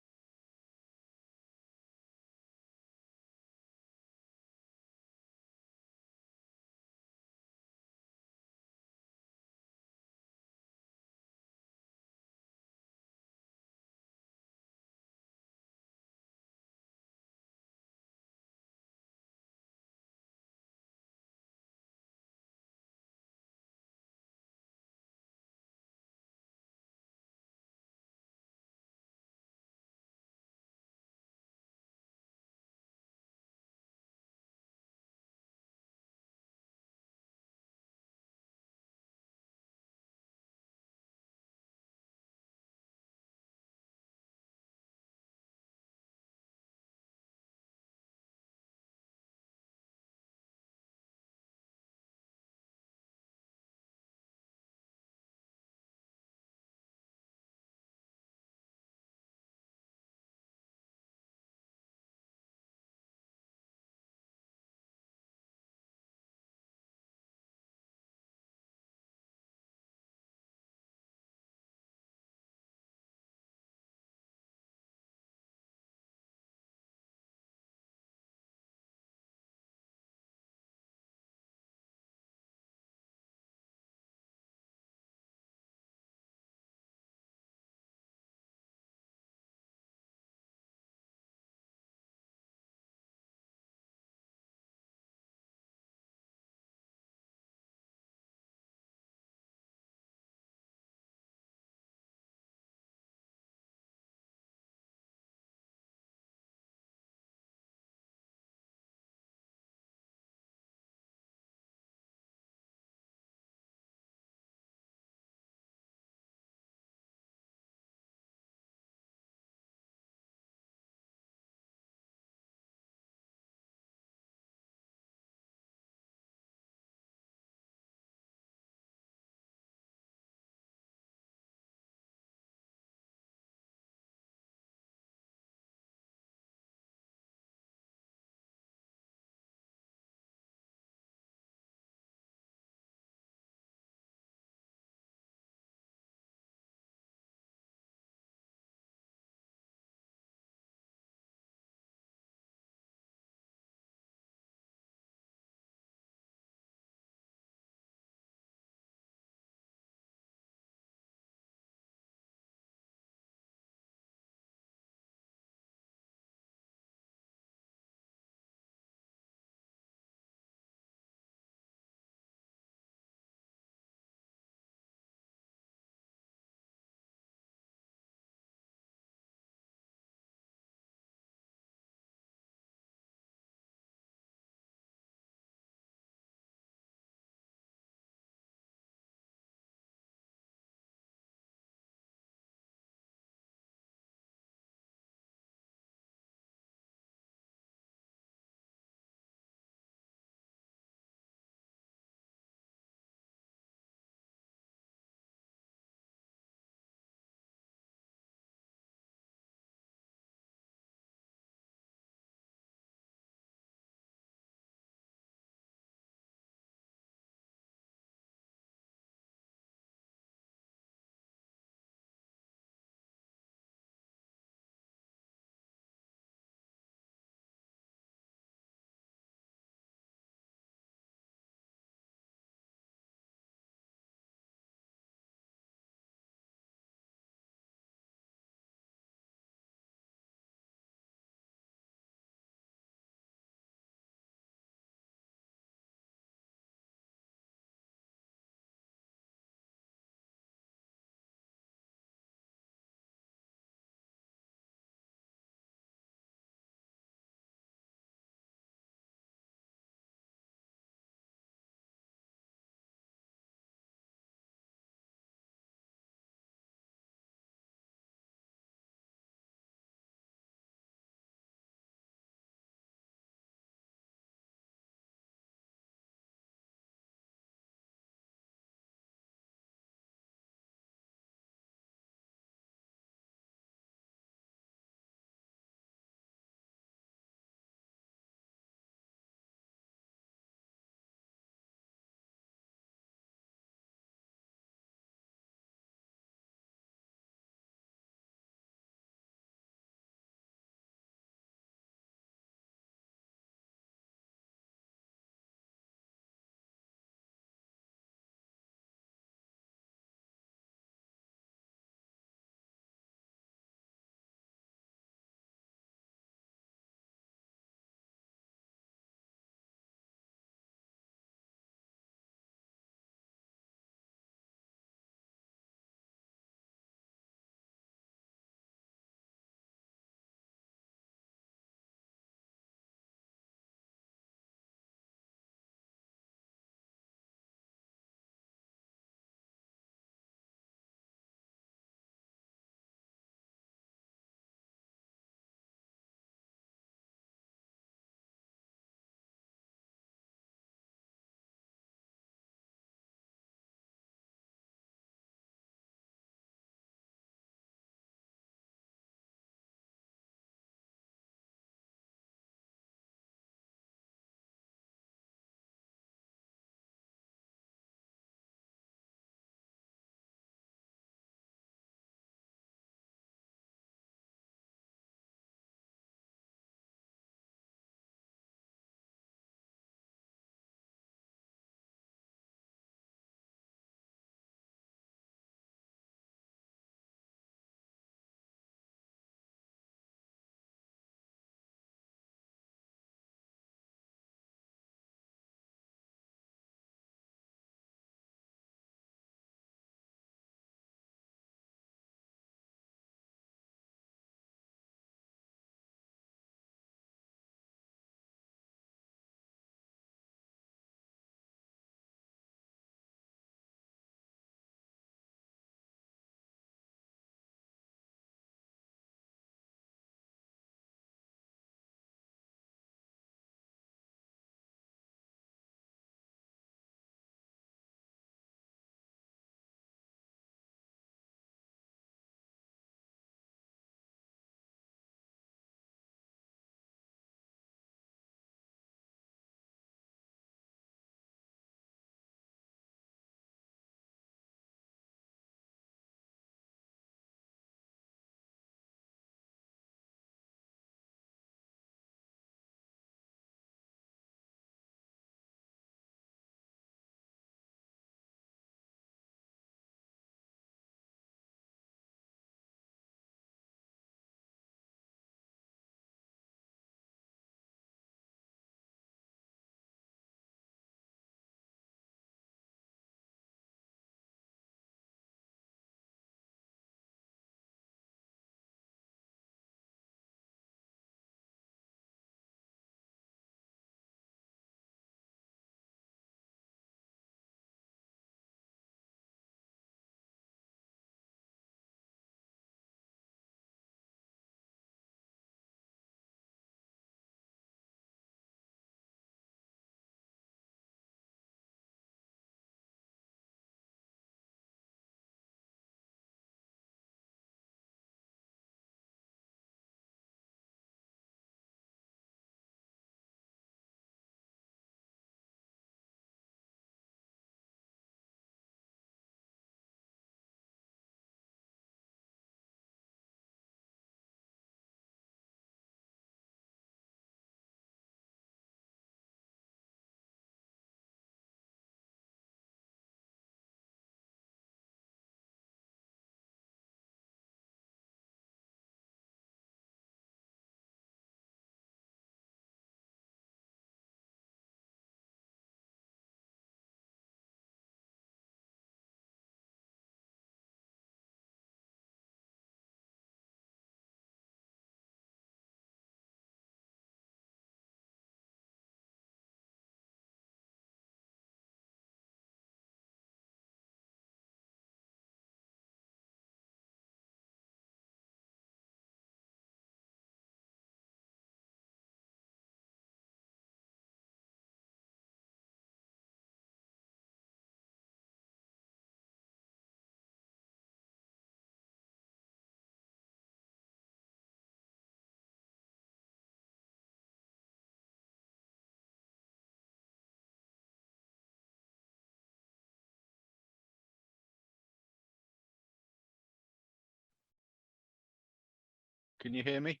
Speaker 1: Can you hear me?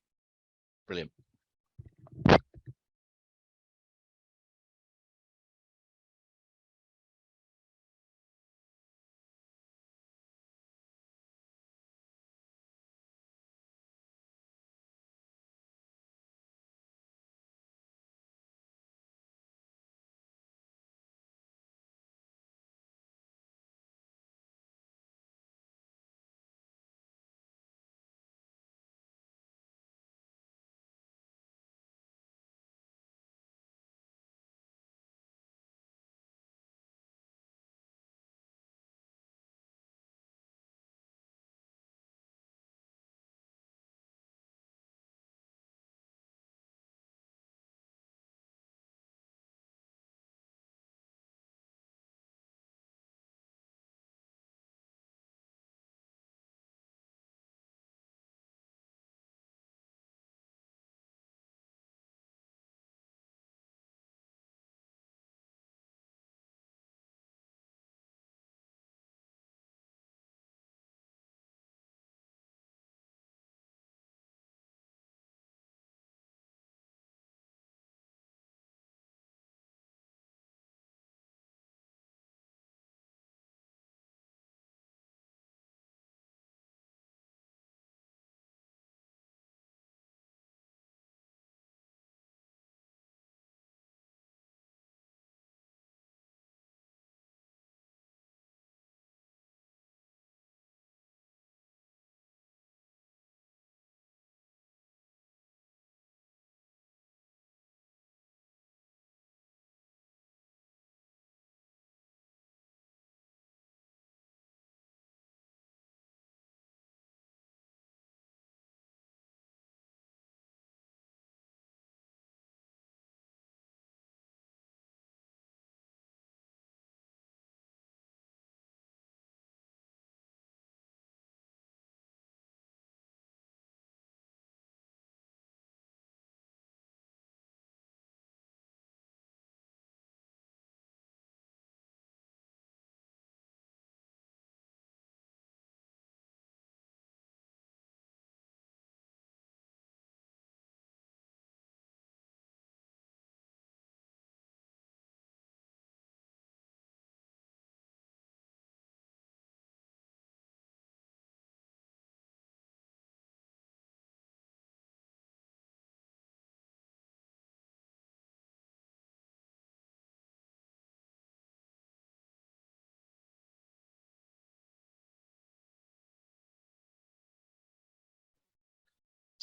Speaker 1: Brilliant.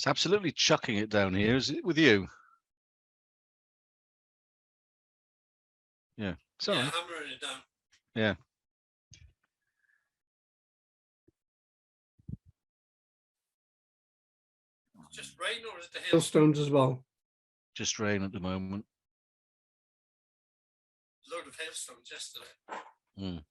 Speaker 1: It's absolutely chucking it down here. Is it with you? Yeah. Sorry.
Speaker 14: Yeah, hammering it down.
Speaker 1: Yeah.
Speaker 14: Just rain or is it the hailstones as well?
Speaker 1: Just rain at the moment.
Speaker 14: Load of hailstones yesterday.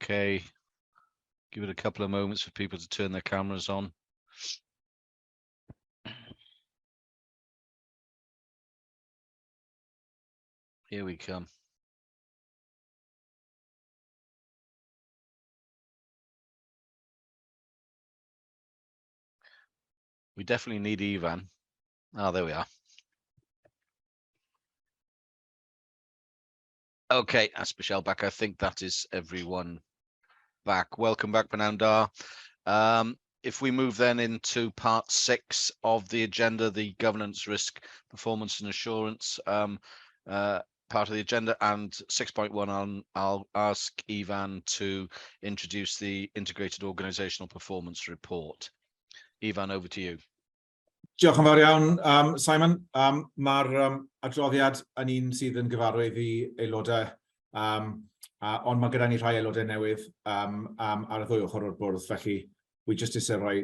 Speaker 1: Okay. Give it a couple of moments for people to turn their cameras on. Here we come. We definitely need Ivan. Oh, there we are. Okay, that's Michelle back. I think that is everyone back. Welcome back, Prynhawn da. If we move then into part 6 of the agenda, the governance, risk, performance and assurance part of the agenda, and 6.1 on, I'll ask Ivan to introduce the Integrated Organisational Performance Report. Ivan, over to you.
Speaker 12: Diolch yn fawr iawn, Simon. Mae'r adroddiad yn un sydd yn gyfarwydd i aelodau, ond mae gyda ni rhai aelodau newydd ar y ddwy ochr o'r bwrdd, felly wi jyst eisiau rhoi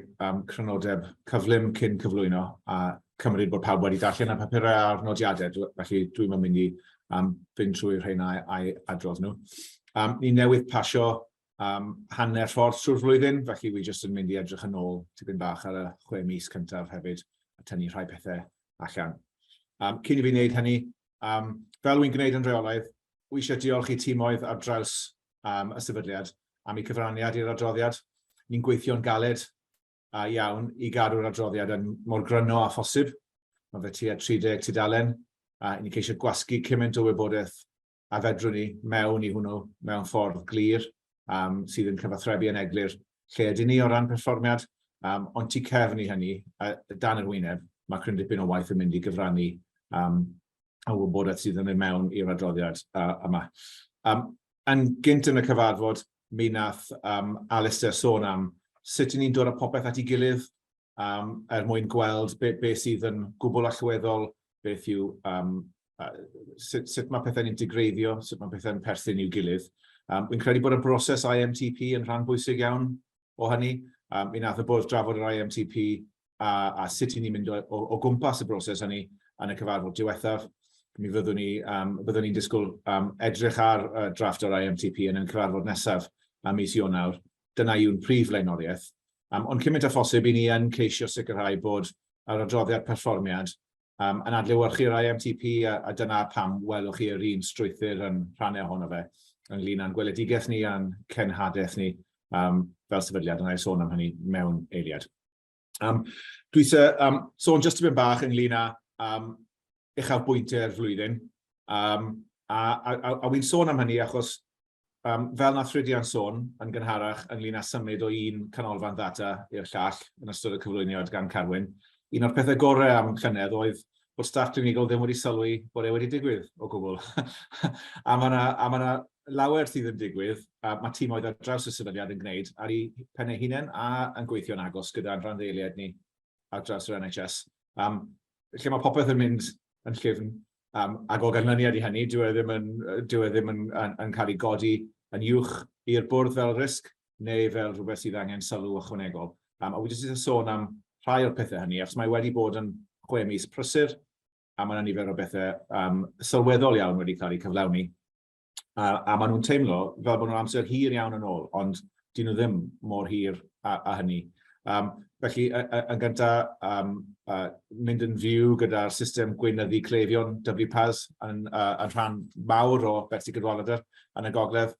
Speaker 12: crynodeb cyflym cyn cyflwyno a cymryd bod pawb wedi darllen y papurau a'r nodiadau, felly dwi'm yn mynd i fynd trwy'r rheina a'i adrodd nhw. Ni newydd pasio hanner ffordd trwy'r flwyddyn, felly wi jyst yn mynd i edrych yn ôl tipyn bach ar y 6 mis cyntaf hefyd a tynnu rhai pethau allan. Cyn i fi wneud hynny, fel wy'n gwneud yn rheolaidd, wi eisiau diolch i tîmoedd ar draws y sefydliad am eu cyfraniad i'r adroddiad. Ni'n gweithio'n galed iawn i gadw'r adroddiad yn mor gryno â phosib. Mae fe tua 30 tudalen, a ni'n ceisio gwasgu cymaint o wybodaeth a fedrwn ni mewn i hwnnw mewn ffordd glir sydd yn cyfathrebu yn eglur lle ydyn ni o ran perfformiad, ond tu cefn i hynny, dan yr wyneb, mae cryn dipyn o waith yn mynd i gyfrannu y wybodaeth sydd yn mynd mewn i'r adroddiad yma. Yn gynt yn y cyfarfod, mi nath Alistair sôn am sut 'y ni'n dod â popeth at ei gilydd er mwyn gweld be sydd yn gwbl allweddol, beth yw, sut, sut mae pethau'n integreiddio, sut mae pethau'n perthyn i'w gilydd. Wy'n credu bod y broses IMTP yn rhan bwysig iawn o hynny. Mi nath y bwrdd drafod yr IMTP a sut i ni'n mynd o gwmpas y broses hynny yn y cyfarfod diwethaf. Mi fyddwn ni, byddwn ni'n disgwyl edrych ar drafft o'r IMTP yn ein cyfarfod nesaf am mis Ionawr. Dyna yw'n prif flaenoriaeth. Ond cymaint â phosib, i ni yn ceisio sicrhau bod yr adroddiad perfformiad yn adlewyrchu'r IMTP, a dyna pam welwch chi yr un strwythur yn rhannau ohono fe ynglyn â'n gweledigaeth ni a'n cenhadaeth ni fel sefydliad, a wna i sôn am hynny mewn eiliad. Dwi eisiau sôn jyst tipyn bach ynglyn â uchafbwyntiau'r flwyddyn, a wy'n sôn am hynny achos fel nath Rhydian sôn yn gynharach ynglyn â symud o un canolfan ddata i'r llall yn ystod y cyflwyniad gan Carwyn, un o'r pethau gorau am llynedd oedd bod staff clinigol ddim wedi sylwi bod e wedi digwydd o gwbl. A mae yna a ma' 'na lawer sydd yn digwydd, a mae timoedd ar draws y sefydliad yn gwneud ar eu pen eu hunain a yn gweithio'n agos gyda'n rhanddeiliaid ni ar draws yr NHS. Lle mae popeth yn mynd yn llyfn, ac o ganlyniad i hynny, dyw e ddim yn, dyw e ddim yn, yn, yn cael ei godi yn uwch i'r bwrdd fel risg neu fel rhywbeth sydd angen sylw ychwanegol. A wi jyst eisiau sôn am rhai o'r pethau hynny, achos mae wedi bod yn 6 mis prysur, a mae yna nifer o bethau sylweddol iawn wedi cael eu cyflawni. A maen nhw'n teimlo fel bod nhw'n amser hir iawn yn ôl, ond dyn nhw ddim mor hir â hynny. Felly, yn gyntaf, mynd yn fyw gyda'r system gweinyddu cleifion WPAS yn rhan mawr o Betsi Cadwaladr yn y gogledd.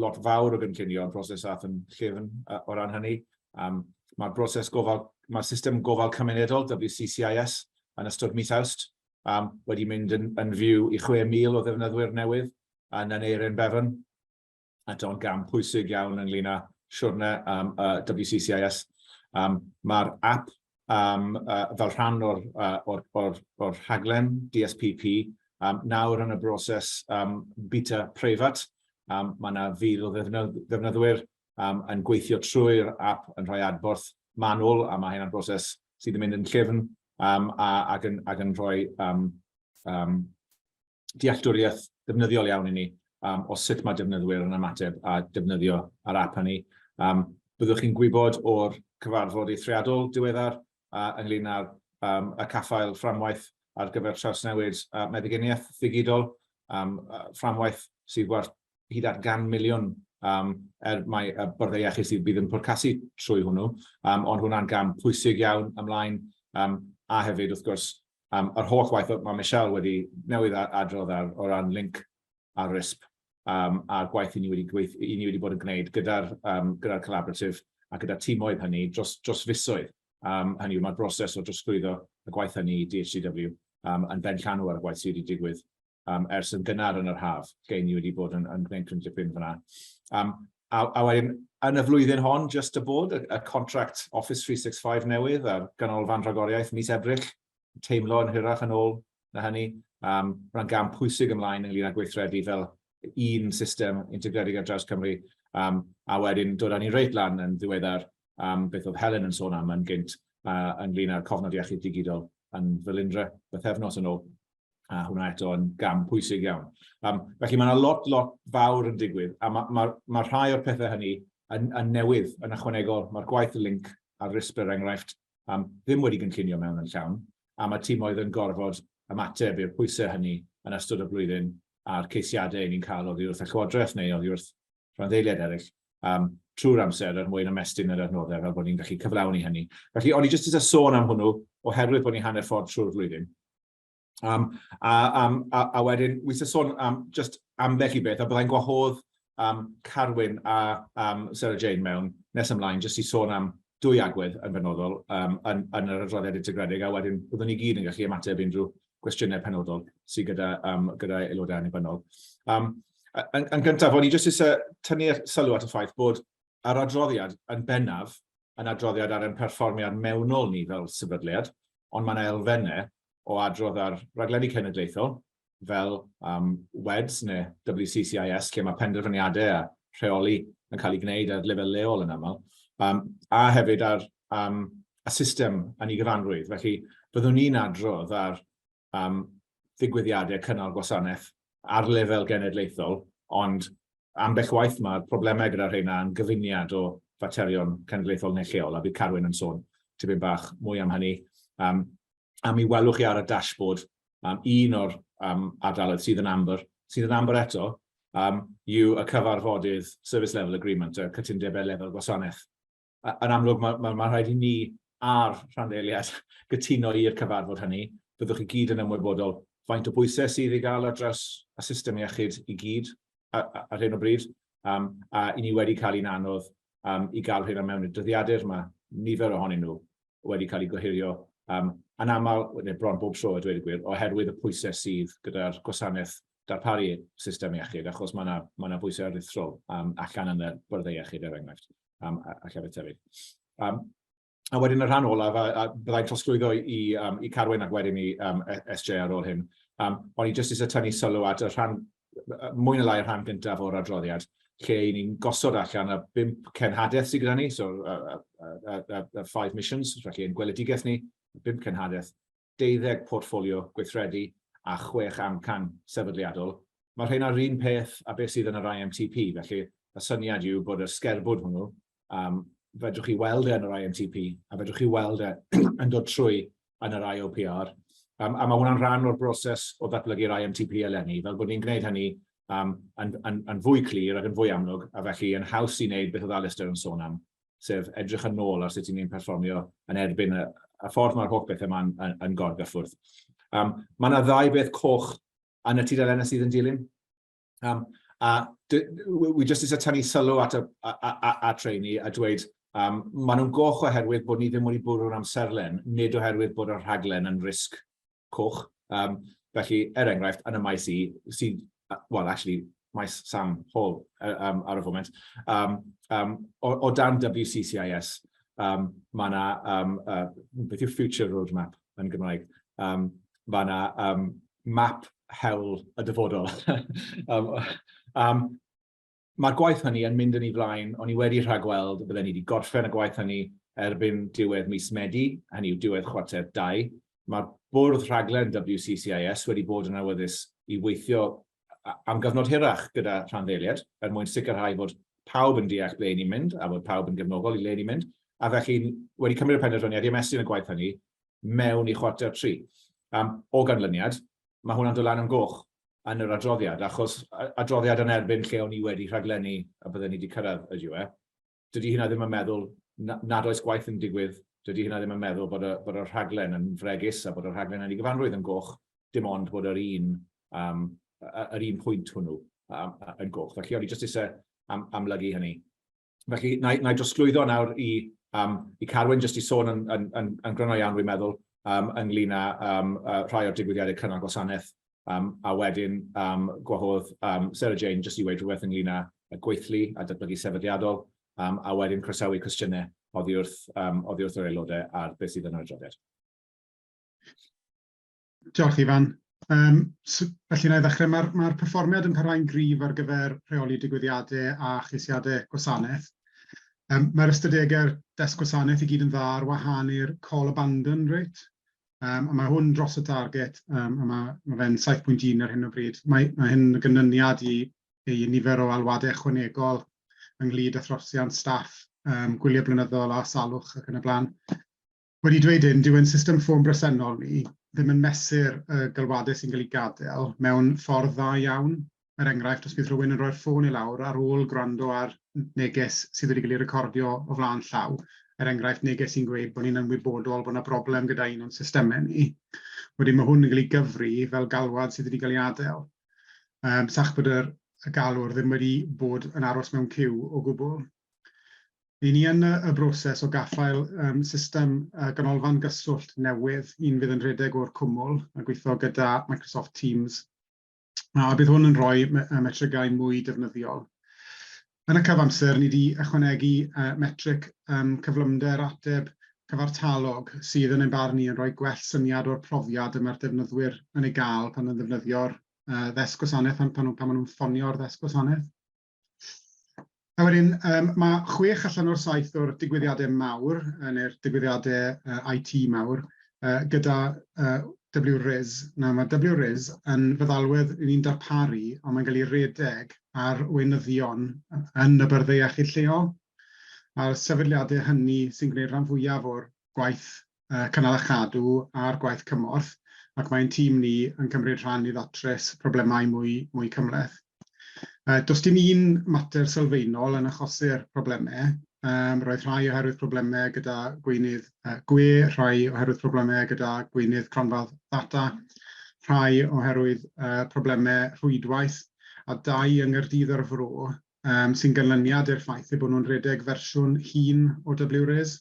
Speaker 12: Lot fawr o gynllunio yn proses aeth yn llyfn o ran hynny. Mae'r broses gofal, mae'r system gofal cymunedol, WCCIS, yn ystod mis Awst, wedi mynd yn fyw i 6,000 o ddefnyddwyr newydd yn Aneurin Bevan. Eto'n gam pwysig iawn ynglyn â siwrne WCCIS. Mae'r app fel rhan o'r rhaglen DSPP nawr yn y broses beta preifat. Mae yna 1,000 o ddefnyddwyr yn gweithio trwy'r app yn rhoi adborth manwl, a mae hynna'n broses sydd yn mynd yn llyfn ac yn rhoi dealltwriaeth ddefnyddiol iawn i ni o sut mae defnyddwyr yn ymateb a defnyddio yr app hynny. Byddwch chi'n gwybod o'r cyfarfod eithriadol diweddar ynglyn â'r y caffael fframwaith ar gyfer trawsnewid meddyginiaeth ddigidol, fframwaith sydd werth hyd at 100 miliwn er mae y byrddau iechyd sydd bydd yn pwrcasu trwy hwnnw, ond hwnna'n gam pwysig iawn ymlaen, a hefyd, wrth gwrs, yr holl waith mae Michelle wedi newydd adrodd ar o ran link a RISP a'r gwaith i ni wedi, gweith, i ni wedi bod yn gwneud gyda'r gyda collaborative a gyda tîmoedd hynny dros, dros fisoedd. Hynny yw, mae'r broses o drosglwyddo y gwaith hynny i DHCW yn benllanw ar y gwaith sydd wedi digwydd ers yn gynnar yn yr haf, lle ni wedi bod yn, yn gwneud cryn dipyn fyna. A wedyn, yn y flwyddyn hon, just y bod, y contract Office 365 newydd a'r Ganolfan Rhagoriaeth mis Ebrill, teimlo yn hirach yn ôl na hynny. Rhan gam pwysig ymlaen ynglyn â gweithredu fel un system integredig ar draws Cymru, a wedyn dod â ni reit lan yn ddiweddar um, beth oedd Helen yn sôn am yn gynt ynglyn â'r cofnod iechyd digidol yn Felindre bythefnos yn ôl. A hwnna eto yn gam pwysig iawn. Felly mae yna lot, lot fawr yn digwydd, a mae, ma, ma rhai o'r pethau hynny yn, yn newydd, yn ychwanegol. Mae'r gwaith y link a'r RISP er enghraifft ddim wedi gynllunio mewn yn llawn, a mae timoedd yn gorfod ymateb i'r pwysau hynny yn ystod y blwyddyn a'r ceisiadau ni'n cael oddi wrth y Llywodraeth neu oddi wrth rhanddeiliaid eraill trwy'r amser er mwyn ymestyn yr adnoddau fel bod ni'n gallu cyflawni hynny. Felly, o'n i jyst eisiau sôn am hwnnw oherwydd bod ni hanner ffordd trwy'r flwyddyn. A wedyn, wi eisiau sôn am just ambell i beth, a byddai'n gwahodd Carwyn a Sarah Jane mewn nes ymlaen, jyst i sôn am dwy agwedd yn benodol yn, yn yr adroddiad integredig, a wedyn byddwn ni gyd yn gallu ymateb unrhyw gwestiynau penodol sydd gyda, gyda aelodau annibynnol. Yn, yn gyntaf, o'n i jyst eisiau tynnu sylw at y ffaith bod yr adroddiad yn bennaf yn adroddiad ar ein perfformiad mewnol ni fel sefydliad, ond mae yna elfennau o adrodd ar raglenni cenedlaethol fel WEDS neu WCCIS, lle mae penderfyniadau a rheoli yn cael ei gwneud ar lefel leol yn aml, a hefyd ar y system yn ei gyfanrwydd. Felly, byddwn ni'n adrodd ar ddigwyddiadau cynnal gwasanaeth ar lefel genedlaethol, ond ambell waith mae'r problemau gyda rheina yn gyfuniad o faterion cenedlaethol neu lleol, a bydd Carwyn yn sôn tipyn bach mwy am hynny. A mi welwch chi ar y dashboard un o'r ardaloedd sydd yn amber, sydd yn amber eto, yw y cyfarfodydd Service Level Agreement, y cytundebau lefel gwasanaeth. Yn amlwg, mae, mae, mae rhaid i ni a'r rhanddeiliad gytuno i'r cyfarfod hynny. Byddwch chi gyd yn ymwybodol faint o bwysau sydd i gael ar draws y system iechyd i gyd ar hyn o bryd, a i ni wedi cael un anodd i gael rheina mewn i'r dyddiadur. Mae nifer ohonyn nhw wedi cael eu gohirio yn aml, neu bron bob tro a dweud y gwir, oherwydd y pwysau sydd gyda'r gwasanaeth darparu system iechyd, achos mae yna ma 'na bwysau aruthrol allan yn y byrddau iechyd, er enghraifft, a llefydd tebyg. A wedyn y rhan olaf, a byddai'n trosglwyddo i, i Carwyn ac wedyn i SJ ar ôl hyn, o'n i jyst eisiau tynnu sylw at y rhan, mwy na lai y rhan gyntaf o'r adroddiad, lle i ni'n gosod allan y bump cenhadaeth sydd gyda ni, so y five missions, felly ein gweledigaeth ni, y bump cenhadaeth, deuddeg portffolio gweithredu a chwech amcan sefydliadol. Mae rheina'r un peth â beth sydd yn yr IMTP, felly y syniad yw bod y sgerbwd hwnnw, fedrwch chi weld e yn yr IMTP, a fedrwch chi weld e yn dod trwy yn yr IOPR. A mae hwnna'n rhan o'r broses o ddatblygu'r IMTP eleni, fel bod ni'n gwneud hynny yn, yn, yn fwy clir ac yn fwy amlwg, a felly yn haws i wneud beth oedd Alistair yn sôn am, sef edrych yn ôl ar sut i ni'n perfformio yn erbyn y, y ffordd mae'r holl bethau yma'n yn, yn gorgyffwrdd. Mae yna ddau beth coch yn y tudalennau sydd yn dilyn. A wi jyst eisiau tynnu sylw at, y, at rheini a dweud, maen nhw'n goch oherwydd bod ni ddim wedi bwrw'r amserlen, nid oherwydd bod y rhaglen yn risg coch. Felly, er enghraifft, yn y maes i, sydd, well, actually, maes Sam Hall ar y foment, o dan WCCIS, mae yna, beth yw future roadmap yn Gymraeg? Mae yna map hewl y dyfodol. Mae'r gwaith hynny yn mynd yn ei flaen, o'n i wedi rhagweld y bydden ni wedi gorffen y gwaith hynny erbyn diwedd mis Medi, hynny yw diwedd chwarter dau. Mae'r bwrdd rhaglen WCCIS wedi bod yn awyddus i weithio am gyfnod hirach gyda rhanddeiliaid er mwyn sicrhau bod pawb yn deall ble ni'n mynd a bod pawb yn gefnogol i le ni'n mynd, a felly wedi cymryd y penderfyniad i ymestyn y gwaith hynny mewn i chwarter tri. O ganlyniad, mae hwnna'n dod lan yn goch. yn yr adroddiad, achos adroddiad yn erbyn lle o'n i wedi rhaglennu a bydden ni wedi cyrraedd ydyw e. Dydy hynna ddim yn meddwl nad oes gwaith yn digwydd, dydy hynna ddim yn meddwl bod y, bod y rhaglen yn fregus a bod y rhaglen yn ei gyfanrwydd yn goch, dim ond bod yr un, um, yr un pwynt hwnnw um, yn goch. Felly o'n i jyst eisiau am, amlygu hynny. Felly, na, na i drosglwyddo nawr i, um, i Carwyn, jyst i sôn yn, yn, yn, yn gryno iawn, dwi'n meddwl, um, ynglyn â um, rhai o'r digwyddiadau cynnal gwasanaeth, um, a wedyn um, gwahodd um, Sarah Jane jyst i weud rhywbeth ynglyn â y gweithlu a datblygu sefydliadol, um, a wedyn croesawu cwestiynau oddi wrth, um, oddi wrth yr aelodau ar beth sydd yn yr adroddiad.
Speaker 13: Diolch, Ifan. Um, so, felly, na i ddechrau. Mae'r mae perfformiad yn parhau'n gryf ar gyfer rheoli digwyddiadau a cheisiadau gwasanaeth. Um, Mae'r ystadegau'r desg gwasanaeth i gyd yn dda ar wahân i'r call abandon rate. Um, a mae hwn dros y target, um, a mae, mae fe'n 7.1 ar hyn o bryd. Mae, mae hyn yn gynnyniad i, i nifer o alwadau ychwanegol ynglyd â throsiant staff, um, gwyliau blynyddol a salwch ac yn y blaen. Wedi dweud hyn, dyw ein system ffôn bresennol ni ddim yn mesur y galwadau sy'n cael eu gadael mewn ffordd dda iawn. Er enghraifft, os bydd rhywun yn rhoi'r ffôn i lawr ar ôl gwrando ar neges sydd wedi cael ei recordio o flaen llaw, er enghraifft neges sy'n gweud bod ni'n ymwybodol bod yna broblem gyda un o'n systemau ni, wedyn mae hwn yn cael ei gyfri fel galwad sydd wedi cael ei adael. Um, sach bod yr, y galwr ddim wedi bod yn aros mewn cyw o gwbl. Ry'n ni yn y broses o gaffael um, system uh, ganolfan gyswllt newydd, un fydd yn rhedeg o'r cwmwl a gweithio gyda Microsoft Teams. A bydd hwn yn rhoi metrigau mwy defnyddiol. Yn y cyfamser, ni wedi ychwanegu uh, metric um, cyflymder ateb cyfartalog sydd yn ein barn ni yn rhoi gwell syniad o'r profiad y mae'r defnyddwyr yn ei gael pan yn ddefnyddio'r uh, ddesg gwasanaeth, pan, pan, pan maen nhw'n ffonio'r ddesg gwasanaeth. A wedyn, um, mae chwech allan o'r saith o'r digwyddiadau mawr, neu'r digwyddiadau uh, IT mawr, uh, gyda uh, WRIS. Na, mae WRIS yn feddalwedd i ni'n darparu, ond mae'n cael ei redeg ar weinyddion yn y byrddau iechyd lleol. A'r sefydliadau hynny sy'n gwneud rhan fwyaf o'r gwaith uh, cynnal a chadw a'r gwaith cymorth, ac mae'n tîm ni yn cymryd rhan i ddatrys problemau mwy, mwy cymhleth. Does dim un mater sylfaenol yn achosi'r problemau. Um, roedd rhai oherwydd problemau gyda gweinydd uh, gwe, rhai oherwydd problemau gyda gweinydd cronfa ddata, rhai oherwydd uh, problemau rhwydwaith, a dau yng Nghaerdydd ar y Fro um, sy'n ganlyniad i'r ffaith eu bod nhw'n rhedeg fersiwn hŷn o WRIS.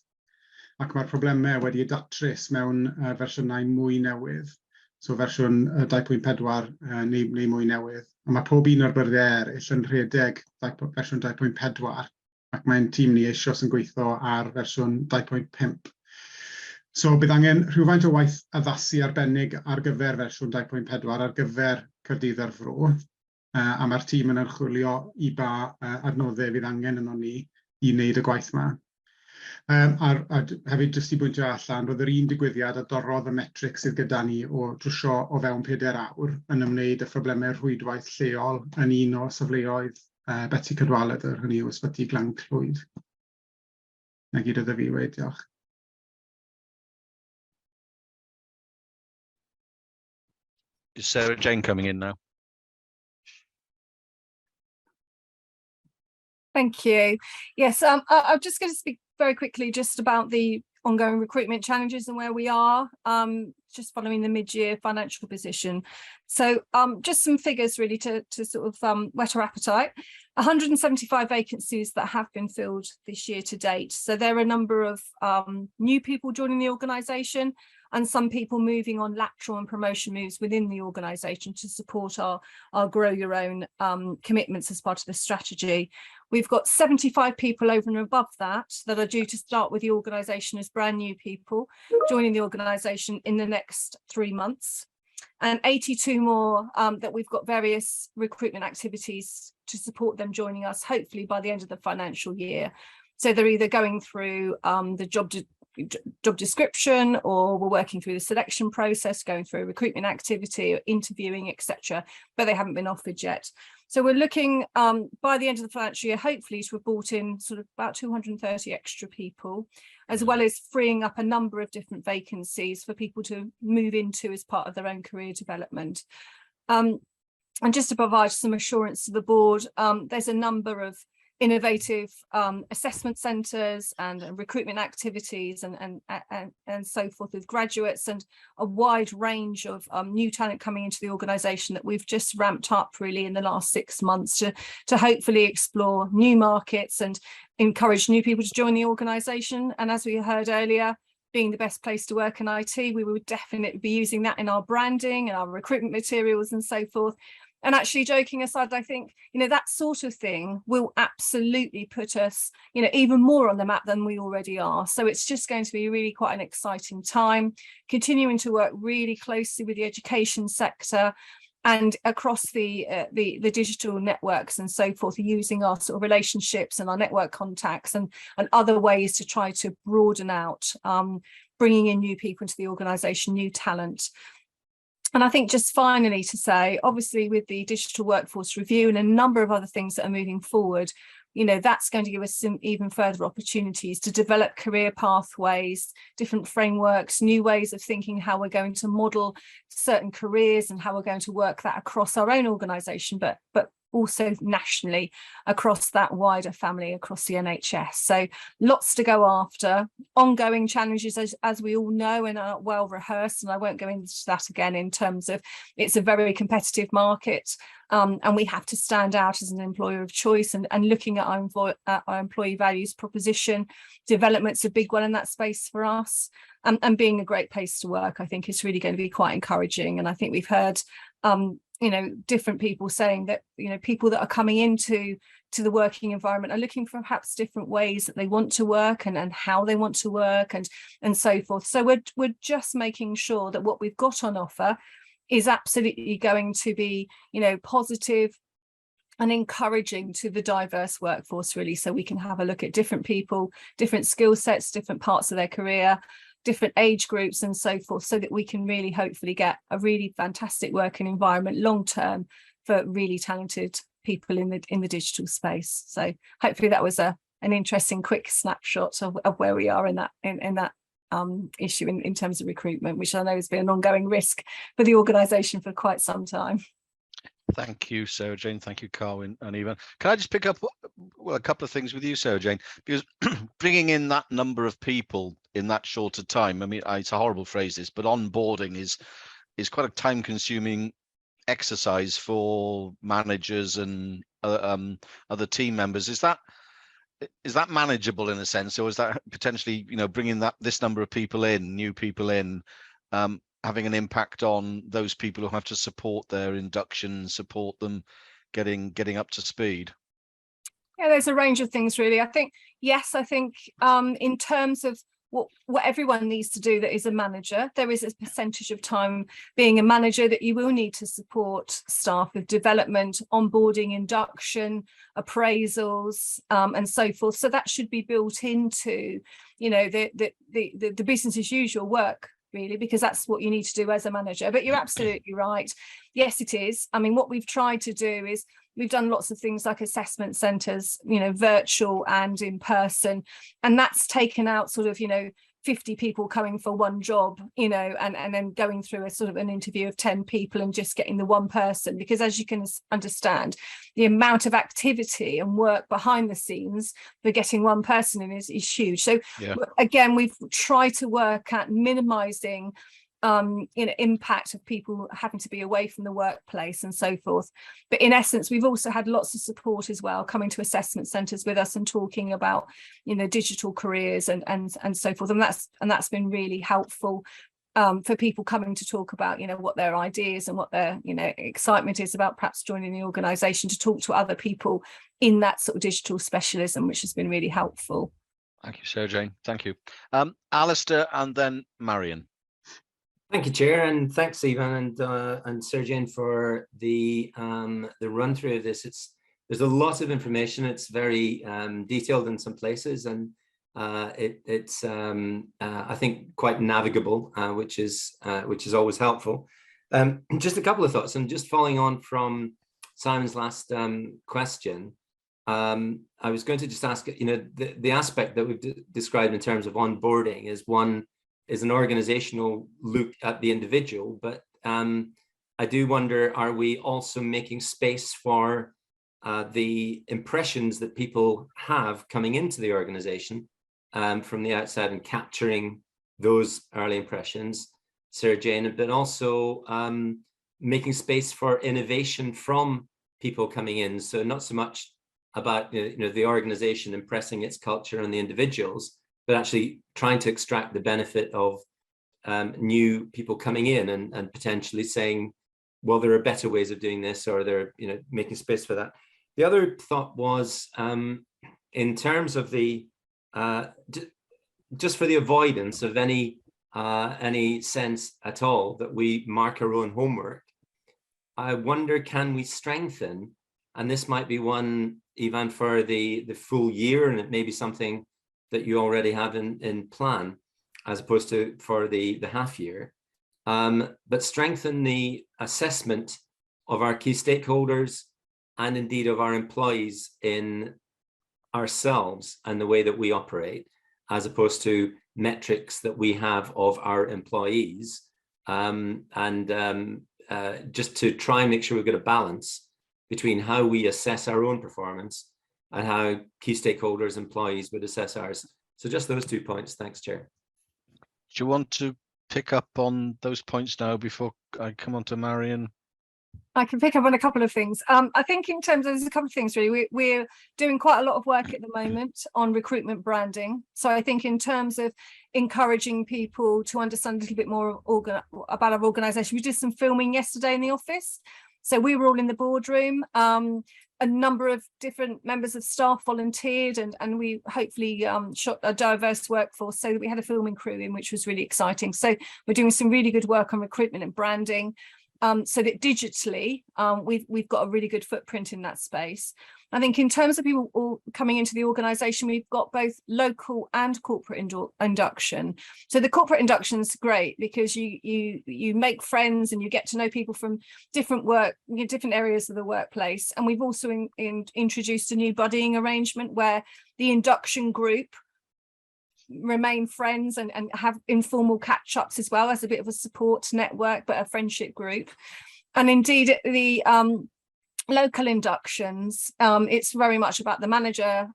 Speaker 13: ac mae'r problemau wedi eu datrys mewn uh, fersiynau mwy newydd, so fersiwn uh, 2.4 uh, neu, neu mwy newydd. A mae pob un o'r byrddau eraill yn rhedeg fersiwn 2.4 ac mae'n tîm ni eisoes yn gweithio ar fersiwn 2.5. So bydd angen rhywfaint o waith addasu arbennig ar gyfer fersiwn 2.4 ar gyfer Caerdydd a'r Fro, uh, a mae'r tîm yn archwilio i ba uh, adnoddau fydd angen yno ni i wneud y gwaith yma. Um, a, a hefyd, jyst i bwyntio allan, roedd yr un digwyddiad a dorrodd y metric sydd gyda ni o drwsio o fewn pedair awr yn ymwneud â phroblemau rhwydwaith lleol yn un o safleoedd uh, Betsi Cadwaladr, hynny yw Ysbyty Glan Clwyd. Na gyd oedd y fi wedi, diolch.
Speaker 1: Is Sarah Jane coming in now?
Speaker 16: Thank you. Yes, I, I'm just going to speak very quickly just about the ongoing recruitment challenges and where we are, just following the mid-year financial position. So just some figures really to, to sort of whet our appetite. 175 vacancies that have been filled this year to date. So there are a number of new people joining the organisation and some people moving on lateral and promotion moves within the organisation to support our, our grow your own commitments as part of the strategy. We've got 75 people over and above that that are due to start with the organisation as brand new people joining the organisation in the next 3 months, and 82 more that we've got various recruitment activities to support them joining us, hopefully by the end of the financial year. So they're either going through the job description or we're working through the selection process, going through a recruitment activity, or interviewing, etc. But they haven't been offered yet. So we're looking by the end of the financial year, hopefully to have brought in sort of about 230 extra people, as well as freeing up a number of different vacancies for people to move into as part of their own career development. And just to provide some assurance to the board, there's a number of innovative assessment centres and recruitment activities and so forth with graduates, and a wide range of new talent coming into the organisation that we've just ramped up really in the last 6 months to hopefully explore new markets and encourage new people to join the organisation. And as we heard earlier, being the best place to work in IT, we would definitely be using that in our branding and our recruitment materials and so forth. And actually, joking aside, I think, you know, that sort of thing will absolutely put us, you know, even more on the map than we already are. So it's just going to be really quite an exciting time, continuing to work really closely with the education sector and across the digital networks and so forth, using our sort of relationships and our network contacts and other ways to try to broaden out, bringing in new people into the organisation, new talent. And I think just finally to say, obviously with the digital workforce review and a number of other things that are moving forward, you know, that's going to give us some even further opportunities to develop career pathways, different frameworks, new ways of thinking how we're going to model certain careers and how we're going to work that across our own organisation, but also nationally across that wider family, across the NHS. So lots to go after, ongoing challenges, as we all know and are well rehearsed, and I won't go into that again in terms of it's a very competitive market, and we have to stand out as an employer of choice, and looking at our employee values proposition, development's a big one in that space for us, and being a great place to work, I think, is really going to be quite encouraging. And I think we've heard you know, different people saying that, you know, people that are coming into the working environment are looking for perhaps different ways that they want to work and how they want to work and so forth. So we're just making sure that what we've got on offer is absolutely going to be, you know, positive and encouraging to the diverse workforce, really, so we can have a look at different people, different skill sets, different parts of their career, different age groups and so forth, so that we can really hopefully get a really fantastic working environment long term for really talented people in the digital space. So hopefully that was an interesting quick snapshot of where we are in that issue in terms of recruitment, which I know has been an ongoing risk for the organisation for quite some time.
Speaker 1: Thank you, Sarah Jane. Thank you, Carwyn and Ifan. Can I just pick up, well, a couple of things with you, Sarah Jane? Because bringing in that number of people in that shorter time, I mean, it's a horrible phrase, this, but onboarding is quite a time-consuming exercise for managers and other team members. Is that manageable in a sense, or is that potentially, you know, bringing this number of people in, new people in, having an impact on those people who have to support their induction, support them getting up to speed?
Speaker 16: Yeah, there's a range of things, really. I think, yes, I think in terms of what everyone needs to do that is a manager, there is a percentage of time being a manager that you will need to support staff with development, onboarding, induction, appraisals, and so forth. So that should be built into, you know, the business as usual work, really, because that's what you need to do as a manager. But you're absolutely right. Yes, it is. I mean, what we've tried to do is we've done lots of things like assessment centres, you know, virtual and in person, and that's taken out sort of, you know, 50 people coming for one job, you know, and then going through a sort of an interview of 10 people and just getting the one person, because as you can understand, the amount of activity and work behind the scenes for getting one person in is huge. So yeah. Again, we've tried to work at minimizing you know, impact of people having to be away from the workplace and so forth. But in essence, we've also had lots of support as well, coming to assessment centres with us and talking about, you know, digital careers and so forth. And that's been really helpful for people coming to talk about, you know, what their ideas and what their, you know, excitement is about perhaps joining the organisation, to talk to other people in that sort of digital specialism, which has been really helpful.
Speaker 1: Thank you, Sarah Jane. Thank you. Alistair and then Marion.
Speaker 4: Thank you, Chair, and thanks, Ifan and Sarah Jane for the run through of this. There's a lot of information. It's very detailed in some places, and it's I think quite navigable, which is always helpful. Just a couple of thoughts, and just following on from Simon's last question, I was going to just ask, you know, the aspect that we've described in terms of onboarding is one. Is an organizational look at the individual, but I do wonder, are we also making space for the impressions that people have coming into the organization from the outside and capturing those early impressions, Sarah Jane, but also making space for innovation from people coming in. So not so much about the organization impressing its culture on the individuals, but actually trying to extract the benefit of new people coming in and potentially saying, well, there are better ways of doing this, or they're making space for that. The other thought was in terms of the, just for the avoidance of any sense at all that we mark our own homework, I wonder, can we strengthen, and this might be one, Ifan, for the full year, and it may be something that you already have in plan, as opposed to for the half year, but strengthen the assessment of our key stakeholders and indeed of our employees in ourselves and the way that we operate, as opposed to metrics that we have of our employees, just to try and make sure we've got a balance between how we assess our own performance and how key stakeholders, employees would assess ours. So just those 2 points. Thanks, Chair.
Speaker 1: Do you want to pick up on those points now before I come on to Marion?
Speaker 16: I can pick up on a couple of things. I think in terms of, there's a couple of things really. We're doing quite a lot of work at the moment on recruitment branding. So I think in terms of encouraging people to understand a little bit more about our organisation, we did some filming yesterday in the office. So we were all in the boardroom. A number of different members of staff volunteered, and we hopefully shot a diverse workforce so that we had a filming crew in, which was really exciting. So we're doing some really good work on recruitment and branding, so that digitally we've got a really good footprint in that space. I think in terms of people all coming into the organisation, we've got both local and corporate induction. So the corporate induction is great because you make friends and you get to know people from different work, different areas of the workplace. And we've also introduced a new buddying arrangement where the induction group remain friends and have informal catch-ups as well as a bit of a support network, but a friendship group. And indeed, the local inductions, it's very much about the manager,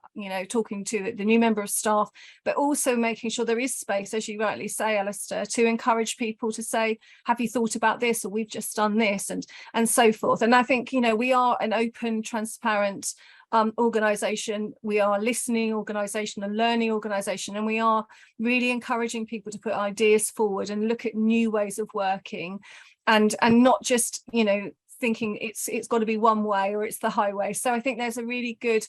Speaker 16: talking to the new member of staff, but also making sure there is space, as you rightly say, Alistair, to encourage people to say, have you thought about this, or we've just done this, and so forth. And I think, we are an open, transparent organisation. We are a listening organisation, a learning organisation, and we are really encouraging people to put ideas forward and look at new ways of working, and not just, thinking it's got to be one way or it's the highway. So I think there's a really good,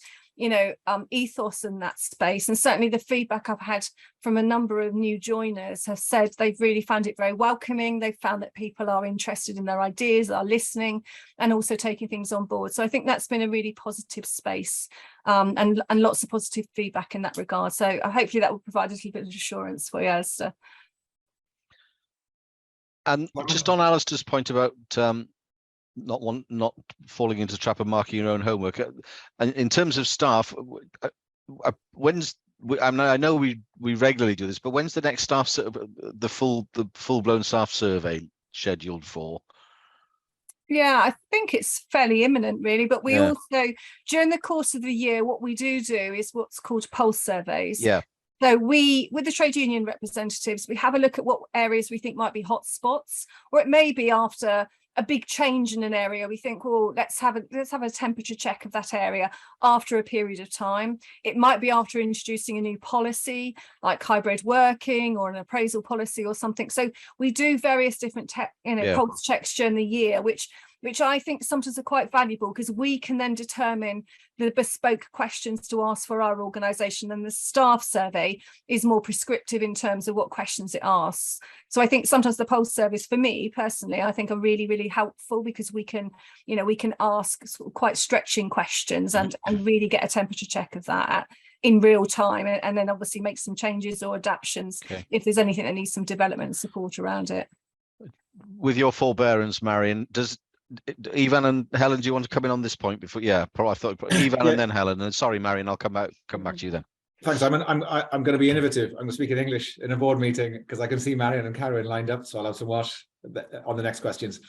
Speaker 16: ethos in that space. And certainly the feedback I've had from a number of new joiners have said they've really found it very welcoming. They've found that people are interested in their ideas, are listening, and also taking things on board. So I think that's been a really positive space, and lots of positive feedback in that regard. So hopefully that will provide a little bit of assurance for you, Alistair.
Speaker 1: And just on Alistair's point about not falling into the trap of marking your own homework, and in terms of staff, I know we regularly do this, but when's the next staff, the full-blown staff survey scheduled for?
Speaker 16: Yeah, I think it's fairly imminent, really. But we also, during the course of the year, what we do is what's called pulse surveys.
Speaker 1: Yeah.
Speaker 16: So we, with the trade union representatives, we have a look at what areas we think might be hot spots, or it may be after a big change in an area, we think, well, let's have a temperature check of that area after a period of time. It might be after introducing a new policy like hybrid working or an appraisal policy or something. So we do various different pulse checks during the year, which I think sometimes are quite valuable because we can then determine the bespoke questions to ask for our organisation, and the staff survey is more prescriptive in terms of what questions it asks. So I think sometimes the pulse surveys, for me personally, I think are really, really helpful because we can, we can ask sort of quite stretching questions and really get a temperature check of that in real time, and then obviously make some changes or adaptations if there's anything that needs some development and support around it.
Speaker 1: With your forbearance, Marion, does Ifan and Helen, do you want to come in on this point before? Yeah, I thought Ifan and then Helen. And sorry, Marion, I'll come back to you then.
Speaker 12: Thanks, Simon. I'm going to be innovative. I'm going to speak in English in a board meeting because I can see Marion and Carwyn lined up, so I'll have some Welsh on the next questions.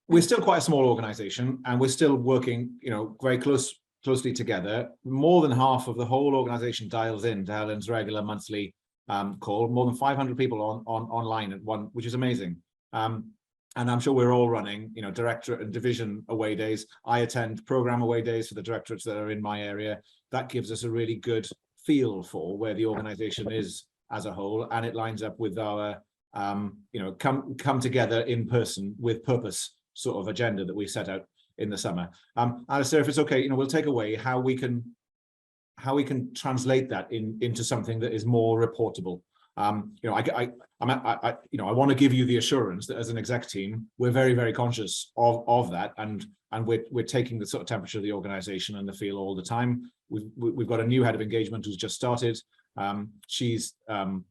Speaker 12: We're still quite a small organisation, and we're still working, you know, very closely together. More than half of the whole organisation dials in to Helen's regular monthly call. More than 500 people on online at one, which is amazing. And I'm sure we're all running, you know, directorate and division away days. I attend program away days for the directorates that are in my area. That gives us a really good feel for where the organisation is as a whole, and it lines up with our, you know, come together in person with purpose sort of agenda that we set out in the summer. Alistair, if it's okay, you know, we'll take away how we can translate that into something that is more reportable. I want to give you the assurance that as an exec team, we're very, very conscious of that, and we're taking the sort of temperature of the organisation and the feel all the time. We've got a new head of engagement who's just started. She's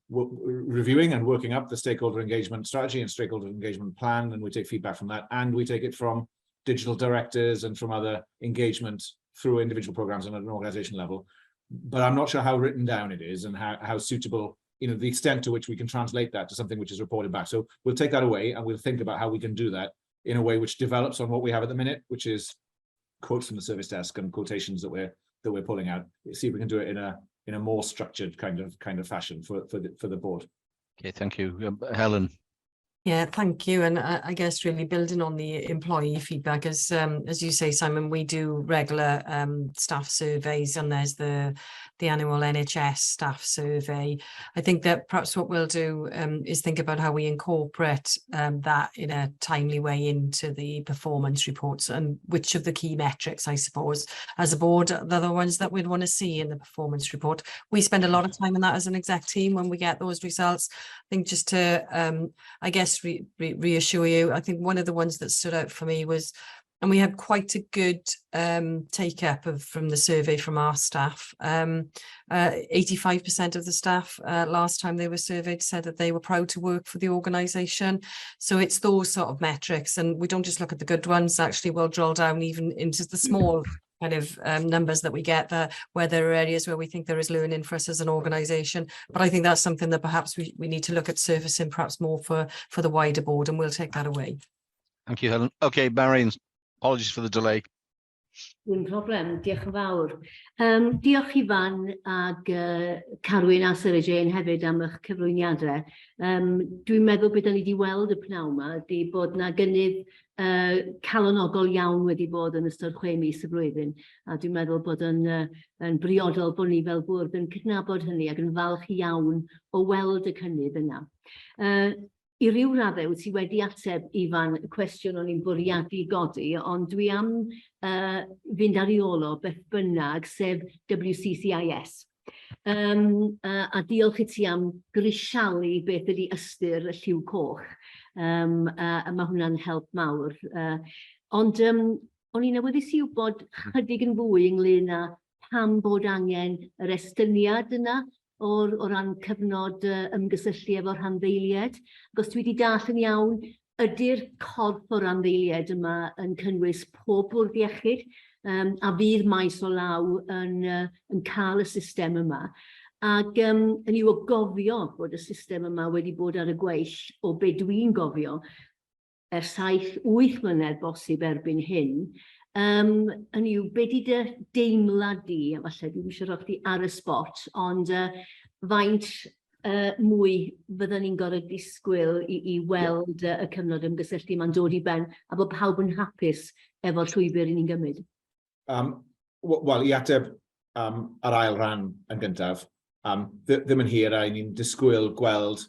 Speaker 12: reviewing and working up the stakeholder engagement strategy and stakeholder engagement plan, and we take feedback from that, and we take it from digital directors and from other engagement through individual programs and at an organisation level. But I'm not sure how written down it is and how suitable, the extent to which we can translate that to something which is reported back. So we'll take that away and we'll think about how we can do that in a way which develops on what we have at the minute, which is quotes from the service desk and quotations that we're pulling out. See if we can do it in a more structured kind of fashion for the board.
Speaker 1: Okay, thank you. Helen.
Speaker 7: Yeah, thank you. And I guess really building on the employee feedback, as you say, Simon, we do regular staff surveys, and there's the annual NHS staff survey. I think that perhaps what we'll do is think about how we incorporate that in a timely way into the performance reports, and which of the key metrics, I suppose, as a board, they're the ones that we'd want to see in the performance report. We spend a lot of time on that as an exec team when we get those results. I think just to, I guess, re re reassure you, I think one of the ones that stood out for me was, and we had quite a good take up of from the survey from our staff. 85% of the staff last time they were surveyed said that they were proud to work for the organisation. So it's those sort of metrics, and we don't just look at the good ones, actually we'll drill down even into the small kind of numbers that we get there, where there are areas where we think there is learning for us as an organisation. But I think that's something that perhaps we need to look at surfacing perhaps more for the wider board, and we'll take that away.
Speaker 1: Thank you, Helen. Okay, Marion, apologies for the delay.
Speaker 5: Dim problem, diolch yn fawr. Diolch Ifan ag Carwyn a Sarah Jane hefyd am eich cyflwyniadau. Dwi'n meddwl beth ni wedi weld y pnawn yma ydy bod na gynnydd calonogol iawn wedi bod yn ystod 6 mis y flwyddyn. A dwi'n meddwl bod yn briodol bod ni fel bwrdd yn cydnabod hynny ac yn falch iawn o weld y cynnydd yna. I ryw raddau wyt ti wedi ateb, Ifan, y cwestiwn o'n i'n bwriadu godi, ond dwi am fynd ar ei ôl o beth bynnag, sef WCCIS. A diolch i ti am grisialu beth ydy ystyr y lliw coch. A mae hwnna'n help mawr. Ond o'n i'n awyddus i wybod chydig yn fwy ynglyn â pam bod angen yr estyniad yna o ran cyfnod ymgysylltu efo rhanddeiliaid. Ac os dwi wedi dallt yn iawn, ydy'r corff o randdeiliaid yma yn cynnwys pob bwrdd iechyd, a fydd maes o law yn cael y system yma. Ac yn i'w o gofio bod y system yma wedi bod ar y gweill o be dwi'n gofio ers 7, 8 mlynedd bosib erbyn hyn. Hynny yw, be di dy deimlad di, a falle dwi'm eisiau rhoi chdi ar y spot, ond faint mwy fydden ni'n gorfod disgwyl i weld y cyfnod ymgysylltu ma'n dod i ben a bod pawb yn hapus efo'r llwybr i ni'n gymryd?
Speaker 12: Wel, i ateb yr ail ran yn gyntaf, ddim yn hir a ni'n disgwyl gweld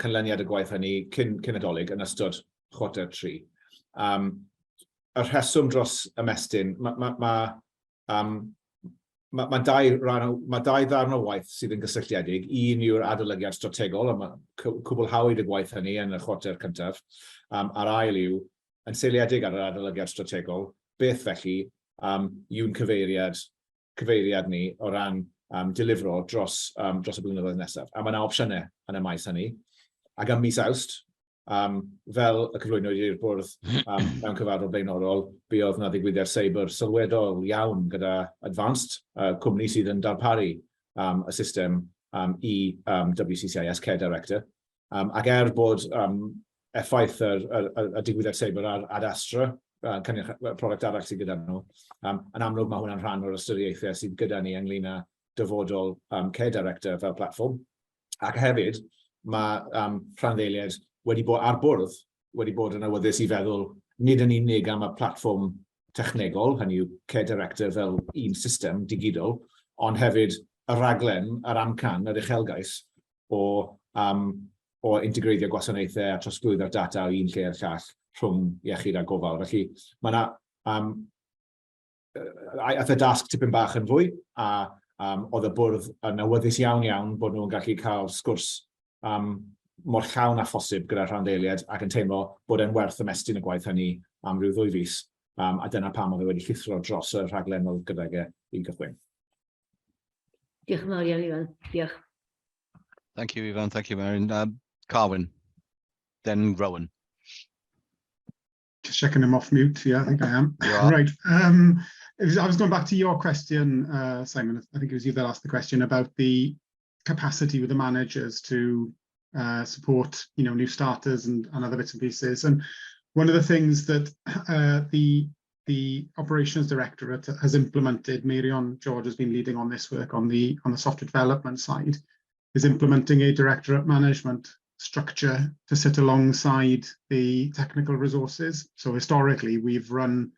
Speaker 12: canlyniad y gwaith hynny cyn y Dolig yn ystod chwarter tri. Y rheswm dros ymestyn, mae dau ddarn o waith sydd yn gysylltiedig. Un yw'r adolygiad strategol, a mae cwblhawyd y gwaith hynny yn y chwarter cyntaf. A'r ail yw, yn seiliedig ar yr adolygiad strategol, beth felly yw'n cyfeiriad ni o ran delifro dros y blynyddoedd nesaf. A mae yna opsiynau yn y maes hynny. Ac ym mis Awst, fel y cyflwynwyd i'r bwrdd mewn cyfarfod blaenorol, buodd na ddigwyddiad cyber sylweddol iawn gyda Advanced, cwmni sydd yn darparu y system i WCCIS Care Director. Ac er bod effaith y, y, y, y digwyddiad seiber ar Ad Astra, cynnyrch, product arall sydd gyda nhw. Yn amlwg mae hwnna'n rhan o'r ystyriaethau sydd gyda ni ynglyn â dyfodol Care Director fel platfform. Ac hefyd, mae rhanddeiliaid wedi bod ar bwrdd wedi bod yn awyddus i feddwl nid yn unig am y platfform technegol, hynny yw Care Director fel un system digidol, ond hefyd y rhaglen, yr amcan, yr uchelgais o, um, o integreiddio gwasanaethau a trosglwyddo'r data o un lle i'r llall rhwng iechyd a gofal. Felly mae yna um, aeth y dasg tipyn bach yn fwy, a um, oedd y bwrdd yn awyddus iawn iawn bod nhw'n gallu cael sgwrs um, mor llawn â phosib gyda'r rhanddeiliaid ac yn teimlo bod e'n werth ymestyn y gwaith hynny am ryw ddwy fis, um, a dyna pam oedd e wedi llithro dros y rhaglen oedd gydag e i gychwyn.
Speaker 5: Diolch yn fawr iawn, Ifan. Diolch.
Speaker 1: Thank you, Ifan. Thank you, Marion. Carwyn, then Rowan.
Speaker 13: Just checking I'm off mute. Yeah, I think I am. Right. I was going back to your question, Simon. I think it was you that asked the question about the capacity with the managers to support, you know, new starters and other bits and pieces. And one of the things that the operations directorate has implemented, Marion George has been leading on this work on the software development side, is implementing a directorate management structure to sit alongside the technical resources. So historically, we've run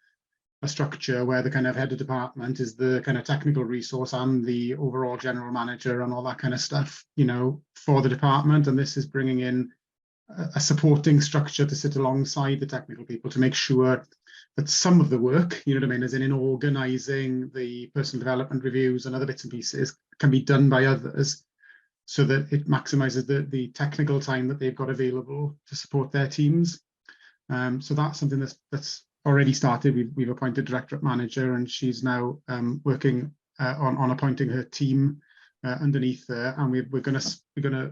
Speaker 13: a structure where the kind of head of department is the kind of technical resource and the overall general manager and all that kind of stuff, you know, for the department. And this is bringing in a supporting structure to sit alongside the technical people to make sure that some of the work, you know what I mean, as in organizing the personal development reviews and other bits and pieces, can be done by others, so that it maximizes the technical time that they've got available to support their teams. So that's something that's already started. We've appointed directorate manager, and she's now working on appointing her team underneath her, and we're gonna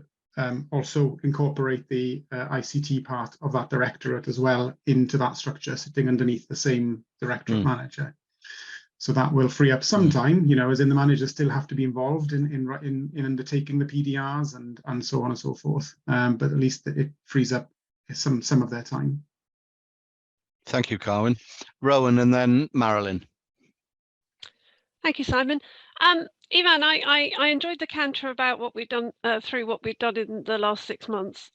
Speaker 13: also incorporate the ICT part of that directorate as well into that structure, sitting underneath the same directorate manager. So that will free up some time, as in the managers still have to be involved in undertaking the PDRs and so on and so forth. But at least it frees up some of their time.
Speaker 1: Thank you, Carwyn. Rowan and then Marilyn.
Speaker 6: Thank you, Simon. Ifan, I enjoyed the canter about what we've done through what we've done in the last 6 months.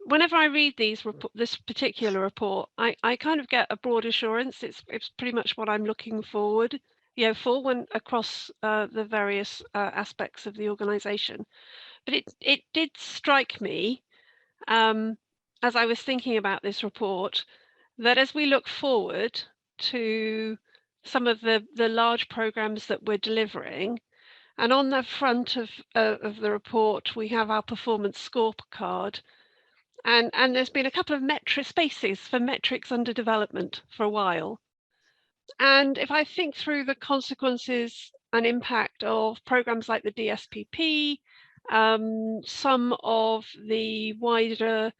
Speaker 6: Whenever I read this particular report, I kind of get a broad assurance. It's pretty much what I'm looking forward for when across the various aspects of the organisation. But it did strike me as I was thinking about this report that as we look forward to some of the large programs that we're delivering, and on the front of the report, we have our performance scorecard. And there's been a couple of metric spaces for metrics under development for a while. And if I think through the consequences and impact of programs like the DSPP, some of the wider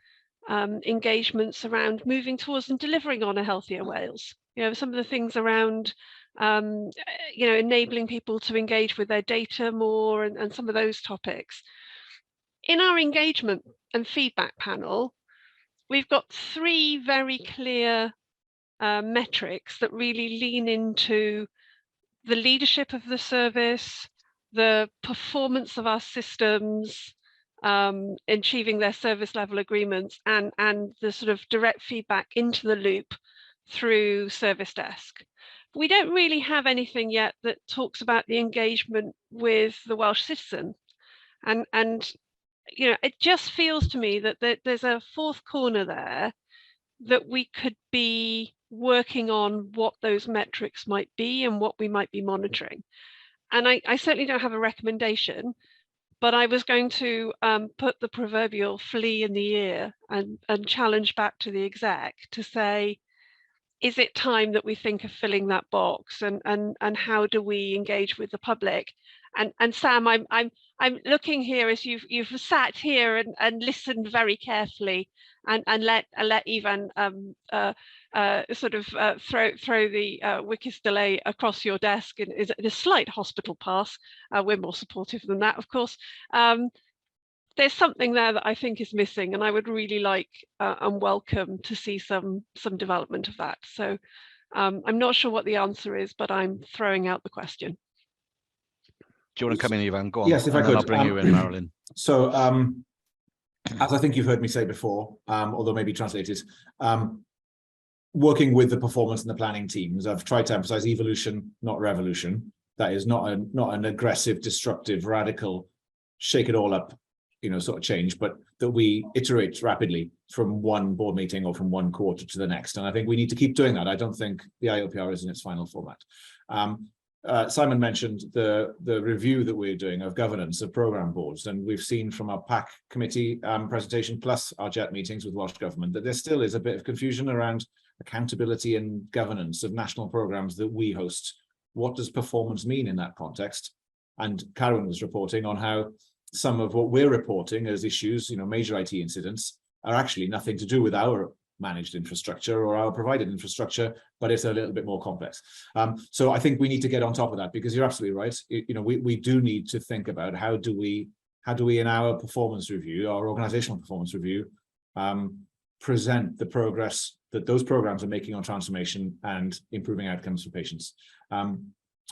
Speaker 6: engagements around moving towards and delivering on a healthier Wales, some of the things around enabling people to engage with their data more and some of those topics. In our engagement and feedback panel, we've got three very clear metrics that really lean into the leadership of the service, the performance of our systems, achieving their service level agreements, and the sort of direct feedback into the loop through service desk. We don't really have anything yet that talks about the engagement with the Welsh citizen. And it just feels to me that there's a fourth corner there that we could be working on what those metrics might be and what we might be monitoring. And I certainly don't have a recommendation, but I was going to put the proverbial flea in the ear and challenge back to the exec to say, is it time that we think of filling that box, and how do we engage with the public? And Sam, I'm looking here as you've sat here and listened very carefully and let Ifan sort of throw the Wikis delay across your desk in a slight hospital pass. We're more supportive than that, of course. There's something there that I think is missing, and I would really like and welcome to see some development of that. So I'm not sure what the answer is, but I'm throwing out the question.
Speaker 1: Do you want to come in, Ifan? Go on.
Speaker 12: Yes, if I could.
Speaker 1: I'll bring you in, Marilyn.
Speaker 12: So, as I think you've heard me say before, although maybe translated, working with the performance and the planning teams, I've tried to emphasize evolution, not revolution. That is not an aggressive, disruptive, radical, shake it all up, you know, sort of change, but that we iterate rapidly from one board meeting or from one quarter to the next. And I think we need to keep doing that. I don't think the IOPR is in its final format. Simon mentioned the review that we're doing of governance of programme boards, and we've seen from our PAC committee presentation plus our JET meetings with Welsh Government that there still is a bit of confusion around accountability and governance of national programmes that we host. What does performance mean in that context? And Carwyn was reporting on how some of what we're reporting as issues, you know, major IT incidents, are actually nothing to do with our managed infrastructure or our provided infrastructure, but it's a little bit more complex. So I think we need to get on top of that, because you're absolutely right. You know, we do need to think about how do we in our performance review, our organizational performance review, present the progress that those programs are making on transformation and improving outcomes for patients.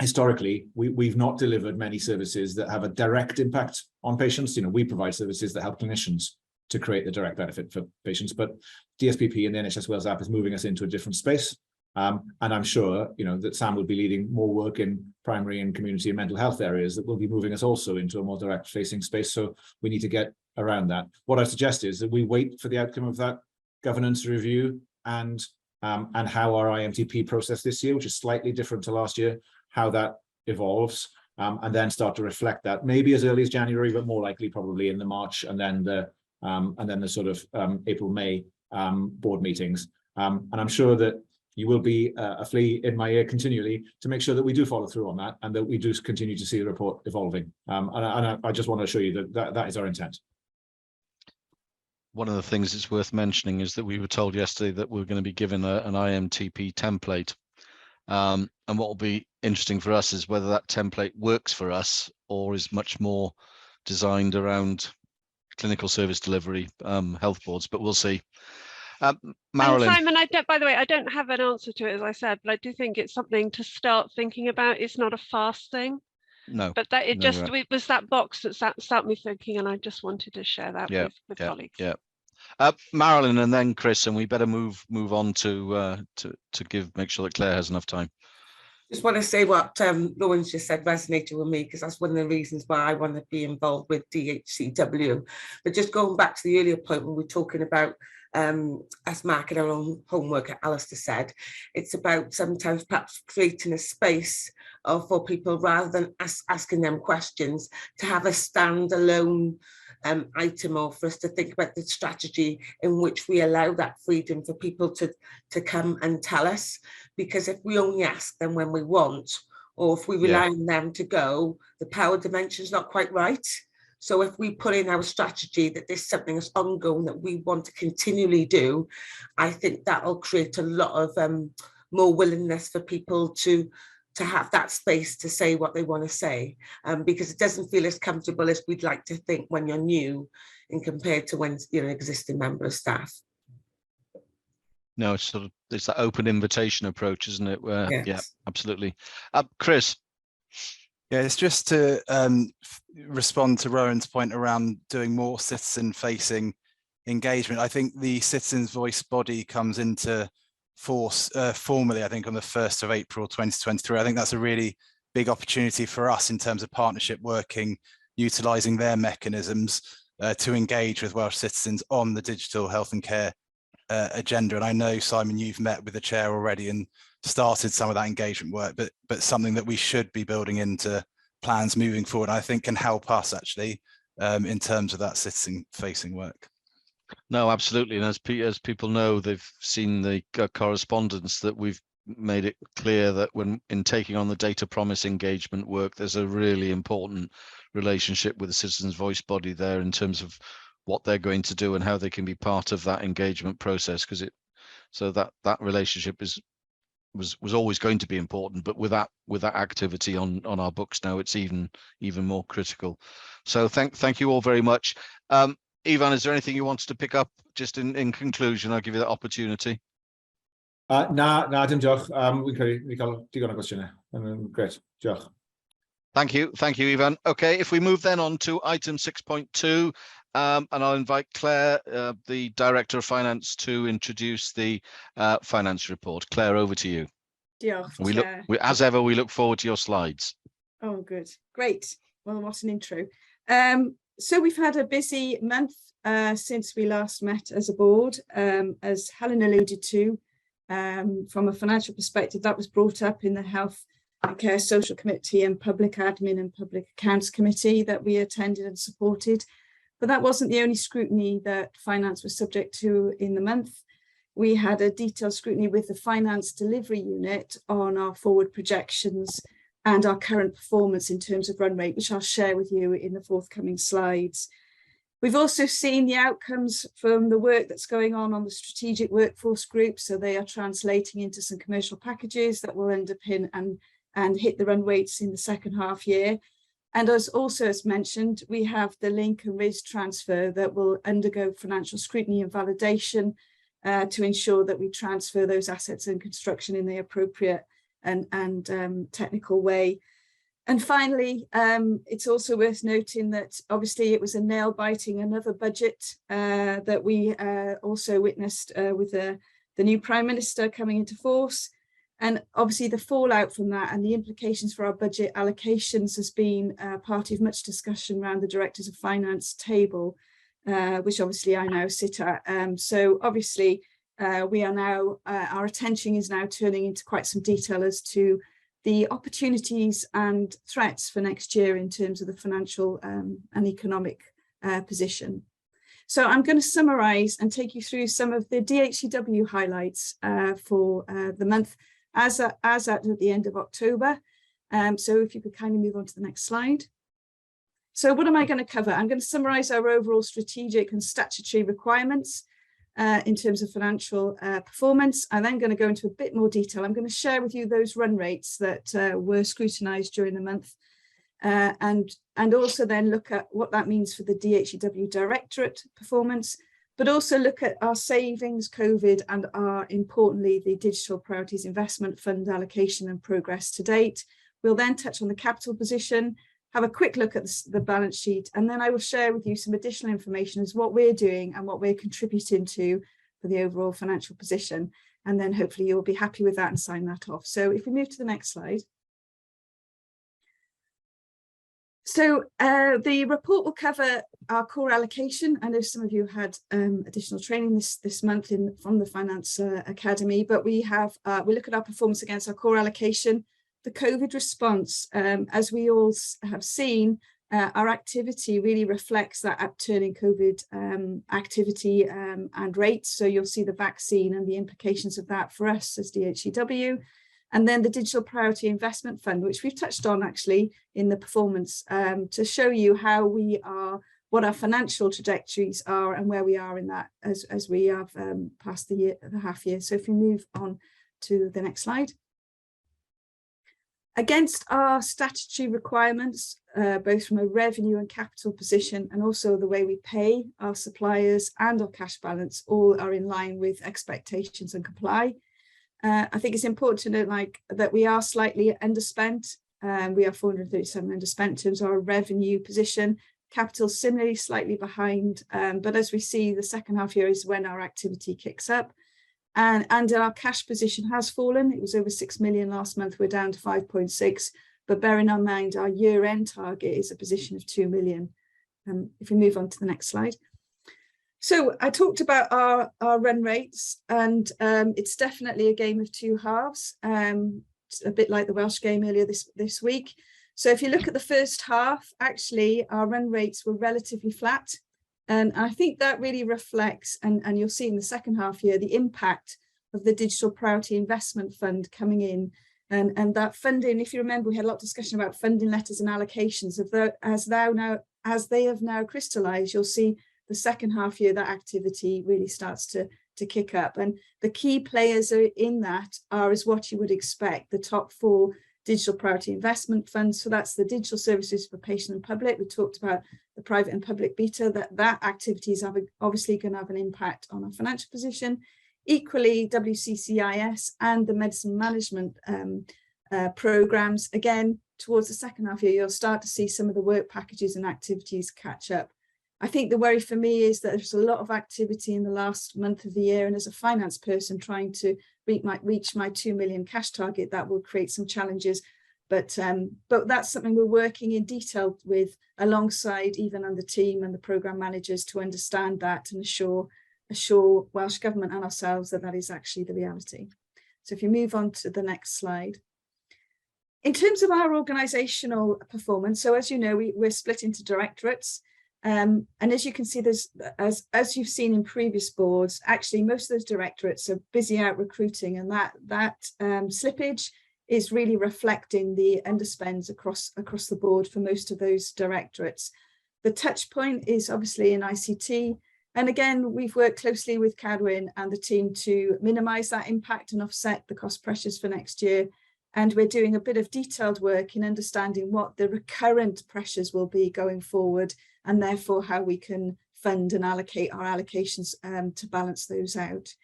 Speaker 12: Historically, we've not delivered many services that have a direct impact on patients. You know, we provide services that help clinicians to create the direct benefit for patients, but DSPP and the NHS Wales app is moving us into a different space. And I'm sure, you know, that Sam will be leading more work in primary and community and mental health areas that will be moving us also into a more direct facing space. So we need to get around that. What I suggest is that we wait for the outcome of that governance review and how our IMTP process this year, which is slightly different to last year, how that evolves, and then start to reflect that maybe as early as January, but more likely probably in the March and then the sort of April, May board meetings. And I'm sure that you will be a flea in my ear continually to make sure that we do follow through on that and that we do continue to see the report evolving. And I just want to assure you that that is our intent.
Speaker 1: One of the things that's worth mentioning is that we were told yesterday that we're going to be given an IMTP template. And what will be interesting for us is whether that template works for us or is much more designed around clinical service delivery, health boards, but we'll see. Marilyn.
Speaker 6: And Simon, I don't, by the way, I don't have an answer to it, as I said, but I do think it's something to start thinking about. It's not a fast thing.
Speaker 1: No.
Speaker 6: But that it no, just right. It was that box that sat me thinking, and I just wanted to share that with colleagues.
Speaker 1: Yeah. Marilyn, and then Chris, and we better move on to make sure that Claire has enough time.
Speaker 9: Just want to say what Rowan's just said resonated with me, because that's one of the reasons why I want to be involved with DHCW. But just going back to the earlier point when we were talking about us marking our own homework, Alistair said, it's about sometimes perhaps creating a space for people rather than asking them questions, to have a standalone item, or for us to think about the strategy in which we allow that freedom for people to come and tell us. Because if we only ask them when we want, or if we rely on them to go, the power dimension is not quite right. So if we put in our strategy that this is something that's ongoing that we want to continually do, I think that'll create a lot of more willingness for people to have that space to say what they want to say, because it doesn't feel as comfortable as we'd like to think when you're new and compared to when you're an existing member of staff.
Speaker 1: No, it's sort of, it's that open invitation approach, isn't it? Where, yes. Yeah, absolutely. Chris.
Speaker 17: Yeah, it's just to respond to Rowan's point around doing more citizen-facing engagement. I think the Citizens' Voice body comes into force formally, I think, on the 1st of April 2023. I think that's a really big opportunity for us in terms of partnership working, utilising their mechanisms to engage with Welsh citizens on the digital health and care agenda. And I know, Simon, you've met with the chair already and started some of that engagement work, but something that we should be building into plans moving forward, I think can help us actually in terms of that citizen facing work.
Speaker 1: No, absolutely. And as people know, they've seen the correspondence that we've made it clear that when in taking on the data promise engagement work, there's a really important relationship with the Citizens' Voice body there in terms of what they're going to do and how they can be part of that engagement process, because it, so that relationship is was always going to be important, but with that activity on our books now, it's even more critical. So thank you all very much. Ifan, is there anything you wanted to pick up just in conclusion? I'll give you that opportunity.
Speaker 12: Na, dim diolch. Wi'n credu ni cael digon o gwestiynau. Great, diolch.
Speaker 1: Thank you, Ifan. Okay, if we move then on to item 6.2, and I'll invite Claire, the Director of Finance, to introduce the finance report. Claire, over to you.
Speaker 11: Diolch,
Speaker 1: Chair. As ever, we look forward to your slides.
Speaker 11: Oh, good. Great. Well, what an intro. So we've had a busy month since we last met as a board. As Helen alluded to, from a financial perspective, that was brought up in the Health and Care Social Committee and Public Admin and Public Accounts Committee that we attended and supported. But that wasn't the only scrutiny that finance was subject to in the month. We had a detailed scrutiny with the Finance Delivery Unit on our forward projections and our current performance in terms of run rate, which I'll share with you in the forthcoming slides. We've also seen the outcomes from the work that's going on the strategic workforce group. So they are translating into some commercial packages that will underpin and hit the run rates in the second half year. And as also as mentioned, we have the LINC and RIS transfer that will undergo financial scrutiny and validation to ensure that we transfer those assets and construction in the appropriate and technical way. And finally, it's also worth noting that obviously it was a nail biting another budget that we also witnessed with the new Prime Minister coming into force. And obviously the fallout from that and the implications for our budget allocations has been part of much discussion around the Directors of Finance table, which obviously I now sit at. So obviously we are now, our attention is now turning into quite some detail as to the opportunities and threats for next year in terms of the financial and economic position. So I'm going to summarise and take you through some of the DHCW highlights for the month as at the end of October. So if you could kindly move on to the next slide. So what am I going to cover? I'm going to summarise our overall strategic and statutory requirements in terms of financial performance. I'm then going to go into a bit more detail. I'm going to share with you those run rates that were scrutinised during the month and also then look at what that means for the DHCW Directorate performance, but also look at our savings, COVID, and our, importantly, the Digital Priorities Investment Fund allocation and progress to date. We'll then touch on the capital position, have a quick look at the balance sheet, and then I will share with you some additional information as what we're doing and what we're contributing to for the overall financial position. And then hopefully you'll be happy with that and sign that off. So if we move to the next slide. So the report will cover our core allocation. I know some of you had additional training this month from the Finance Academy, but we have we look at our performance against our core allocation, the COVID response. As we all have seen, our activity really reflects that upturn in COVID activity and rates. So you'll see the vaccine and the implications of that for us as DHCW. And then the Digital Priority Investment Fund, which we've touched on actually in the performance to show you how we are, what our financial trajectories are and where we are in that as we have passed the year, the half year. So if we move on to the next slide. Against our statutory requirements, both from a revenue and capital position and also the way we pay our suppliers and our cash balance, all are in line with expectations and comply. I think it's important to note that we are slightly underspent. We are 437 underspent in terms of our revenue position. Capital similarly slightly behind, but as we see, the second half year is when our activity kicks up. And our cash position has fallen. It was over 6 million last month. We're down to 5.6, but bearing in mind our year-end target is a position of 2 million. If we move on to the next slide. So I talked about our run rates, and it's definitely a game of two halves, it's a bit like the Welsh game earlier this week. So if you look at the first half, actually our run rates were relatively flat. And I think that really reflects, and you'll see in the second half year, the impact of the Digital Priority Investment Fund coming in. And that funding, if you remember, we had a lot of discussion about funding letters and allocations. Of the, as they have now crystallized, you'll see the second half year that activity really starts to to kick up. And the key players in that are, as what you would expect, the top 4 digital priority investment funds. So that's the digital services for patient and public. We talked about the private and public beta, that activity is obviously going to have an impact on our financial position. Equally, WCCIS and the medicine management programs, again, towards the second half year, you'll start to see some of the work packages and activities catch up. I think the worry for me is that there's a lot of activity in the last month of the year, and as a finance person trying to reach my 2 million cash target, that will create some challenges. But that's something we're working in detail with alongside Ifan and the team and the programme managers to understand that and assure Welsh Government and ourselves that that is actually the reality. So if you move on to the next slide. In terms of our organisational performance, so as you know, we're split into directorates. And as you can see, there's, as you've seen in previous boards, actually most of those directorates are busy out recruiting, and that slippage is really reflecting the underspends across the board for most of those directorates. The touch point is obviously in ICT. And again, we've worked closely with Cadwyn and the team to minimise that impact and offset the cost pressures for next year. And we're doing a bit of detailed work in understanding what the recurrent pressures will be going forward, and therefore how we can fund and allocate our allocations to balance those out.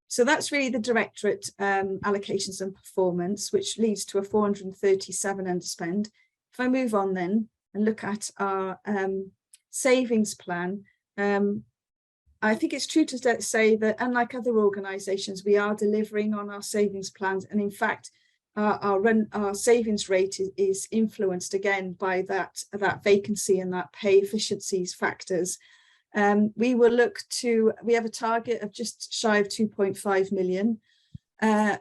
Speaker 11: So that's really the directorate allocations and performance, which leads to a 437 underspend. If I move on then and look at our savings plan, I think it's true to say that unlike other organisations, we are delivering on our savings plans. And in fact, our savings rate is influenced again by that vacancy and that pay efficiencies factors. We will look to, we have a target of just shy of 2.5 million.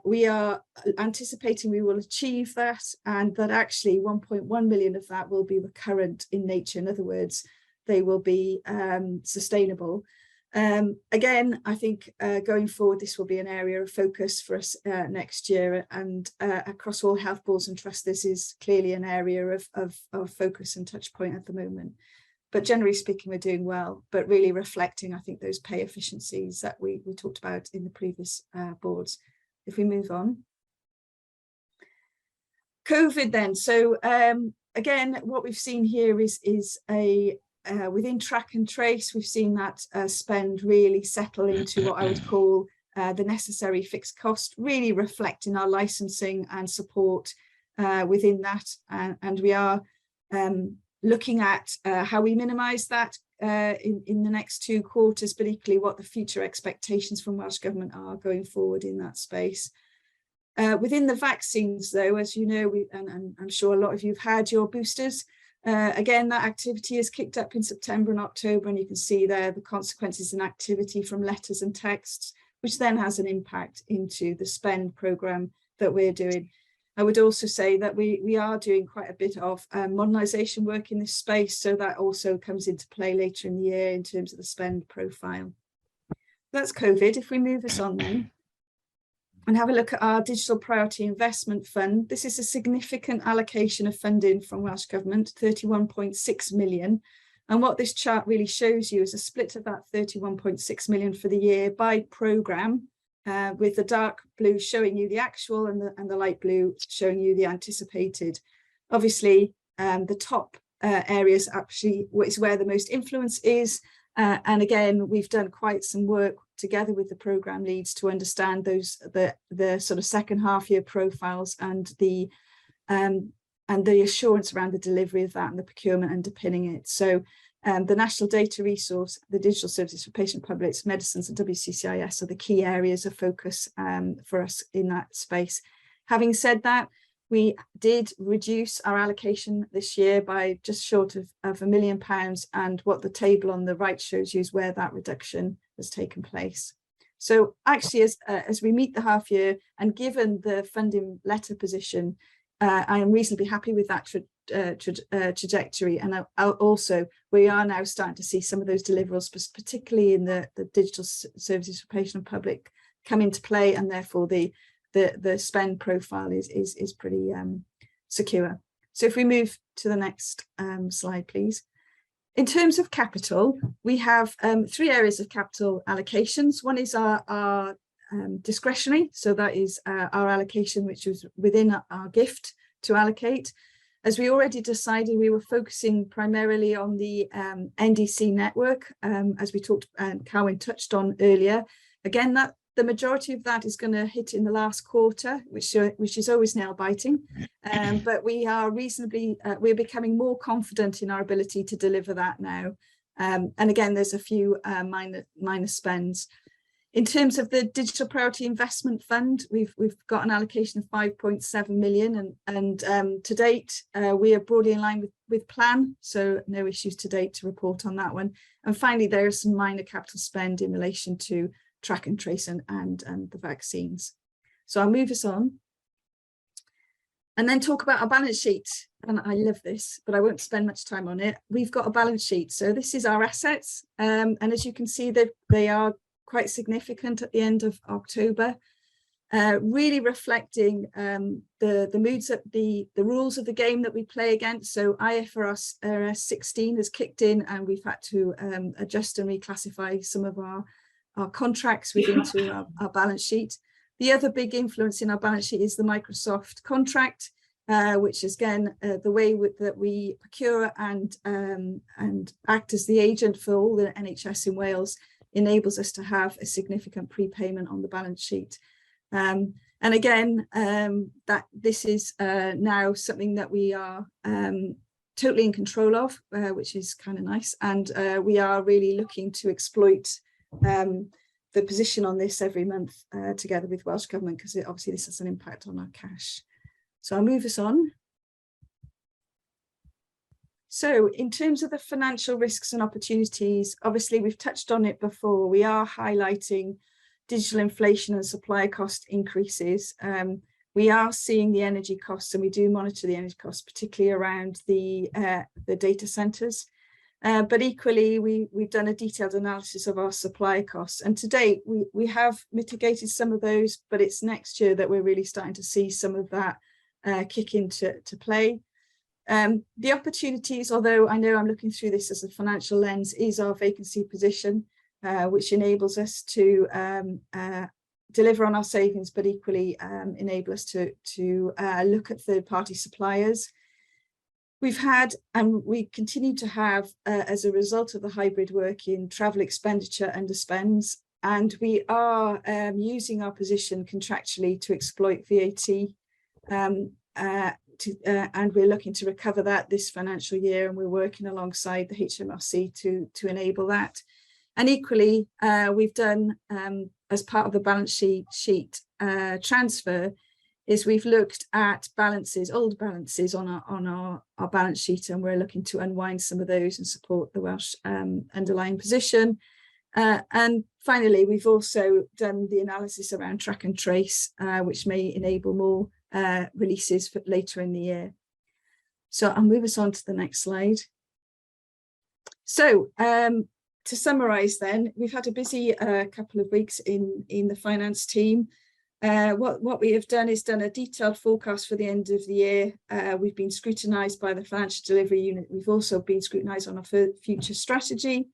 Speaker 11: We are anticipating we will achieve that, and that actually 1.1 million of that will be recurrent in nature. In other words, they will be sustainable. Again, I think going forward, this will be an area of focus for us next year, and across all health boards and trusts, this is clearly an area of focus and touch point at the moment. But generally speaking, we're doing well, but really reflecting, I think, those pay efficiencies that we talked about in the previous boards. If we move on. COVID then. So again, what we've seen here is a within track and trace, we've seen that spend really settle into what I would call the necessary fixed cost, really reflecting our licensing and support within that. And we are looking at how we minimise that in the next 2 quarters, but equally what the future expectations from Welsh Government are going forward in that space. Within the vaccines, though, as you know, and I'm sure a lot of you have had your boosters. Again, that activity has kicked up in September and October, and you can see there the consequences in activity from letters and texts, which then has an impact into the spend programme that we're doing. I would also say that we are doing quite a bit of modernisation work in this space, so that also comes into play later in the year in terms of the spend profile. That's COVID. If we move us on then and have a look at our Digital Priority Investment Fund. This is a significant allocation of funding from Welsh Government, 31.6 million. And what this chart really shows you is a split of that 31.6 million for the year by programme, with the dark blue showing you the actual and the light blue showing you the anticipated. Obviously, the top areas actually is where the most influence is. And again, we've done quite some work together with the programme leads to understand those the sort of second half year profiles and the assurance around the delivery of that and the procurement underpinning it. So the National Data Resource, the Digital Services for Patient Publics, Medicines and WCCIS are the key areas of focus for us in that space. Having said that, we did reduce our allocation this year by just short of £1 million, and what the table on the right shows you is where that reduction has taken place. So actually, as we meet the half year and given the funding letter position, I am reasonably happy with that trajectory. And also, we are now starting to see some of those deliverables, particularly in the digital services for patient and public, come into play, and therefore the spend profile is pretty secure. So if we move to the next slide, please. In terms of capital, we have three areas of capital allocations. One is our discretionary, so that is our allocation, which is within our gift to allocate. As we already decided, we were focusing primarily on the NDC network, as we talked and Carwyn touched on earlier. Again, that the majority of that is going to hit in the last quarter, which is always nail biting. But we are reasonably, we're becoming more confident in our ability to deliver that now. And again, there's a few minor spends. In terms of the Digital Priority Investment Fund, we've got an allocation of 5.7 million, and to date, we are broadly in line with plan, so no issues to date to report on that one. And finally, there is some minor capital spend in relation to track and trace and the vaccines. So I'll move us on and then talk about our balance sheet. And I love this, but I won't spend much time on it. We've got a balance sheet. So this is our assets. And as you can see, they are quite significant at the end of October, really reflecting the moods, of the rules of the game that we play against. So IFRS 16 has kicked in, and we've had to adjust and reclassify some of our contracts within to our balance sheet. The other big influence in our balance sheet is the Microsoft contract, which is again, the way that we procure and act as the agent for all the NHS in Wales enables us to have a significant prepayment on the balance sheet. And again, that this is now something that we are totally in control of, which is kind of nice. And we are really looking to exploit the position on this every month together with Welsh Government, because obviously this has an impact on our cash. So I'll move us on. So in terms of the financial risks and opportunities, obviously we've touched on it before. We are highlighting digital inflation and supplier cost increases. We are seeing the energy costs, and we do monitor the energy costs, particularly around the data centres. But equally, we've done a detailed analysis of our supply costs. And to date, we have mitigated some of those, but it's next year that we're really starting to see some of that kick into play. The opportunities, although I know I'm looking through this as a financial lens, is our vacancy position, which enables us to deliver on our savings, but equally enable us to look at third-party suppliers. We've had, and we continue to have, as a result of the hybrid working, travel expenditure underspends, and we are using our position contractually to exploit VAT, and we're looking to recover that this financial year, and we're working alongside the HMRC to enable that. And equally, we've done, as part of the balance sheet transfer, is we've looked at balances, old balances on our balance sheet, and we're looking to unwind some of those and support the Welsh underlying position. And finally, we've also done the analysis around track and trace, which may enable more releases for later in the year. So I'll move us on to the next slide. So to summarise then, we've had a busy couple of weeks in the finance team. What we have done is done a detailed forecast for the end of the year. We've been scrutinised by the Financial Delivery Unit. We've also been scrutinised on our future strategy.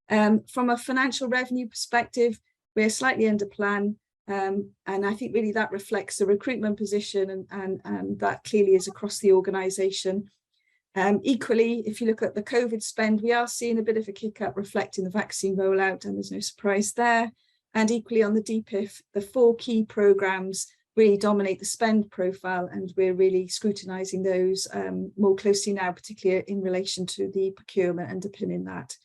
Speaker 11: From a financial revenue perspective, we're slightly under plan. And I think really that reflects the recruitment position, and that clearly is across the organisation. Equally, if you look at the COVID spend, we are seeing a bit of a kick up reflecting the vaccine rollout, and there's no surprise there. And equally on the DPIF, the four key programmes really dominate the spend profile, and we're really scrutinising those more closely now, particularly in relation to the procurement underpinning that.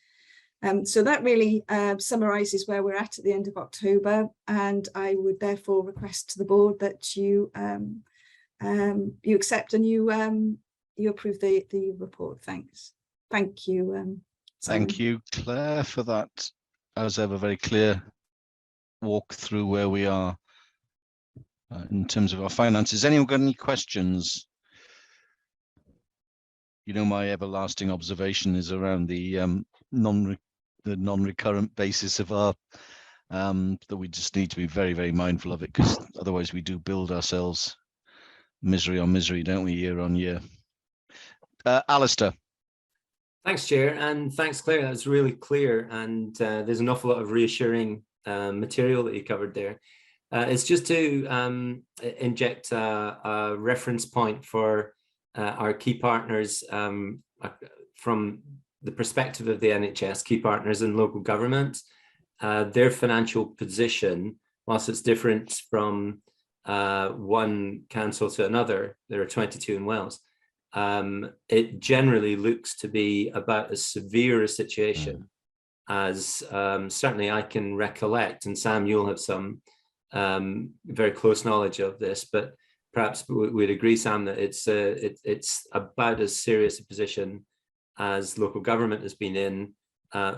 Speaker 11: So that really summarises where we're at the end of October, and I would therefore request to the board that you accept and you approve the report. Thanks. Thank you.
Speaker 1: Thank
Speaker 11: Simon.
Speaker 1: you, Claire, for that, as ever, very clear walk through where we are in terms of our finances. Anyone got any questions? You know, my everlasting observation is around the non-recurrent basis of our, that we just need to be very, very mindful of it, because otherwise we do build ourselves misery on misery, don't we, year on year. Alistair.
Speaker 4: Thanks, Chair, and thanks, Claire. That was really clear, and there's an awful lot of reassuring material that you covered there. It's just to inject a reference point for our key partners from the perspective of the NHS, key partners in local government, their financial position, whilst it's different from one council to another, there are 22 in Wales, it generally looks to be about as severe a situation as certainly I can recollect. And Sam, you'll have some very close knowledge of this, but perhaps we'd agree, Sam, that it's about as serious a position as local government has been in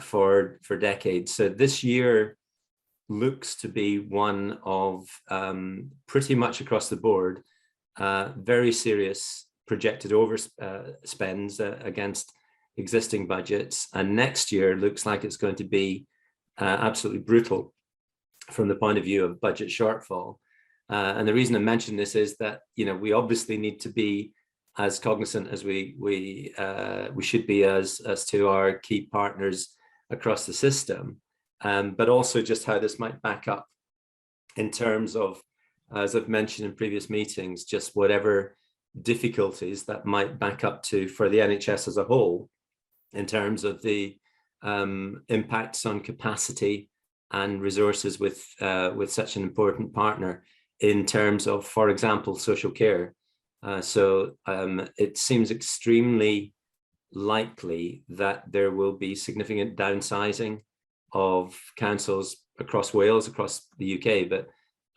Speaker 4: for decades. So this year looks to be one of pretty much across the board, very serious projected overspends against existing budgets. And next year looks like it's going to be absolutely brutal from the point of view of budget shortfall. And the reason I mention this is that, you know, we obviously need to be as cognizant as we should be as to our key partners across the system, but also just how this might back up in terms of, as I've mentioned in previous meetings, just whatever difficulties that might back up to for the NHS as a whole in terms of the impacts on capacity and resources with such an important partner in terms of, for example, social care. So it seems extremely likely that there will be significant downsizing of councils across Wales, across the UK, but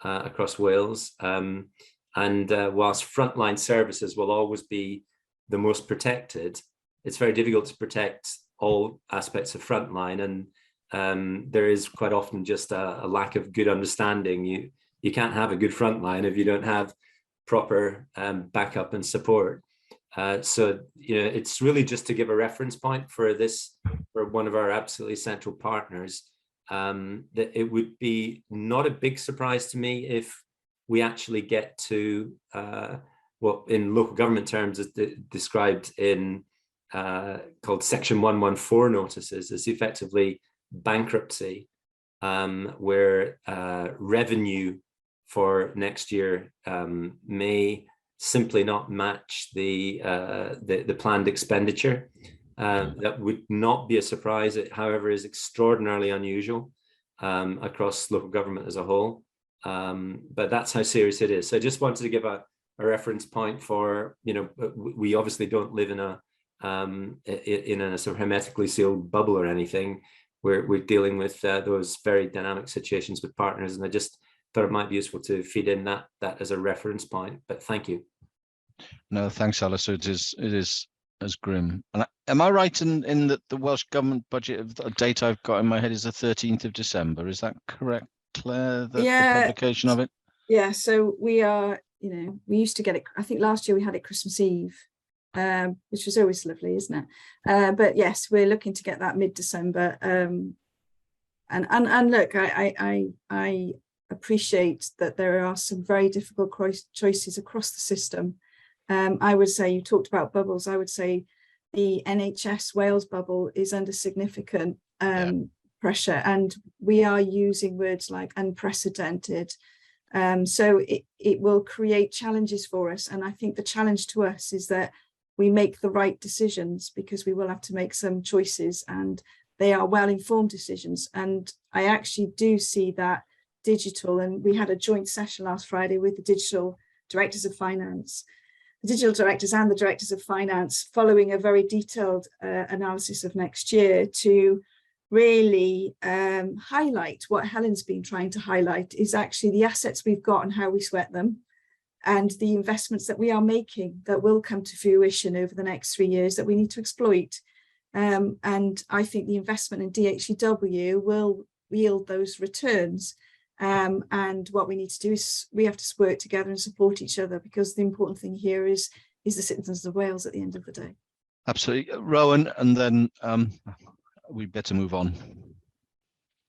Speaker 4: across Wales. And whilst frontline services will always be the most protected, it's very difficult to protect all aspects of frontline. And there is quite often just a lack of good understanding. You can't have a good frontline if you don't have proper backup and support. So, you know, it's really just to give a reference point for this, for one of our absolutely central partners, that it would be not a big surprise to me if we actually get to what in local government terms is described in called Section 114 notices, is effectively bankruptcy, where revenue for next year may simply not match the planned expenditure. That would not be a surprise. It, however, is extraordinarily unusual across local government as a whole. But that's how serious it is. So I just wanted to give a reference point for, you know, we obviously don't live in a sort of hermetically sealed bubble or anything. We're dealing with those very dynamic situations with partners, and I just thought it might be useful to feed in that as a reference point. But thank you.
Speaker 1: No, thanks, Alistair. It is as grim. And am I right in that the Welsh Government budget of the date I've got in my head is the 13th of December? Is that correct, Claire? The publication of it?
Speaker 11: Yeah, so we are, you know, we used to get it, I think last year we had it Christmas Eve, which was always lovely, isn't it? But yes, we're looking to get that mid-December. And look, I appreciate that there are some very difficult choices across the system. I would say, you talked about bubbles, I would say the NHS Wales bubble is under significant pressure, and we are using words like unprecedented. So it will create challenges for us. And I think the challenge to us is that we make the right decisions, because we will have to make some choices, and they are well-informed decisions. And I actually do see that digital, and we had a joint session last Friday with the digital directors of finance, the digital directors and the directors of finance, following a very detailed analysis of next year to really highlight what Helen's been trying to highlight, is actually the assets we've got and how we sweat them, and the investments that we are making that will come to fruition over the next 3 years that we need to exploit. And I think the investment in DHEW will yield those returns. And what we need to do is we have to work together and support each other, because the important thing here is the citizens of Wales at the end of the day.
Speaker 1: Absolutely. Rowan, and then we better move on.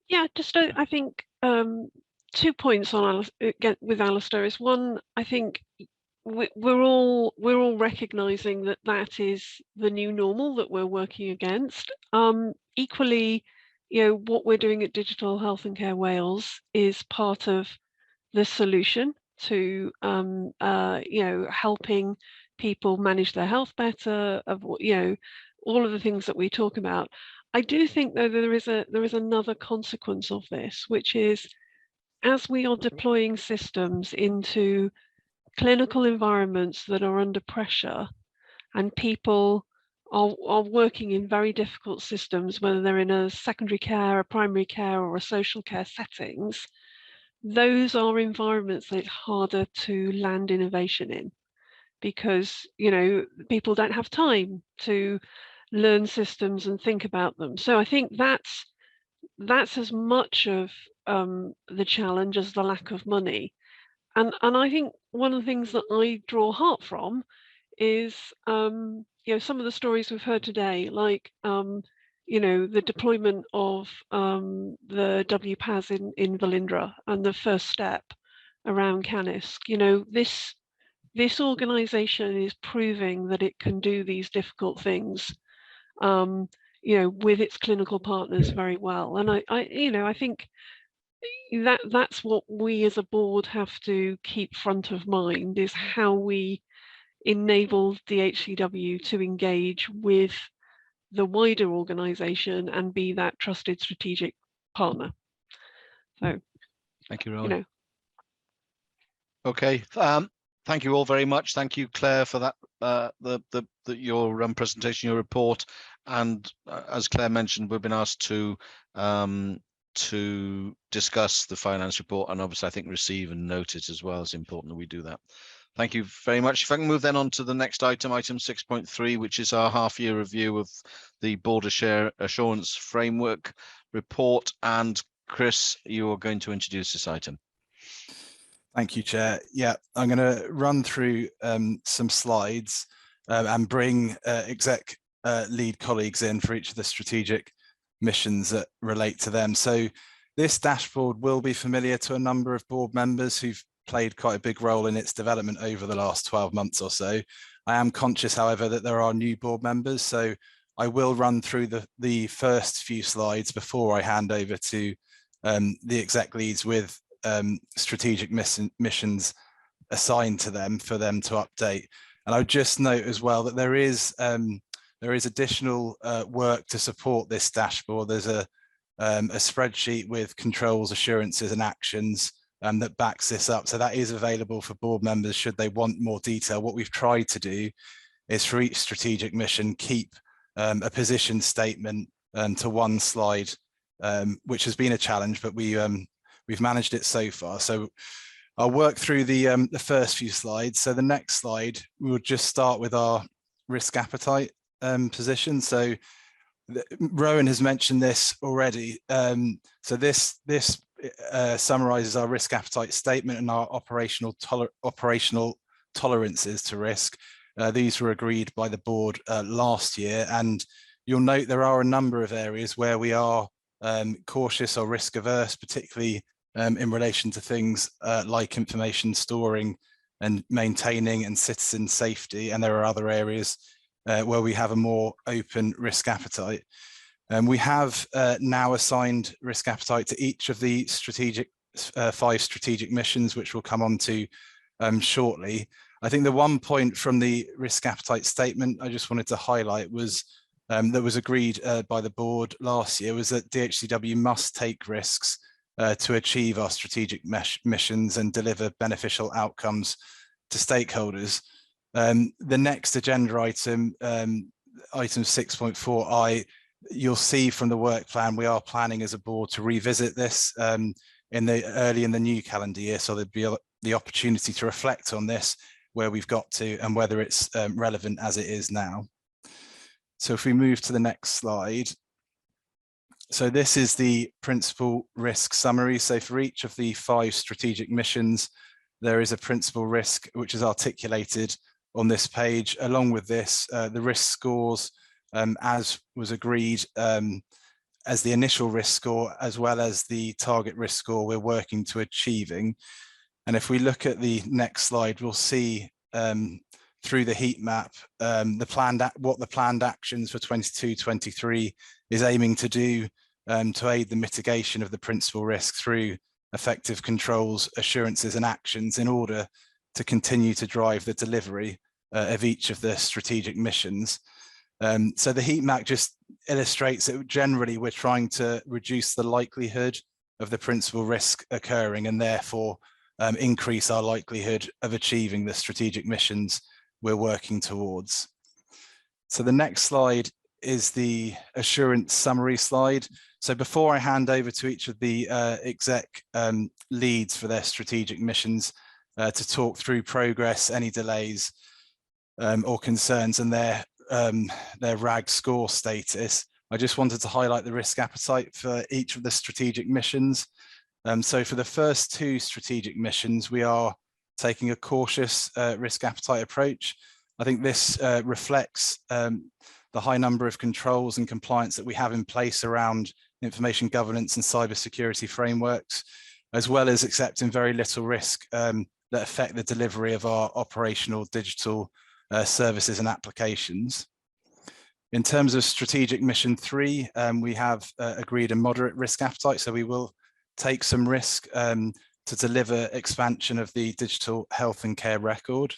Speaker 6: Yeah, just I think 2 points on with Alistair is, one, I think we're all recognizing that that is the new normal that we're working against. Equally, you know, what we're doing at Digital Health and Care Wales is part of the solution to you know, helping people manage their health better, of, you know, all of the things that we talk about. I do think, though, that there is another consequence of this, which is as we are deploying systems into clinical environments that are under pressure, and people are working in very difficult systems, whether they're in a secondary care, a primary care, or a social care settings, those are environments that it's harder to land innovation in, because, you know, people don't have time to learn systems and think about them. So I think that's as much of the challenge as the lack of money. And I think one of the things that I draw heart from is, you know, some of the stories we've heard today, like, you know, the deployment of the WPAS in Velindre and the first step around CaNISC. You know, this organisation is proving that it can do these difficult things, you know, with its clinical partners very well. And I you know, I think that's what we as a board have to keep front of mind, is how we enable DHCW to engage with the wider organisation and be that trusted strategic partner. So
Speaker 1: thank you, Rowan.
Speaker 6: You know.
Speaker 1: Okay, thank you all very much. Thank you, Claire, for that your presentation, your report. And as Claire mentioned, we've been asked to discuss the finance report, and obviously I think receive and note it as well. It's important that we do that. Thank you very much. If I can move then on to the next item, item 6.3, which is our half year review of the Border Share Assurance Framework report. And Chris, you are going to introduce this item.
Speaker 17: Thank you, Chair. Yeah, I'm going to run through some slides and bring exec lead colleagues in for each of the strategic missions that relate to them. So this dashboard will be familiar to a number of board members who've played quite a big role in its development over the last 12 months or so. I am conscious, however, that there are new board members, so I will run through the first few slides before I hand over to the exec leads with strategic missions assigned to them for them to update. And I would just note as well that there is additional work to support this dashboard. There's a spreadsheet with controls, assurances and actions that backs this up. So that is available for board members should they want more detail. What we've tried to do is for each strategic mission, keep a position statement to one slide, which has been a challenge, but we've managed it so far. So I'll work through the first few slides. So the next slide, we'll just start with our risk appetite position. So Rowan has mentioned this already. So this summarizes our risk appetite statement and our operational tolerances to risk. These were agreed by the board last year, and you'll note there are a number of areas where we are cautious or risk averse, particularly in relation to things like information storing and maintaining and citizen safety. And there are other areas where we have a more open risk appetite. And we have now assigned risk appetite to each of the strategic five strategic missions, which we'll come on to shortly. I think the one point from the risk appetite statement I just wanted to highlight was that was agreed by the board last year was that DHCW must take risks to achieve our strategic missions and deliver beneficial outcomes to stakeholders. The next agenda item, item 6.4i, you'll see from the work plan, we are planning as a board to revisit this in the early in the new calendar year. So there'd be the opportunity to reflect on this, where we've got to and whether it's relevant as it is now. So if we move to the next slide. So this is the principal risk summary. So for each of the five strategic missions, there is a principal risk which is articulated on this page. Along with this, the risk scores, as was agreed as the initial risk score, as well as the target risk score we're working to achieving. And if we look at the next slide, we'll see through the heat map the planned what the planned actions for 22-23 is aiming to do to aid the mitigation of the principal risk through effective controls, assurances and actions in order to continue to drive the delivery of each of the strategic missions. So the heat map just illustrates that generally we're trying to reduce the likelihood of the principal risk occurring and therefore increase our likelihood of achieving the strategic missions we're working towards. So the next slide is the assurance summary slide. So before I hand over to each of the exec leads for their strategic missions to talk through progress, any delays or concerns and their RAG score status, I just wanted to highlight the risk appetite for each of the strategic missions. So for the first two strategic missions, we are taking a cautious risk appetite approach. I think this reflects the high number of controls and compliance that we have in place around information governance and cybersecurity frameworks, as well as accepting very little risk that affect the delivery of our operational digital services and applications. In terms of strategic mission 3, we have agreed a moderate risk appetite, so we will take some risk to deliver expansion of the digital health and care record.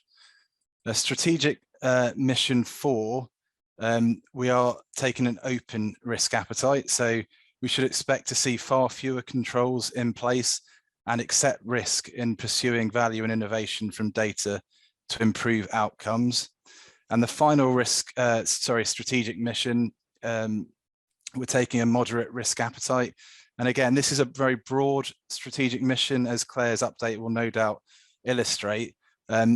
Speaker 17: A strategic mission 4, we are taking an open risk appetite, so we should expect to see far fewer controls in place and accept risk in pursuing value and innovation from data to improve outcomes. And the final risk, strategic mission, we're taking a moderate risk appetite. And again, this is a very broad strategic mission, as Claire's update will no doubt illustrate.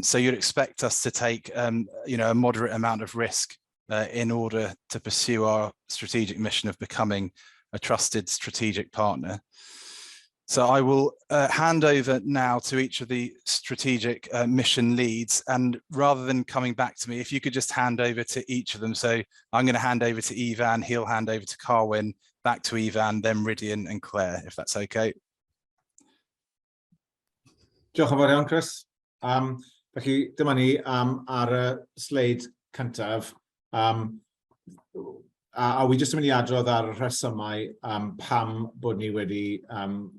Speaker 17: So you'd expect us to take, a moderate amount of risk in order to pursue our strategic mission of becoming a trusted strategic partner. So I will hand over now to each of the strategic mission leads, and rather than coming back to me, if you could just hand over to each of them. So I'm going to hand over to Ifan, he'll hand over to Carwyn, back to Ifan, then Rhidian and Claire, if that's okay.
Speaker 12: Diolch yn fawr iawn, Chris. Felly, dyma ni ar y sleid cyntaf. A wi jyst yn mynd i adrodd ar y rhesymau pam bod ni wedi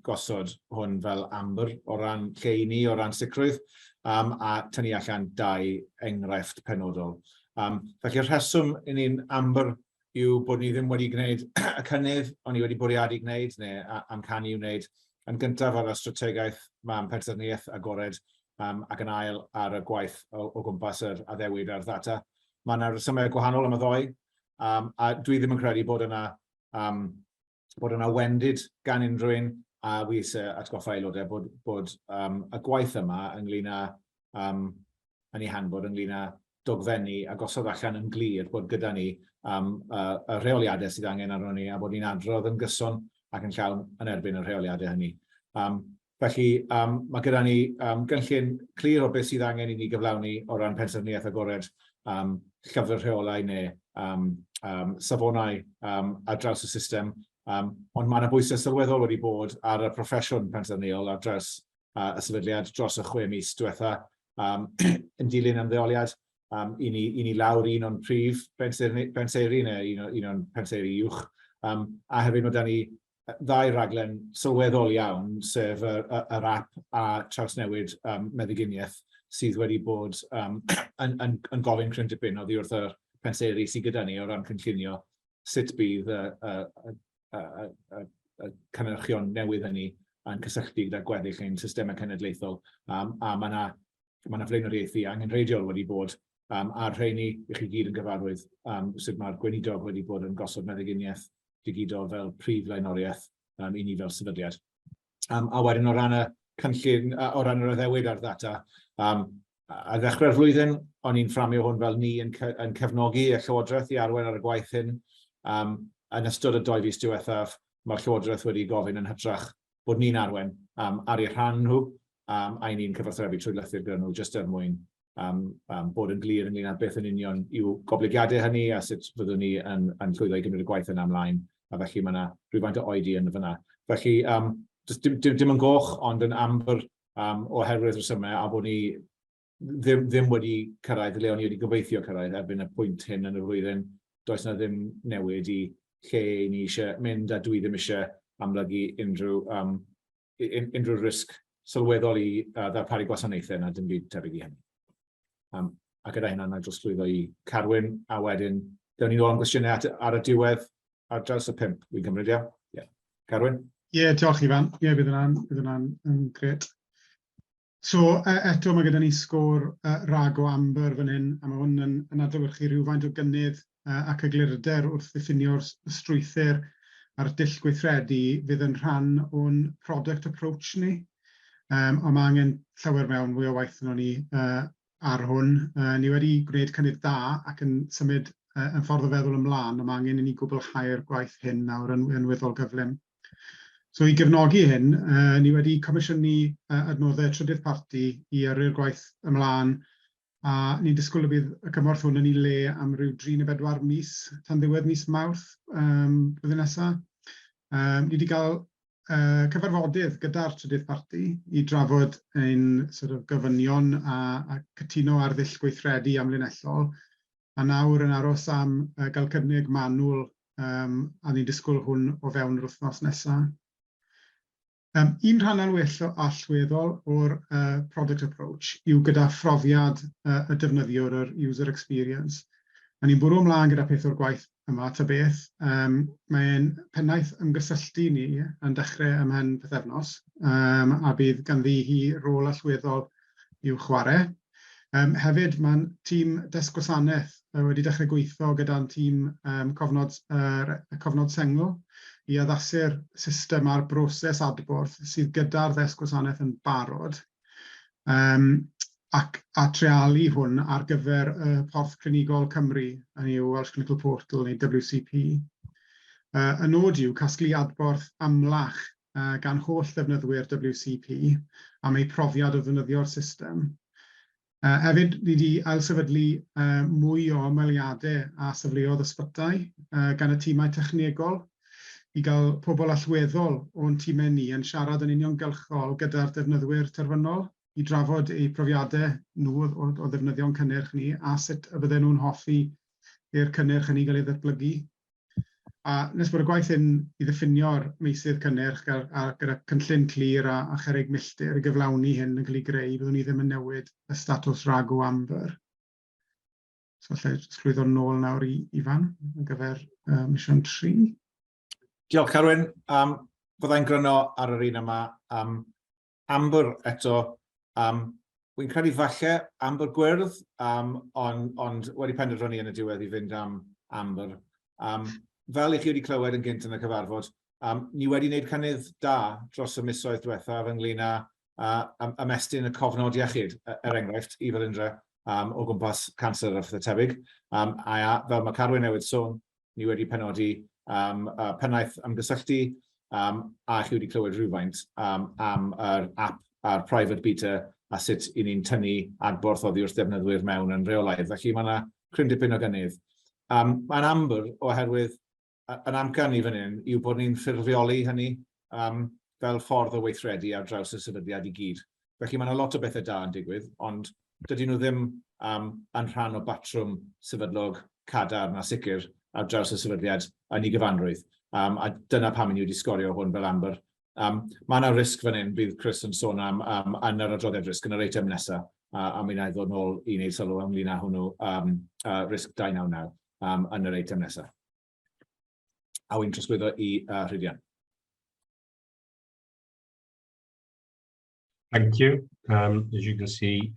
Speaker 12: gosod hwn fel amber o ran lle i ni, o ran sicrwydd, a tynnu allan dau enghraifft penodol. Felly'r rheswm i ni'n amber yw bod ni ddim wedi gwneud y cynnydd o'n i wedi bwriadu gwneud, neu amcanu i'w wneud, yn gyntaf ar y strategaeth mam pensaernïaeth agored, ac yn ail ar y gwaith o gwmpas yr addewid a'r ddata. Mae yna resymau gwahanol am y ddoi, a dwi ddim yn credu bod yna wendid gan unrhyw un, a wi eisiau atgoffa aelodau bod y gwaith yma ynglyn â, yn ei hanfod ynglyn â dogfennu a gosod allan yn glir bod gyda ni y rheoliadau sydd angen arno ni a bod ni'n adrodd yn gyson ac yn llawn yn erbyn y rheoliadau hynny. Felly mae gyda ni gynllun clir o beth sydd angen i ni gyflawni o ran pensaernïaeth agored, llyfr rheolau neu safonau ar draws y system, ond mae yna bwysau sylweddol wedi bod ar y proffesiwn pensaernïol ar draws y sefydliad dros y 6 mis diwetha, yn dilyn ymddeoliad i ni lawr un o'n prif penseiri neu un o'n penseiri uwch, a hefyd mae da ni ddau raglen sylweddol iawn, sef yr app a trawsnewid meddyginiaeth sydd wedi bod yn gofyn cryn dipyn oddi wrth y penseiri sydd gyda ni o ran cynllunio sut bydd y cynhyrchion newydd hynny yn cysylltu gyda gweddill ein systemau cenedlaethol, a mae yna flaenoriaethu angenrheidiol wedi bod a'r rheini i chi gyd yn gyfarwydd, sut mae'r gweinidog wedi bod yn gosod meddyginiaeth digidol fel prif flaenoriaeth i ni fel sefydliad. A wedyn o ran y cynllun, o ran yr addewid a'r ddata, ar ddechrau'r flwyddyn, o'n i'n fframio hwn fel ni yn cefnogi y Llywodraeth i arwain ar y gwaith hyn. Yn ystod y 2 fis diwethaf, mae'r Llywodraeth wedi gofyn yn hytrach bod ni'n arwain ar eu rhan nhw, a i ni'n cyfathrebu trwy lythyr gyda nhw jyst er mwyn bod yn glir ynglyn â beth yn union yw goblygiadau hynny a sut fyddwn ni yn llwyddo i gymryd y gwaith yna ymlaen, a felly mae yna rhywfaint o oedi yn fyna. Felly, dim yn goch, ond yn amber oherwydd rhesymau, a bod ni ddim, ddim wedi cyrraedd le o'n i wedi gobeithio cyrraedd erbyn y pwynt hyn yn y flwyddyn. Does na ddim newid i lle ni eisiau mynd a dwi ddim eisiau amlygu unrhyw, um, unrhyw risg sylweddol i ddarparu gwasanaethau na dim byd tebyg i hynny. Um, a gyda hynna, na drosglwyddo i Carwyn, a wedyn, dewn ni nôl am gwestiynau at, ar y diwedd ar draws y pump, wy'n cymryd, ia? Ie. Yeah. Carwyn?
Speaker 13: Ie, yeah, diolch Ifan. Ie, yeah, bydd hwnna'n bydd hwnna'n yn gret. So, eto mae gyda ni sgôr rag o amber fan hyn, a mae hwn yn, yn adlewyrchu rhywfaint o gynnydd ac eglurder wrth ddiffinio'r strwythur a'r dull gweithredu fydd yn rhan o'n product approach ni. Um, ond mae angen llawer mewn mwy o waith yno ni ar hwn. Ni wedi gwneud cynnydd da ac yn symud yn ffordd o feddwl ymlaen, ond mae angen i ni gwblhau'r gwaith hyn nawr yn, yn weddol gyflym. So i gefnogi hyn, ni wedi comisiynu adnoddau trydydd parti i yrru'r gwaith ymlaen, a ni'n disgwyl y bydd y cymorth hwn yn ei le am ryw 3 neu 4 mis tan ddiwedd mis Mawrth um, blwyddyn nesaf. Um, ni wedi cael cyfarfodydd gyda'r trydydd parti i drafod ein sort of, gofynion a, a cytuno ar ddull gweithredu amlinellol, a nawr yn aros am gael cynnig manwl um, a ni'n disgwyl hwn o fewn yr wythnos nesaf. Um, un rhan allweddol o'r product approach yw gyda phrofiad y defnyddiwr, yr user experience. A ni'n bwrw ymlaen gyda peth o'r gwaith yma, ta beth. Um, Mae'n pennaeth ymgysylltu ni yn dechrau ymhen pythefnos, um, a bydd ganddi hi rôl allweddol i'w chwarae. Um, hefyd, mae'n tîm desg gwasanaeth wedi dechrau gweithio gyda'n tîm um, cofnod, cofnod sengl i addasu'r system a'r broses adborth sydd gyda'r ddesg gwasanaeth yn barod. Um, ac a treialu hwn ar gyfer y Porth Clinigol Cymru, hynny yw Welsh Clinical Portal neu WCP. Y nod yw casglu adborth amlach gan holl ddefnyddwyr WCP am eu profiad o ddefnyddio'r system. Hefyd, ni wedi ailsefydlu mwy o ymweliadau â safleoedd ysbytai gan y tîmau technegol i gael pobl allweddol o'n tîmau ni yn siarad yn uniongyrchol gyda'r defnyddwyr terfynol i drafod eu profiadau nhw o, o ddefnyddio'n cynnyrch ni a sut y bydden nhw'n hoffi i'r cynnyrch hynny gael ei ddatblygu. A nes bod y gwaith hyn i ddiffinio'r meysydd cynnyrch a, a gyda cynllun clir a, a cherrig milltir i gyflawni hyn yn cael ei greu, byddwn ni ddim yn newid y statws rag o amber. So allai jyst llwyddo nôl nawr i Ifan ar gyfer mission 3.
Speaker 12: Diolch Carwyn. Um, Byddai'n gryno ar yr un yma. Um, Amber eto, um, wy'n credu falle Amber gwyrdd, um, ond on wedi penderfynu yn y diwedd i fynd am Amber. Um, fel i chi wedi clywed yn gynt yn y cyfarfod, um, ni wedi wneud cynnydd da dros y misoedd diwethaf ynglyn â ymestyn y cofnod iechyd, er enghraifft, i Felindre, um, o gwmpas canser a phethau tebyg. Um, a, fel mae Carwyn newydd sôn, ni wedi penodi um, pennaeth ymgysylltu, um, a chi wedi clywed rhywfaint um, am yr app a'r private beta a sut i ni'n tynnu adborth oddi wrth defnyddwyr mewn yn rheolaidd. Felly mae yna cryn dipyn o gynnydd. Um, mae'n ambr oherwydd yn amcan ni fan hyn yw bod ni'n ffurfioli hynny um, fel ffordd o weithredu ar draws y sefydliad i gyd. Felly mae yna lot o bethau da yn digwydd, ond dydyn nhw ddim um, yn rhan o batrwm sefydlog cadarn a sicr ar draws y sefydliad yn ei gyfanrwydd. Um, a dyna pam ni wedi sgorio hwn fel amber. Um, mae yna risg fan hyn, bydd Chris yn sôn am um, yn yr adroddiad risg yn yr eitem nesaf, a, a mi wna i ddod nôl i wneud sylw ynglyn â hwnnw, um, risg 299 um, yn yr eitem nesaf. A wy'n trosglwyddo i Rhydian.
Speaker 2: Thank you. Um, as you can see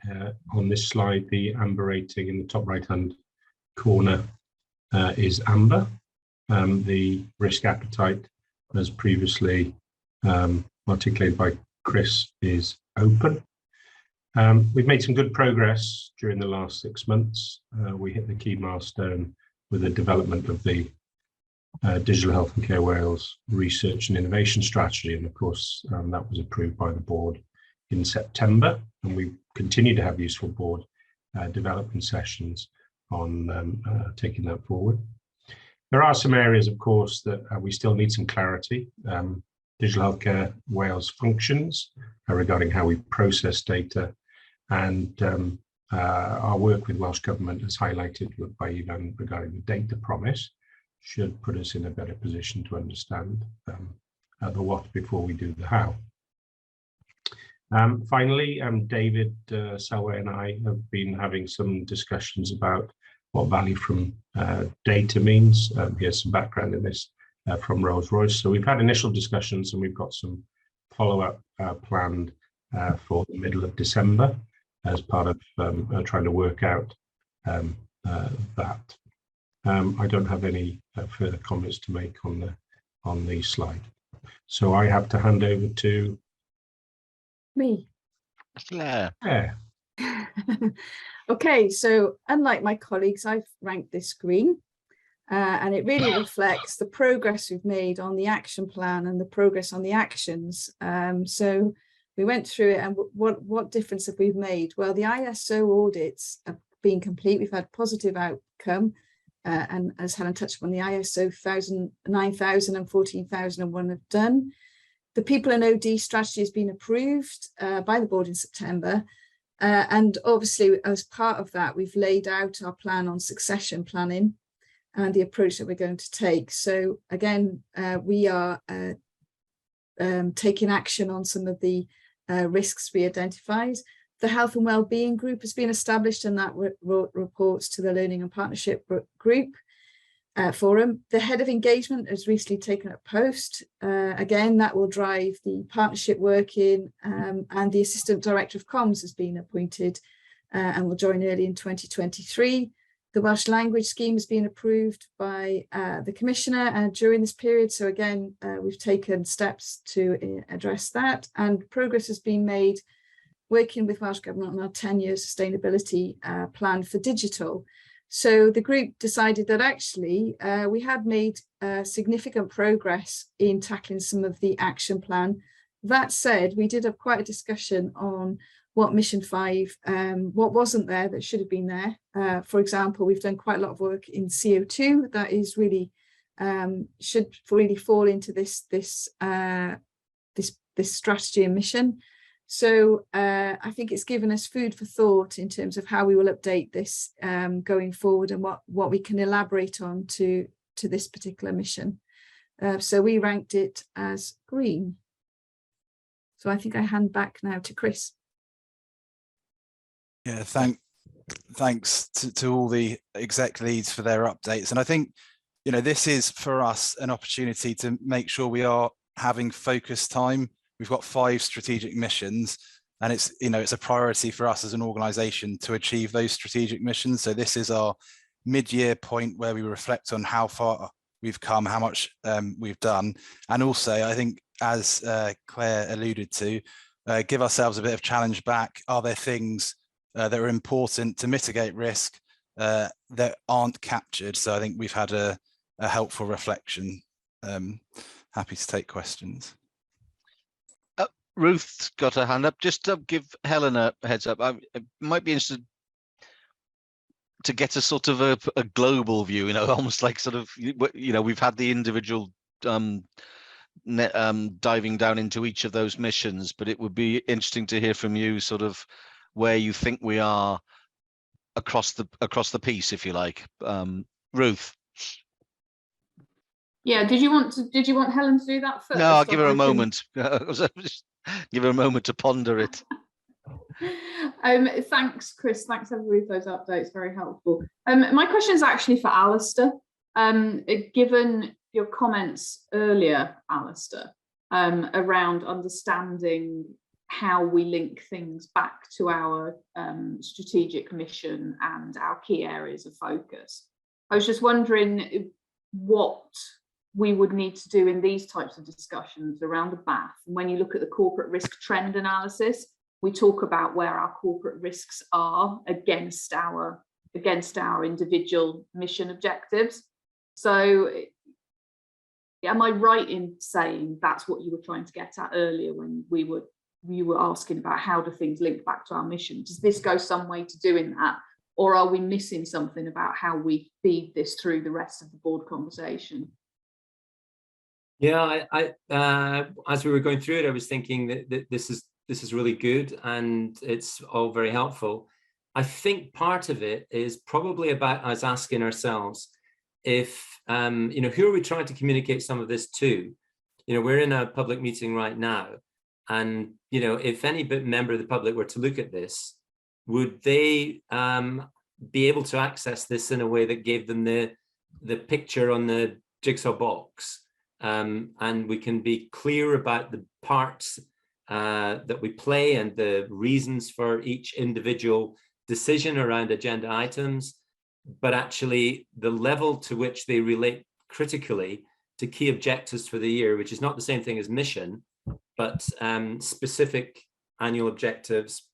Speaker 2: on this slide, the amber rating in the top right-hand corner is amber. Um, the risk appetite, as previously articulated by Chris, is open. We've made some good progress during the last 6 months. We hit the key milestone with the development of the Digital Health and Care Wales Research and Innovation Strategy. And of course, that was approved by the board in September. And we continue to have useful board development sessions on taking that forward. There are some areas, of course, that we still need some clarity. Digital Healthcare Wales functions regarding how we process data and Our work with Welsh Government, as highlighted by Ifan regarding the data promise, should put us in a better position to understand the what before we do the how. Finally, David Selway and I have been having some discussions about what value from data means. Here's some background in this from Rolls-Royce. So we've had initial discussions and we've got some follow-up planned for the middle of December as part of trying to work out that. I don't have any further comments to make on the slide. So I have to hand over to
Speaker 11: me.
Speaker 1: Claire.
Speaker 2: Claire.
Speaker 11: Okay, so unlike my colleagues, I've ranked this green, and it really reflects the progress we've made on the action plan and the progress on the actions. So we went through it, and what difference have we made? Well, the ISO audits have been complete. We've had positive outcome, and as Helen touched upon, the ISO 9000 and 14001 have done. The People and OD strategy has been approved by the board in September. And obviously, as part of that, we've laid out our plan on succession planning and the approach that we're going to take. So again, we are taking action on some of the risks we identified. The Health and Wellbeing Group has been established, and that reports to the Learning and Partnership Group Forum. The Head of Engagement has recently taken up post. Again, that will drive the partnership working, and the Assistant Director of Comms has been appointed and will join early in 2023. The Welsh Language Scheme has been approved by the Commissioner during this period. So again, we've taken steps to address that, and progress has been made working with Welsh Government on our 10-year sustainability plan for digital. So the group decided that actually we had made significant progress in tackling some of the action plan. That said, we did have quite a discussion on what Mission 5, what wasn't there that should have been there. For example, we've done quite a lot of work in CO2 that is really, should really fall into this strategy and mission. So I think it's given us food for thought in terms of how we will update this going forward and what we can elaborate on to this particular mission. So we ranked it as green. So I think I hand back now to Chris.
Speaker 17: Yeah, thanks to all the exec leads for their updates. And I think, you know, this is for us an opportunity to make sure we are having focused time. We've got 5 strategic missions, and it's, you know, it's a priority for us as an organization to achieve those strategic missions. So this is our mid-year point where we reflect on how far we've come, how much we've done. And also, I think, as Claire alluded to, give ourselves a bit of challenge back. Are there things that are important to mitigate risk that aren't captured? So I think we've had a helpful reflection. Happy to take questions.
Speaker 1: Ruth's got her hand up. Just to give Helen a heads up, I might be interested to get a sort of a global view, you know, almost like sort of, you know, we've had the individual diving down into each of those missions, but it would be interesting to hear from you sort of where you think we are across the piece, if you like. Ruth.
Speaker 10: Yeah, did you want Helen to do that first?
Speaker 1: No, I'll give her a moment. Just give her a moment to ponder it.
Speaker 10: Thanks, Chris. Thanks everybody for those updates. Very helpful. My question is actually for Alistair. Given your comments earlier, Alistair, around understanding how we link things back to our strategic mission and our key areas of focus, I was just wondering what we would need to do in these types of discussions around the BAF. And when you look at the corporate risk trend analysis, we talk about where our corporate risks are against our individual mission objectives. So am I right in saying that's what you were trying to get at earlier when you were asking about how do things link back to our mission? Does this go some way to doing that? Or are we missing something about how we feed this through the rest of the board conversation?
Speaker 4: Yeah, I as we were going through it, I was thinking that this is really good and it's all very helpful. I think part of it is probably about us asking ourselves if, you know, who are we trying to communicate some of this to? You know, we're in a public meeting right now. And, you know, if any member of the public were to look at this, would they be able to access this in a way that gave them the picture on the jigsaw box? And we can be clear about the parts that we play and the reasons for each individual decision around agenda items, but actually the level to which they relate critically to key objectives for the year, which is not the same thing as mission, but specific annual objectives.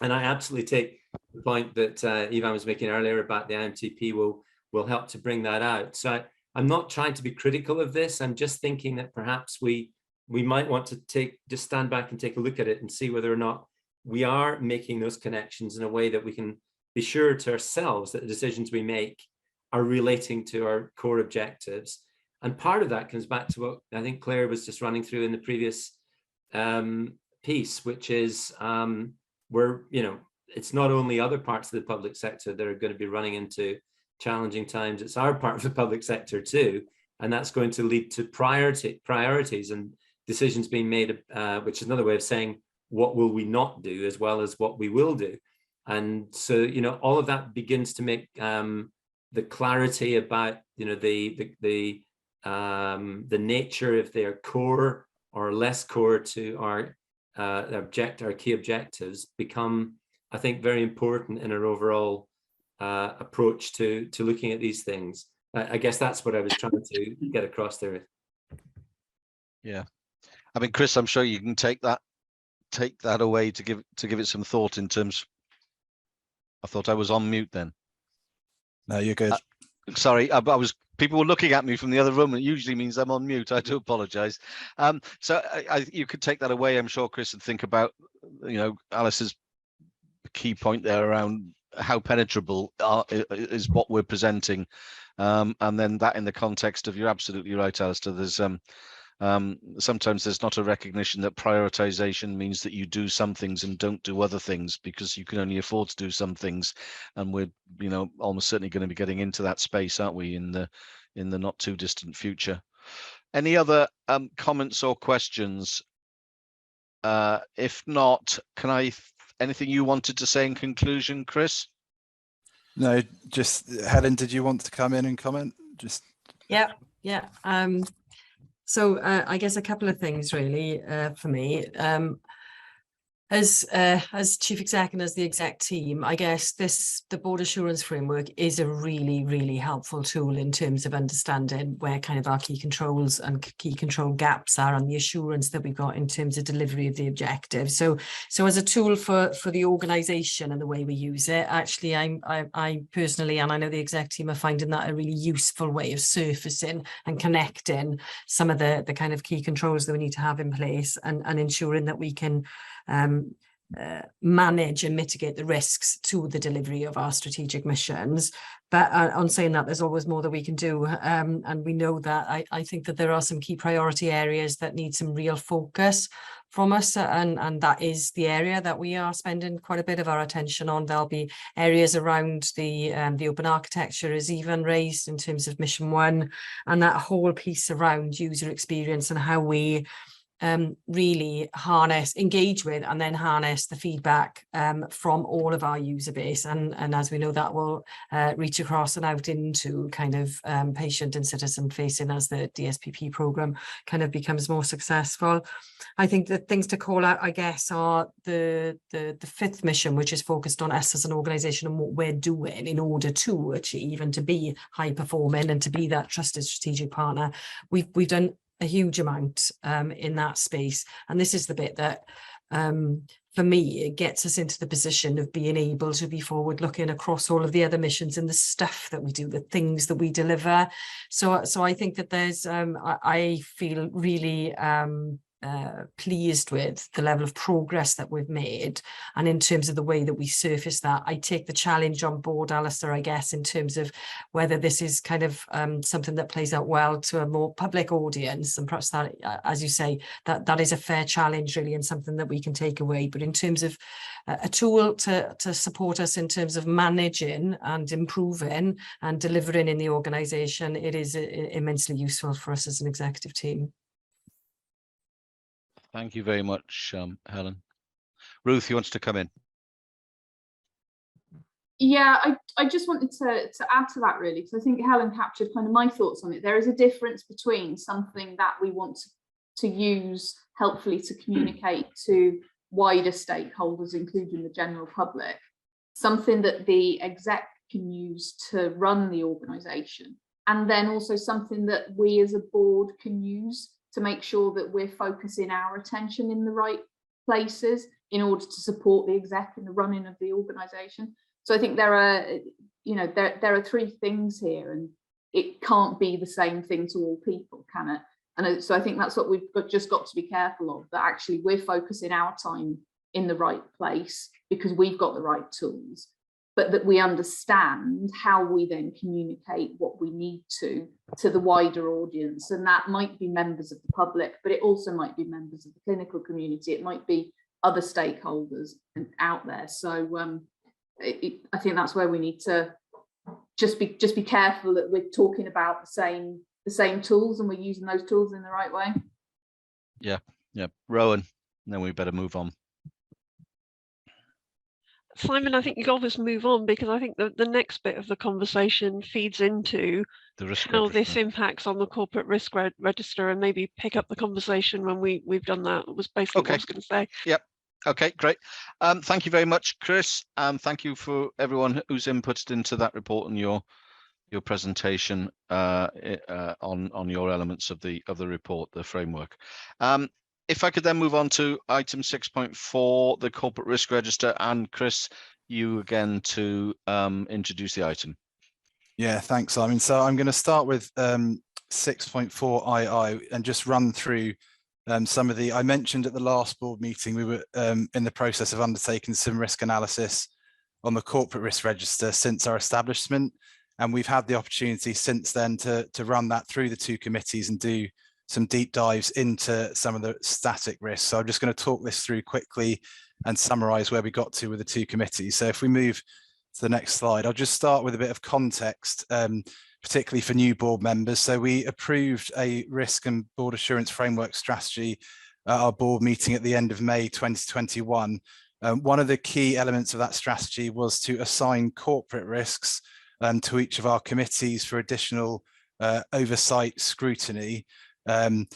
Speaker 4: And I absolutely take the point that Ivan was making earlier about the IMTP will help to bring that out. So I'm not trying to be critical of this. I'm just thinking that perhaps we might want to just stand back and take a look at it and see whether or not we are making those connections in a way that we can be sure to ourselves that the decisions we make are relating to our core objectives. And part of that comes back to what I think Claire was just running through in the previous piece, which is where, you know, it's not only other parts of the public sector that are going to be running into challenging times, it's our part of the public sector too. And that's going to lead to priorities and decisions being made, which is another way of saying, what will we not do as well as what we will do. And so, you know, all of that begins to make the clarity about, you know, the nature, if they are core or less core to our our key objectives, become, I think, very important in our overall approach to looking at these things. I guess that's what I was trying to get across there.
Speaker 1: Yeah, I mean, Chris, I'm sure you can take that away to give it some thought in terms. I thought I was on mute then.
Speaker 17: No, you're good.
Speaker 1: Sorry, I was. People were looking at me from the other room. It usually means I'm on mute. I do apologise. So you could take that away, I'm sure, Chris, and think about, you know, Alice's key point there around how penetrable is what we're presenting, and then that in the context of, you're absolutely right, Alistair, there's sometimes there's not a recognition that prioritization means that you do some things and don't do other things, because you can only afford to do some things, and we're, you know, almost certainly going to be getting into that space, aren't we, in the not too distant future. Any other comments or questions? If not, can I, anything you wanted to say in conclusion, Chris?
Speaker 17: No, just Helen, did you want to come in and comment? Just
Speaker 7: yeah. So I guess a couple of things really for me. As Chief Exec and as the exec team, I guess the board assurance framework is a really, really helpful tool in terms of understanding where kind of our key controls and key control gaps are and the assurance that we've got in terms of delivery of the objective. So as a tool for the organisation and the way we use it, actually, I personally, and I know the exec team are finding that a really useful way of surfacing and connecting some of the kind of key controls that we need to have in place and ensuring that we can manage and mitigate the risks to the delivery of our strategic missions. But on saying that, there's always more that we can do. And we know that I think that there are some key priority areas that need some real focus from us. And that is the area that we are spending quite a bit of our attention on. There'll be areas around the open architecture, as Ivan raised, in terms of mission one, and that whole piece around user experience and how we really harness, engage with, and then harness the feedback from all of our user base. And as we know, that will reach across and out into kind of patient and citizen facing as the DSPP programme kind of becomes more successful. I think the things to call out, I guess, are the fifth mission, which is focused on us as an organisation and what we're doing in order to achieve and to be high performing and to be that trusted strategic partner. We've done a huge amount in that space, and this is the bit that for me, it gets us into the position of being able to be forward looking across all of the other missions and the stuff that we do, the things that we deliver. So I think that there's I feel really pleased with the level of progress that we've made, and in terms of the way that we surface that. I take the challenge on board, Alistair, I guess, in terms of whether this is kind of something that plays out well to a more public audience, and perhaps that, as you say, that is a fair challenge really, and something that we can take away. But in terms of a tool to support us in terms of managing and improving and delivering in the organisation, it is immensely useful for us as an executive team.
Speaker 1: Thank you very much, Helen. Ruth, you wanted to come in?
Speaker 10: Yeah, I just wanted to add to that really, because I think Helen captured kind of my thoughts on it. There is a difference between something that we want to use helpfully to communicate to wider stakeholders, including the general public, something that the exec can use to run the organisation, and then also something that we as a board can use to make sure that we're focusing our attention in the right places in order to support the exec in the running of the organisation. So I think there are, you know, there are three things here, and it can't be the same thing to all people, can it? And so I think that's what we've just got to be careful of, that actually we're focusing our time in the right place because we've got the right tools, but that we understand how we then communicate what we need to the wider audience. And that might be members of the public, but it also might be members of the clinical community. It might be other stakeholders out there. So I think that's where we need to just be careful that we're talking about the same tools and we're using those tools in the right way.
Speaker 1: Yeah, yeah. Rowan, then we better move on.
Speaker 6: Simon, I think you always move on, because I think the next bit of the conversation feeds into
Speaker 1: the risk
Speaker 6: how
Speaker 1: register.
Speaker 6: This impacts on the corporate risk register, and maybe pick up the conversation when we've done that. It was basically what I was going to say.
Speaker 1: Yep. Okay, great. Thank you very much, Chris. Thank you for everyone who's inputted into that report and your presentation on your elements of the report, the framework. If I could then move on to item 6.4, the corporate risk register, and Chris, you again to introduce the item.
Speaker 17: Yeah, thanks, Simon. So I'm going to start with 6.4 II and just run through some of the, I mentioned at the last board meeting, we were in the process of undertaking some risk analysis on the corporate risk register since our establishment. And we've had the opportunity since then to run that through the two committees and do some deep dives into some of the static risks. So I'm just going to talk this through quickly and summarize where we got to with the two committees. So if we move to the next slide, I'll just start with a bit of context, particularly for new board members. So we approved a risk and board assurance framework strategy at our board meeting at the end of May 2021. One of the key elements of that strategy was to assign corporate risks to each of our committees for additional oversight scrutiny. And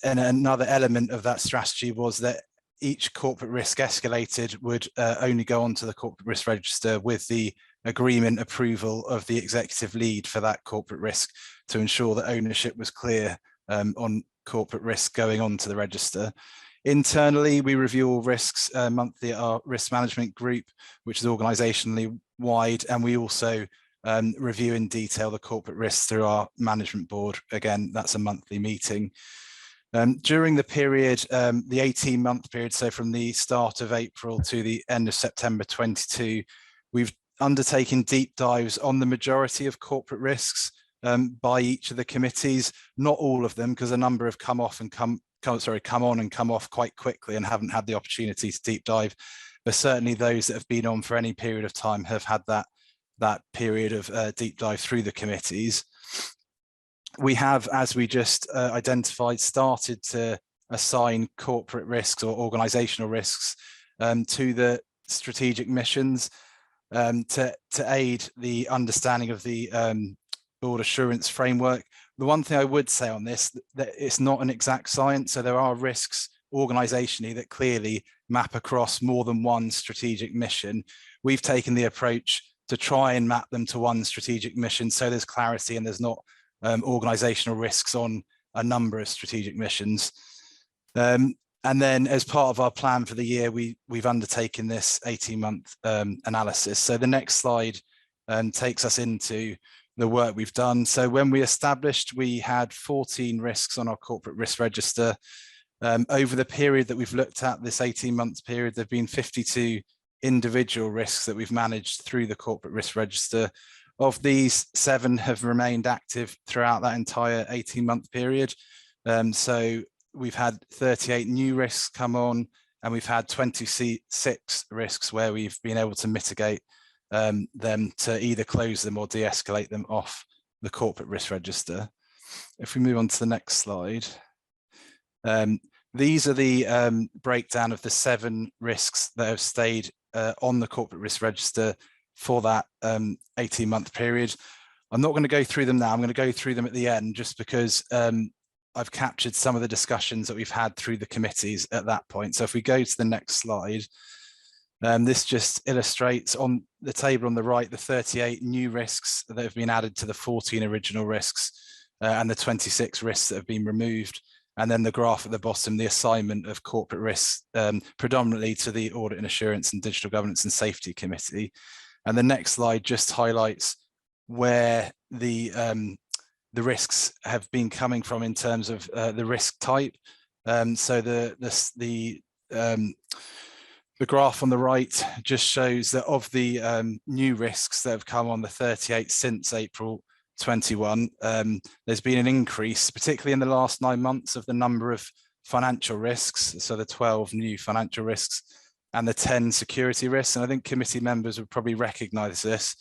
Speaker 17: another element of that strategy was that each corporate risk escalated would only go onto the corporate risk register with the agreement approval of the executive lead for that corporate risk, to ensure that ownership was clear on corporate risk going onto the register. Internally, we review all risks monthly at our risk management group, which is organisationally wide, and we also review in detail the corporate risks through our management board. Again, that's a monthly meeting. During the period, the 18-month period, so from the start of April to the end of September 22, we've undertaken deep dives on the majority of corporate risks by each of the committees, not all of them, because a number have come off and come on and come off quite quickly and haven't had the opportunity to deep dive. But certainly those that have been on for any period of time have had that period of deep dive through the committees. We have, as we just identified, started to assign corporate risks or organizational risks to the strategic missions to aid the understanding of the board assurance framework. The one thing I would say on this, that it's not an exact science, so there are risks organizationally that clearly map across more than one strategic mission. We've taken the approach to try and map them to one strategic mission, so there's clarity and there's not organizational risks on a number of strategic missions. And then as part of our plan for the year, we've undertaken this 18-month analysis. So the next slide takes us into the work we've done. So when we established, we had 14 risks on our corporate risk register. Over the period that we've looked at, this 18 months period, there have been 52 individual risks that we've managed through the corporate risk register. Of these, 7 have remained active throughout that entire 18-month period. So we've had 38 new risks come on, and we've had 26 risks where we've been able to mitigate them to either close them or de-escalate them off the corporate risk register. If we move on to the next slide. These are the breakdown of the 7 risks that have stayed on the corporate risk register for that 18-month period. I'm not going to go through them now. I'm going to go through them at the end, just because I've captured some of the discussions that we've had through the committees at that point. So if we go to the next slide, this just illustrates on the table on the right, the 38 new risks that have been added to the 14 original risks and the 26 risks that have been removed. And then the graph at the bottom, the assignment of corporate risks, predominantly to the Audit and Assurance and Digital Governance and Safety Committee. And the next slide just highlights where the risks have been coming from in terms of the risk type. So the graph on the right just shows that of the new risks that have come on the 38 since April 21, there's been an increase, particularly in the last 9 months, of the number of financial risks. So the 12 new financial risks and the 10 security risks. And I think committee members would probably recognize this.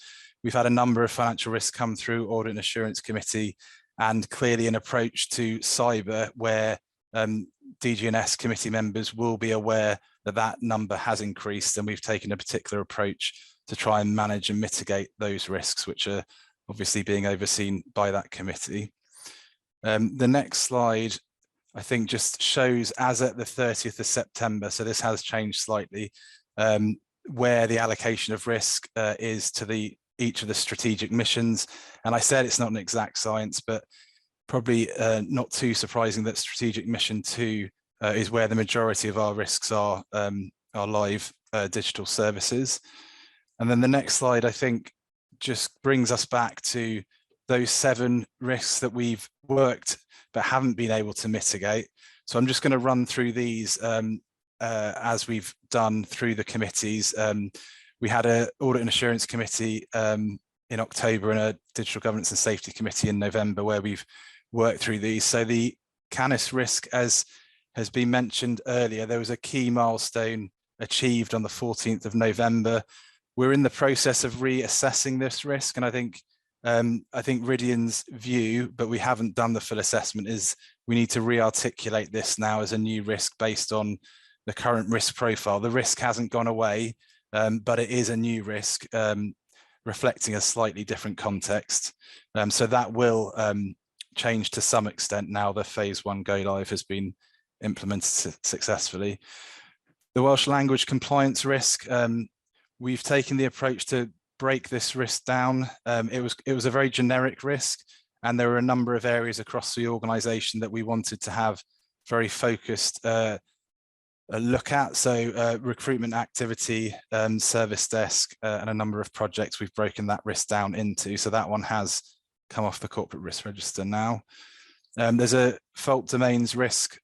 Speaker 17: We've had a number of financial risks come through Audit and Assurance Committee, and clearly an approach to cyber where DG&S committee members will be aware that that number has increased, and we've taken a particular approach to try and manage and mitigate those risks, which are obviously being overseen by that committee. The next slide, I think, just shows as at the 30th of September, so this has changed slightly, where the allocation of risk is to the each of the strategic missions. And I said it's not an exact science, but probably not too surprising that strategic mission 2 is where the majority of our risks are live digital services. And then the next slide, I think, just brings us back to those 7 risks that we've worked but haven't been able to mitigate. So I'm just going to run through these as we've done through the committees. We had an Audit and Assurance Committee in October and a Digital Governance and Safety Committee in November where we've worked through these. So the Canis risk, as has been mentioned earlier, there was a key milestone achieved on the 14th of November. We're in the process of reassessing this risk, and I think Rhydion's view, but we haven't done the full assessment, is we need to re-articulate this now as a new risk based on the current risk profile. The risk hasn't gone away, but it is a new risk reflecting a slightly different context. So that will change to some extent now the phase 1 go live has been implemented successfully. The Welsh language compliance risk, we've taken the approach to break this risk down. It was a very generic risk, and there were a number of areas across the organization that we wanted to have very focused look at. So recruitment activity, service desk, and a number of projects we've broken that risk down into. So that one has come off the corporate risk register now. There's a fault domains risk,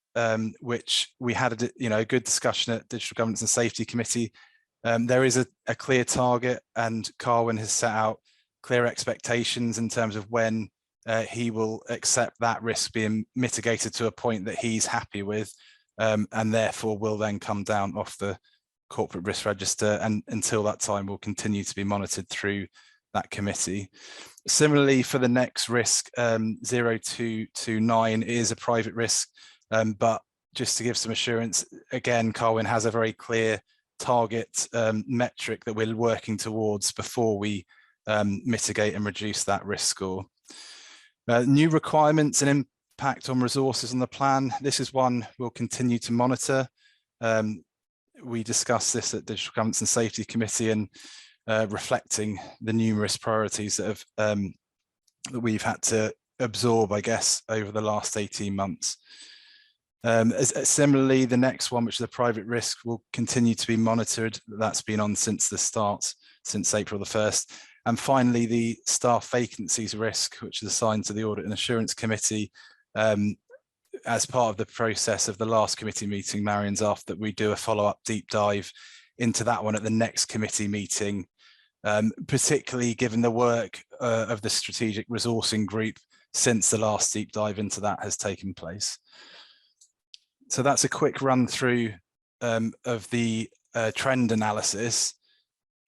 Speaker 17: which we had a good discussion at Digital Governance and Safety Committee. There is a clear target, and Carwyn has set out clear expectations in terms of when he will accept that risk being mitigated to a point that he's happy with, and therefore will then come down off the corporate risk register, and until that time will continue to be monitored through that committee. Similarly, for the next risk, 0229 is a private risk, but just to give some assurance, again, Carwyn has a very clear target metric that we're working towards before we mitigate and reduce that risk score. New requirements and impact on resources on the plan. This is one we'll continue to monitor. We discussed this at Digital Governance and Safety Committee, and reflecting the numerous priorities that have that we've had to absorb, I guess, over the last 18 months. Similarly, the next one, which is the private risk, will continue to be monitored. That's been on since the start, since April the 1st. And finally, the staff vacancies risk, which is assigned to the Audit and Assurance Committee. as part of the process of the last committee meeting, Marion's asked that we do a follow-up deep dive into that one at the next committee meeting, particularly given the work of the strategic resourcing group since the last deep dive into that has taken place. So that's a quick run through of the trend analysis.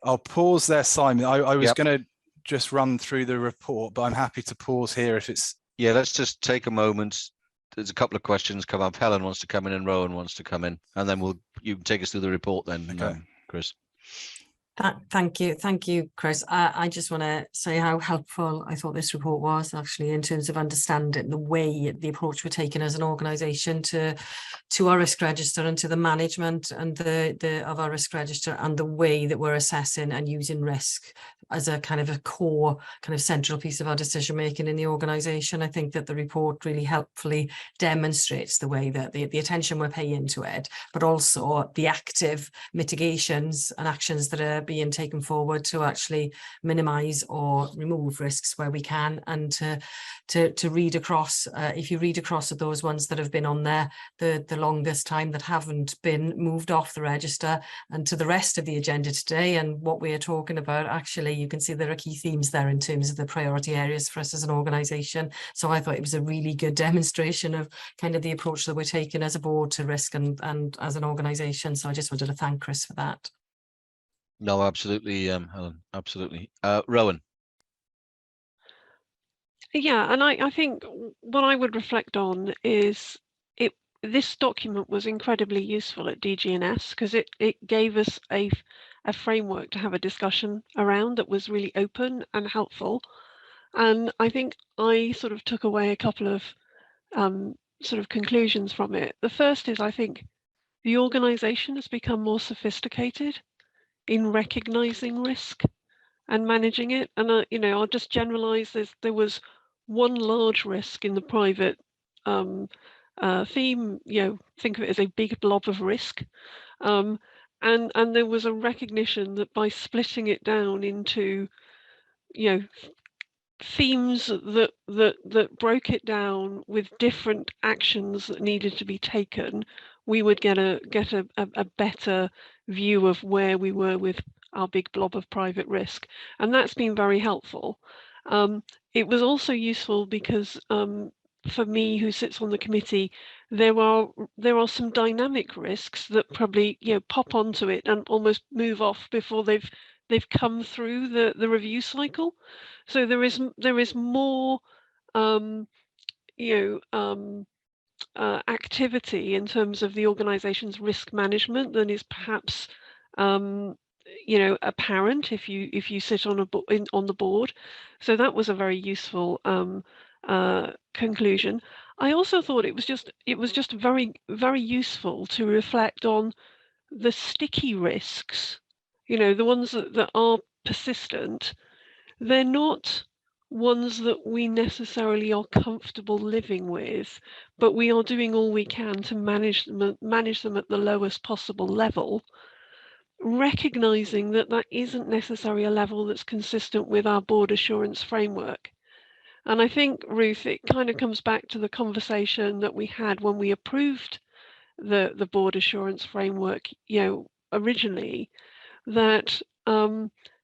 Speaker 17: I'll pause there, Simon. I was going to just run through the report, but I'm happy to pause here if it's...
Speaker 1: Yeah, let's just take a moment. There's a couple of questions come up. Helen wants to come in and Rowan wants to come in, and then you can take us through the report then, okay. Chris.
Speaker 7: Thank you. Thank you, Chris. I just want to say how helpful I thought this report was actually in terms of understanding the way the approach we're taking as an organisation to our risk register and to the management and the of our risk register and the way that we're assessing and using risk as a kind of a core kind of central piece of our decision making in the organisation. I think that the report really helpfully demonstrates the way that the attention we're paying to it, but also the active mitigations and actions that are being taken forward to actually minimise or remove risks where we can, and to read across, if you read across at those ones that have been on there the longest time that haven't been moved off the register and to the rest of the agenda today and what we are talking about, actually you can see there are key themes there in terms of the priority areas for us as an organisation. So I thought it was a really good demonstration of kind of the approach that we're taking as a board to risk and as an organisation. So I just wanted to thank Chris for that.
Speaker 1: No, absolutely, Helen, absolutely. Rowan.
Speaker 6: Yeah, and I think what I would reflect on is this document was incredibly useful at DG&S because it gave us a framework to have a discussion around that was really open and helpful. And I think I sort of took away a couple of sort of conclusions from it. The first is I think the organisation has become more sophisticated in recognising risk and managing it. And you know, I'll just generalise this. There was one large risk in the private theme. You know, think of it as a big blob of risk. And there was a recognition that by splitting it down into, you know, themes that broke it down with different actions that needed to be taken, we would get a better view of where we were with our big blob of private risk. And that's been very helpful. It was also useful because for me, who sits on the committee, there are some dynamic risks that probably, you know, pop onto it and almost move off before they've come through the review cycle. So there is more activity in terms of the organisation's risk management than is perhaps you know, apparent if you sit on on the board. So that was a very useful conclusion. I also thought it was just very, very useful to reflect on the sticky risks, you know, the ones that are persistent. They're not ones that we necessarily are comfortable living with, but we are doing all we can to manage them at the lowest possible level, recognizing that that isn't necessarily a level that's consistent with our board assurance framework. And I think, Ruth, it kind of comes back to the conversation that we had when we approved the board assurance framework, you know, originally, that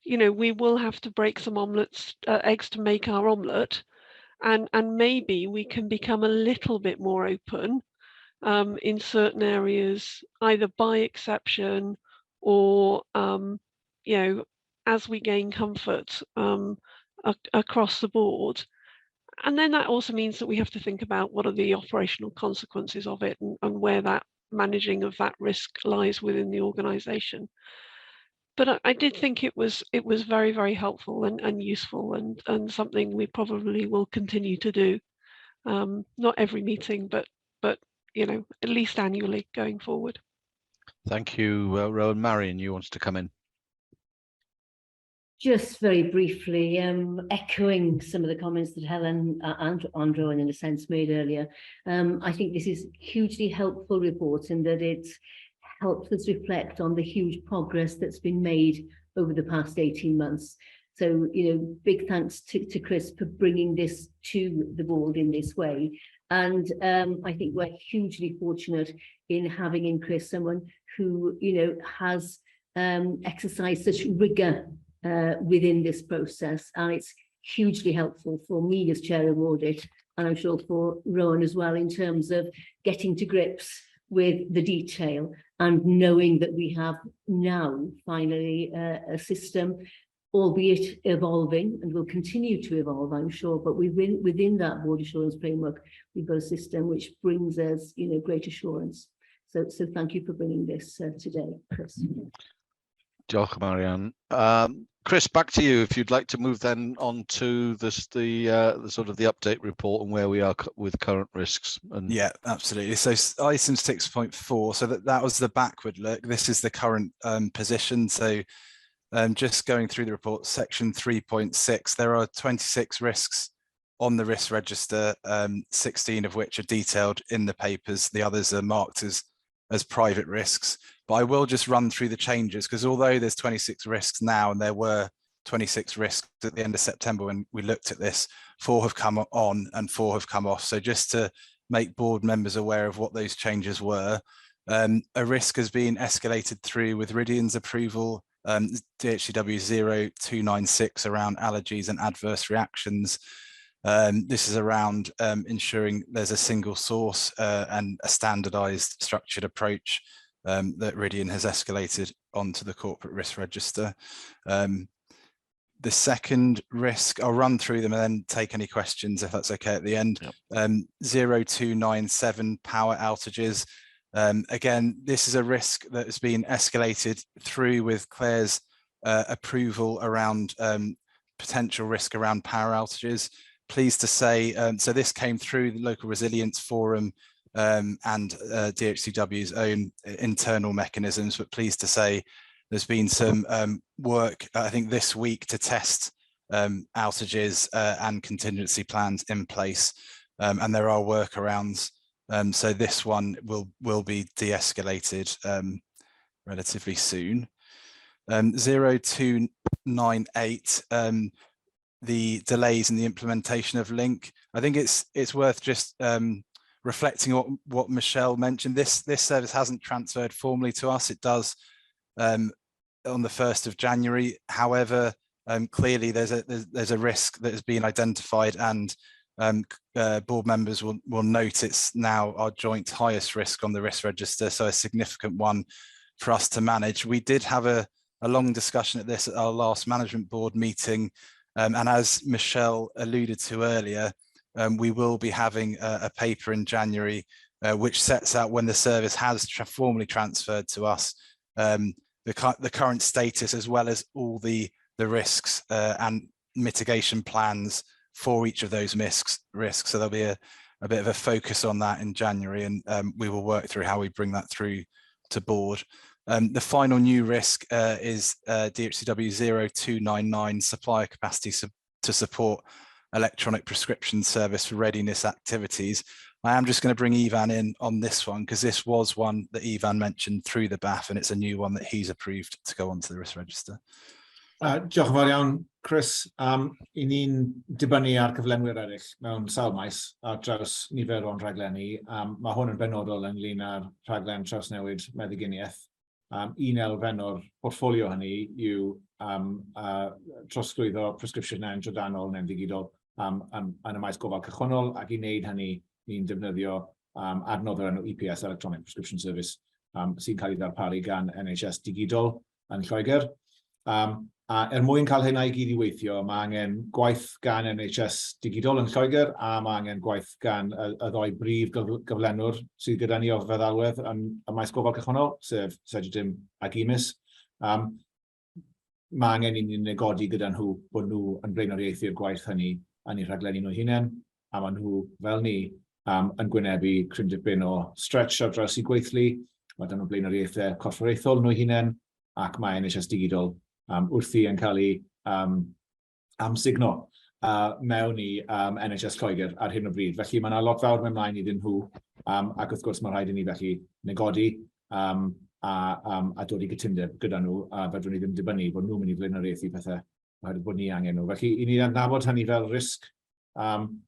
Speaker 6: you know, we will have to break some omelets, eggs to make our omelette, and maybe we can become a little bit more open in certain areas, either by exception or you know, as we gain comfort across the board. And then that also means that we have to think about what are the operational consequences of it and where that managing of that risk lies within the organisation. But I did think it was very, very helpful and useful and something we probably will continue to do. Not every meeting, but you know, at least annually going forward.
Speaker 1: Thank you, Rowan. Marion, you wanted to come in.
Speaker 5: Just very briefly, echoing some of the comments that Helen and Rowan, in a sense, made earlier. I think this is hugely helpful report in that it helps us reflect on the huge progress that's been made over the past 18 months. So, you know, big thanks to Chris for bringing this to the board in this way. And I think we're hugely fortunate in having in Chris someone who, you know, has exercised such rigour within this process. And it's hugely helpful for me as chair of audit, and I'm sure for Rowan as well, in terms of getting to grips with the detail and knowing that we have now finally a system, albeit evolving and will continue to evolve, I'm sure, but within that board assurance framework, we've got a system which brings us, you know, great assurance. So thank you for bringing this today, Chris.
Speaker 1: Diolch, Marianne. Chris, back to you if you'd like to move then on to this, the sort of the update report and where we are with current risks. And
Speaker 17: Yeah, absolutely. So item 6.4, so that was the backward look. This is the current position. So just going through the report, section 3.6, there are 26 risks on the risk register, 16 of which are detailed in the papers. The others are marked as private risks. But I will just run through the changes, because although there's 26 risks now, and there were 26 risks at the end of September when we looked at this, 4 have come on and 4 have come off. So just to make board members aware of what those changes were, a risk has been escalated through with Rhydion's approval, DHCW 0296 around allergies and adverse reactions. This is around ensuring there's a single source and a standardized structured approach that Rhydian has escalated onto the corporate risk register. The second risk, I'll run through them and then take any questions if that's okay at the end. 0297 power outages. Again, this is a risk that has been escalated through with Claire's approval around potential risk around power outages. Pleased to say, so this came through the Local Resilience Forum and DHCW's own internal mechanisms, but pleased to say there's been some work, I think this week, to test outages and contingency plans in place, and there are workarounds. So this one will be de-escalated relatively soon. 0298, the delays in the implementation of LINC. I think it's worth just reflecting on what Michelle mentioned. This service hasn't transferred formally to us. It does on the 1st of January. However, clearly there's a risk that has been identified, and board members will note it's now our joint highest risk on the risk register, so a significant one for us to manage. We did have a long discussion at this at our last management board meeting, and as Michelle alluded to earlier, we will be having a paper in January which sets out when the service has formally transferred to us, the current status, as well as all the risks and mitigation plans for each of those risks. So there'll be a bit of a focus on that in January, and we will work through how we bring that through to board. The final new risk is DHCW 0299, supplier capacity to support electronic prescription service for readiness activities. I am just going to bring Ifan in on this one, because this was one that Ifan mentioned through the BAF, and it's a new one that he's approved to go onto the risk register.
Speaker 12: Diolch yn fawr iawn, Chris. I ni'n dibynnu ar cyflenwyr eraill mewn sawl maes ar draws nifer o'n rhaglenni. Mae hwn yn benodol ynglyn â'r rhaglen trawsnewid meddyginiaeth. Un elfen o'r portffolio hynny yw trosglwyddo presgripsiynau'n drydanol neu'n ddigidol yn y maes gofal cychwynnol, ac i wneud hynny ni'n defnyddio adnodd o'r enw EPS, Electronic Prescription Service, sy'n cael ei ddarparu gan NHS Digidol yn Lloegr. A er mwyn cael hynna i gyd i weithio, mae angen gwaith gan NHS Digidol yn Lloegr, a mae angen gwaith gan y ddou brif gyflenwr sydd gyda ni o feddalwedd yn y maes gofal cychwynnol, sef Cegedim ac EMIS. Mae angen i ni negodi gyda nhw bod nhw yn blaenoriaethu'r gwaith hynny yn eu rhaglenni nhw hunain, a maen nhw, fel ni, yn gwynebu cryn dipyn o stretch ar draws eu gweithlu. Mae 'da nhw blaenoriaethau corfforaethol nhw hunain, ac mae NHS Digidol wrthi yn cael ei amsugno mewn i NHS Lloegr ar hyn o bryd. Felly mae yna lot fawr mewn mlaen iddyn nhw, ac wrth gwrs mae rhaid i ni felly negodi a dod i gytundeb gyda nhw, a fedrwn ni ddim dibynnu bod nhw'n mynd i flaenoriaethu pethau oherwydd bod ni angen nhw. Felly i ni adnabod hynny fel risg,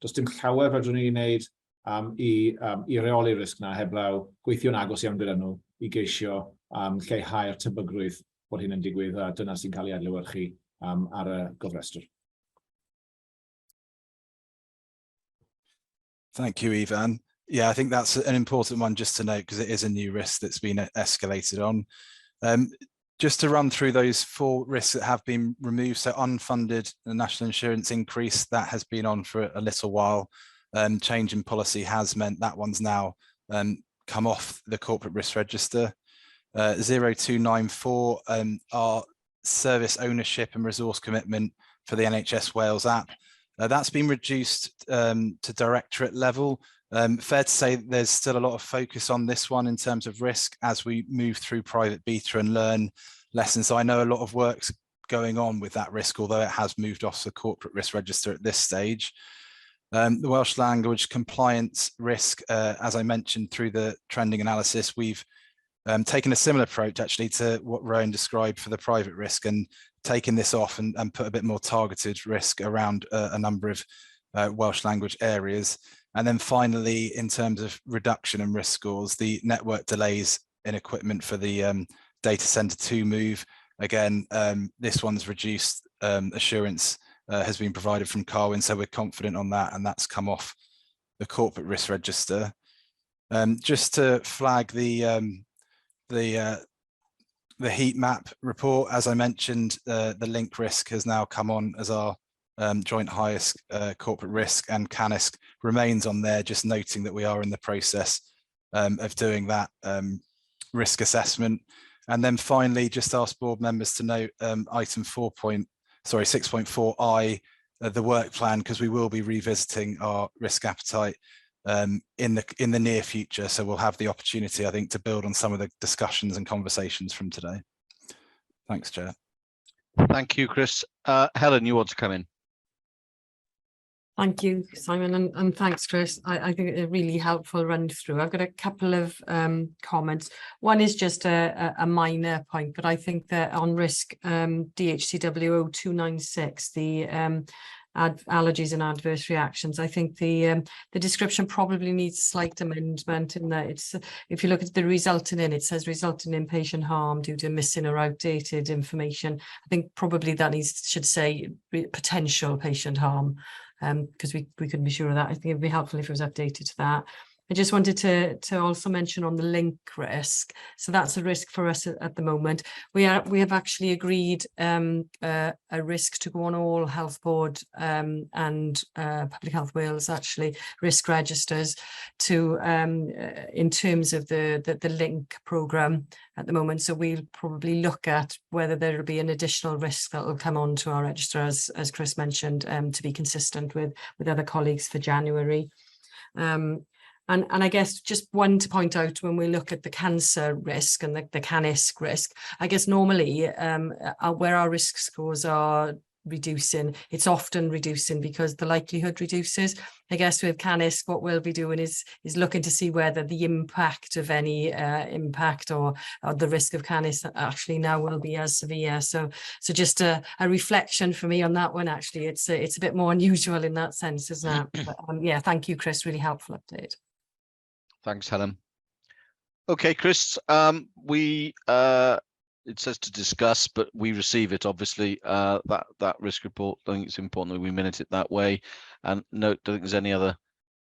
Speaker 12: does dim llawer fedrwn ni wneud um, i, um, i reoli'r risg na heblaw gweithio'n agos iawn gyda nhw i geisio um, lleihau'r tebygrwydd bod hyn yn digwydd a dyna sy'n cael ei adlewyrchu um, ar y gofrestr.
Speaker 17: Thank you, Ifan. Yeah, I think that's an important one just to note because it is a new risk that's been escalated on. Just to run through those four risks that have been removed. So unfunded national insurance increase, that has been on for a little while. Change in policy has meant that one's now come off the corporate risk register. 0294, our service ownership and resource commitment for the NHS Wales app. That's been reduced to directorate level. Fair to say there's still a lot of focus on this one in terms of risk as we move through private beta and learn lessons. So I know a lot of work's going on with that risk, although it has moved off the corporate risk register at this stage. The Welsh language compliance risk, as I mentioned through the trending analysis, we've taken a similar approach actually to what Rowan described for the private risk and taken this off and put a bit more targeted risk around a number of Welsh language areas. And then finally, in terms of reduction in risk scores, the network delays in equipment for the data center 2 move. Again, this one's reduced assurance has been provided from Carwyn, so we're confident on that, and that's come off the corporate risk register. Just to flag the heat map report, as I mentioned, the link risk has now come on as our joint highest corporate risk, and CaNISC remains on there, just noting that we are in the process of doing that risk assessment. And then finally, just ask board members to note item 6.4I, the work plan, because we will be revisiting our risk appetite in the near future. So we'll have the opportunity, I think, to build on some of the discussions and conversations from today. Thanks, Chair.
Speaker 1: Thank you, Chris. Helen, you want to come in?
Speaker 7: Thank you, Simon, and thanks, Chris. I think a really helpful run through. I've got a couple of comments. One is just a minor point, but I think that on risk DHCW 0296, the allergies and adverse reactions, I think the description probably needs slight amendment in that it's, if you look at the resulting in, it says resulting in patient harm due to missing or outdated information. I think probably that should say potential patient harm, because we couldn't be sure of that. I think it'd be helpful if it was updated to that. I just wanted to also mention on the link risk. So that's a risk for us at the moment. We have actually agreed a risk to go on all health board and Public Health Wales actually risk registers to in terms of the link programme at the moment. So we'll probably look at whether there will be an additional risk that will come on to our register, as Chris mentioned, to be consistent with other colleagues for January. And I guess just one to point out when we look at the cancer risk and the CaNISC risk, I guess normally where our risk scores are reducing, it's often reducing because the likelihood reduces. I guess with CaNISC, what we'll be doing is looking to see whether the impact of any impact or the risk of CaNISC actually now will be as severe. So just a reflection for me on that one, actually. It's a bit more unusual in that sense, isn't it? But, yeah, thank you, Chris. Really helpful update.
Speaker 1: Thanks, Helen. Okay, Chris, we it says to discuss, but we receive it, obviously, that risk report. I think it's important that we minute it that way. And note, don't think there's any other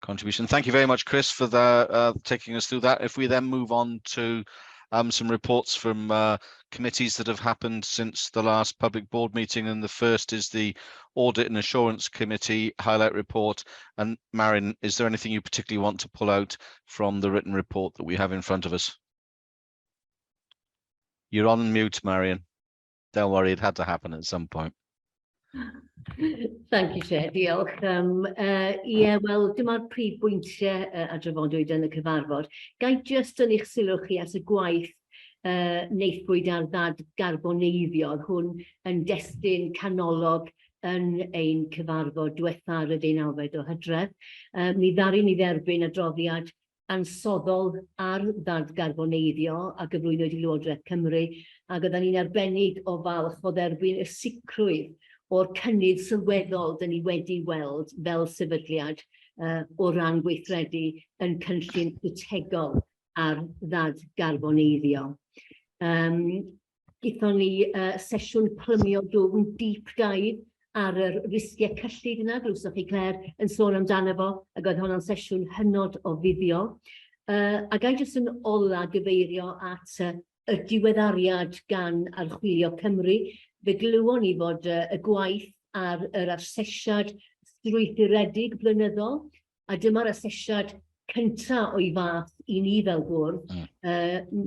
Speaker 1: contribution. Thank you very much, Chris, for the taking us through that. If we then move on to some reports from committees that have happened since the last public board meeting, and the first is the Audit and Assurance Committee highlight report. And Marion, is there anything you particularly want to pull out from the written report that we have in front of us? You're on mute, Marion. Don't worry, it had to happen at some point.
Speaker 5: Thank you, Chair. Diolch. Ie, wel, dyma'r prif bwyntiau a drafodwyd yn y cyfarfod. Ga i jyst yn eich sylw chi at y gwaith wnaethpwyd ar ddad-garboneiddio. Hwn yn destun canolog yn ein cyfarfod diwetha ar y 19fed o Hydref. Mi ddaru ni dderbyn adroddiad ansoddol ar ddad-garboneiddio a gyflwynwyd i Lywodraeth Cymru, ac oedden ni'n arbennig o falch o dderbyn y sicrwydd o'r cynnydd sylweddol dyn ni wedi weld fel sefydliad o ran gweithredu yn cynllun strategol ar ddadgarboneiddio. Gaethon ni sesiwn plymio dwfn deep dive ar yr risgiau cyllid yna, glywsoch chi Claire yn sôn amdano fo, ac oedd honno'n sesiwn hynod o fuddiol. A ga i jyst yn ola gyfeirio at y diweddariad gan Archwilio Cymru. Fe glywon ni fod y gwaith ar yr asesiad strwythuredig blynyddol, a dyma'r asesiad cynta o'i fath i ni fel bwrdd.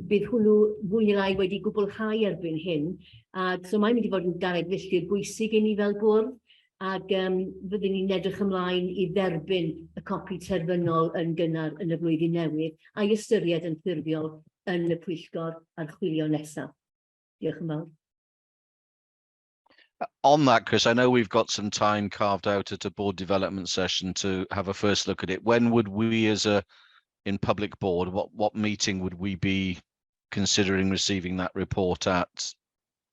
Speaker 5: Bydd hwnnw fwy neu lai wedi gwblhau erbyn hyn, a so mae'n mynd i fod yn garreg filltir bwysig i ni fel bwrdd, ac fyddwn ni'n edrych ymlaen i dderbyn y copi terfynol yn gynnar yn y flwyddyn newydd a'i ystyried yn ffurfiol yn y pwyllgor archwilio nesaf. Diolch yn fawr.
Speaker 1: On that, Chris, I know we've got some time carved out at a board development session to have a first look at it. When would we, as a in public board, what meeting would we be considering receiving that report at?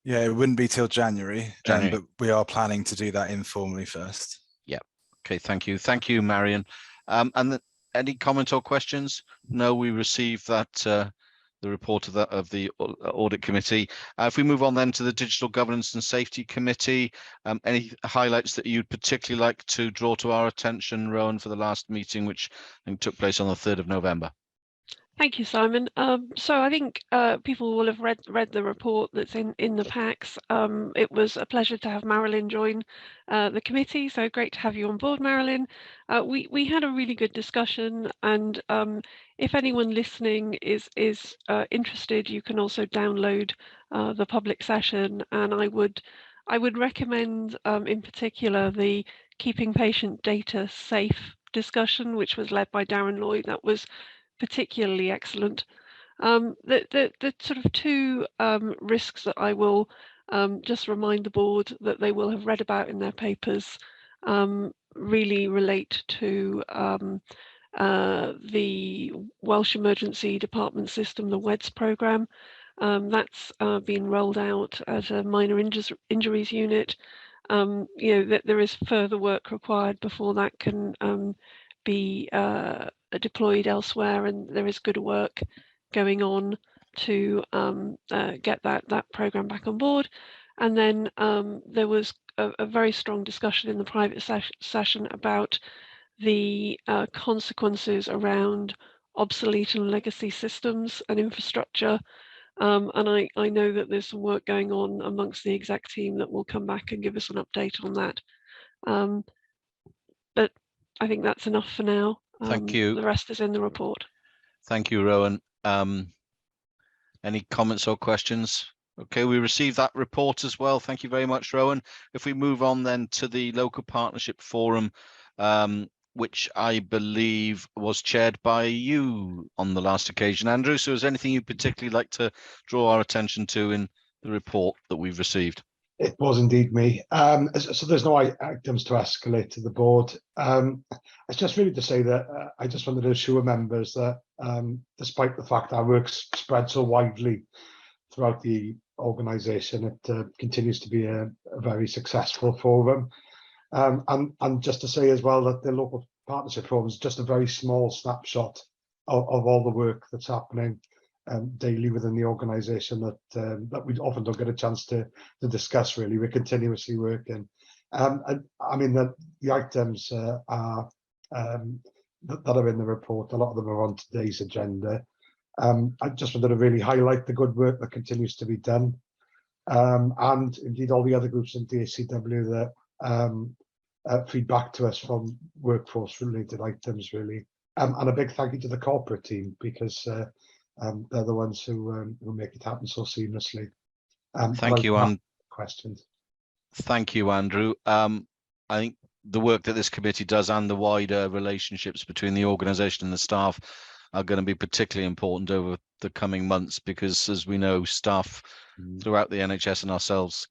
Speaker 17: Yeah, it wouldn't be till January,
Speaker 1: January.
Speaker 17: But we are planning to do that informally first.
Speaker 1: Yeah. Okay, thank you. Thank you, Marion. And any comment or questions? No, we received that the report of the audit committee. If we move on then to the Digital Governance and Safety Committee, any highlights that you'd particularly like to draw to our attention, Rowan, for the last meeting, which I think took place on the 3rd of November?
Speaker 6: Thank you, Simon. So I think people will have read the report that's in the packs. It was a pleasure to have Marilyn join the committee. So great to have you on board, Marilyn. We had a really good discussion, and if anyone listening is interested, you can also download the public session. And I would recommend in particular the Keeping Patient Data Safe discussion, which was led by Darren Lloyd. That was particularly excellent. The sort of two risks that I will just remind the board that they will have read about in their papers really relate to the Welsh Emergency Department system, the WEDS programme. That's been rolled out at a minor injuries unit. You know, that there is further work required before that can be deployed elsewhere, and there is good work going on to get that program back on board. And then there was a very strong discussion in the private session about the consequences around obsolete and legacy systems and infrastructure. And I know that there's some work going on amongst the exec team that will come back and give us an update on that. But I think that's enough for now.
Speaker 1: Thank you.
Speaker 6: The rest is in the report.
Speaker 1: Thank you, Rowan. Any comments or questions? Okay, we received that report as well. Thank you very much, Rowan. If we move on then to the Local Partnership Forum, which I believe was chaired by you on the last occasion, Andrew. So is there anything you'd particularly like to draw our attention to in the report that we've received?
Speaker 8: It was indeed me. So there's no items to escalate to the board. It's just really to say that I just wanted to assure members that despite the fact our work's spread so widely throughout the organisation, it continues to be a very successful forum. And just to say as well that the Local Partnership Forum is just a very small snapshot of all the work that's happening daily within the organisation that that we often don't get a chance to discuss. Really, we're continuously working. And I mean, the items are that are in the report. A lot of them are on today's agenda. I just wanted to really highlight the good work that continues to be done, and indeed all the other groups in DHCW that feed back to us from workforce related items, really. And a big thank you to the corporate team, because they're the ones who make it happen so seamlessly.
Speaker 1: Thank you, Andrew.
Speaker 8: Questions.
Speaker 1: Thank you, Andrew. I think the work that this committee does and the wider relationships between the organisation and the staff are going to be particularly important over the coming months, because, as we know, staff throughout the NHS and ourselves,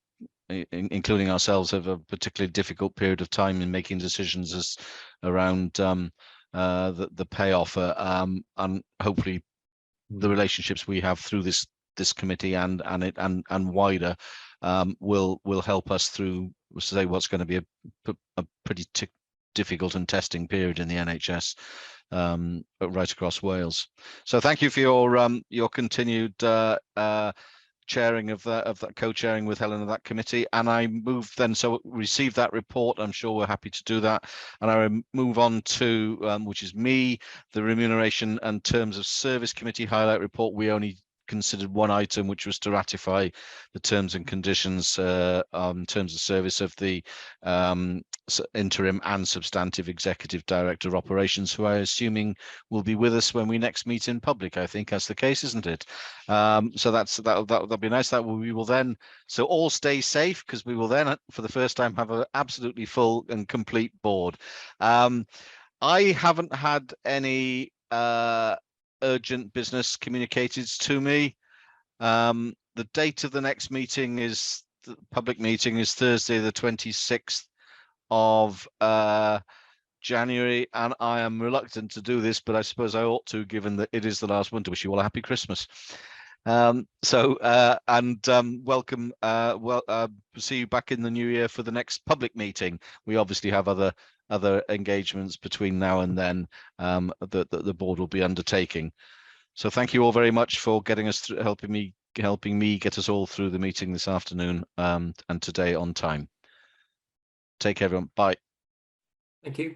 Speaker 1: including ourselves, have a particularly difficult period of time in making decisions as around the pay offer, and hopefully the relationships we have through this committee and wider will help us through, say, what's going to be a pretty difficult and testing period in the NHS right across Wales. So thank you for your continued chairing of that co-chairing with Helen of that committee. And I move then, so receive that report. I'm sure we're happy to do that. And I move on to, which is me, the Remuneration and Terms of Service Committee highlight report. We only considered one item, which was to ratify the terms and conditions, terms of service of the interim and substantive executive director of operations, who I'm assuming will be with us when we next meet in public. I think that's the case, isn't it? So that'll be nice. That we will then, so all stay safe, because we will then, for the first time, have an absolutely full and complete board. I haven't had any urgent business communicated to me. The date of the next meeting is, the public meeting is Thursday, the 26th of January, and I am reluctant to do this, but I suppose I ought to, given that it is the last one, to wish you all a happy Christmas. Welcome, see you back in the new year for the next public meeting. We obviously have other engagements between now and then that the board will be undertaking. So thank you all very much for getting us through, helping me get us all through the meeting this afternoon and today on time. Take care, everyone. Bye.
Speaker 4: Thank you.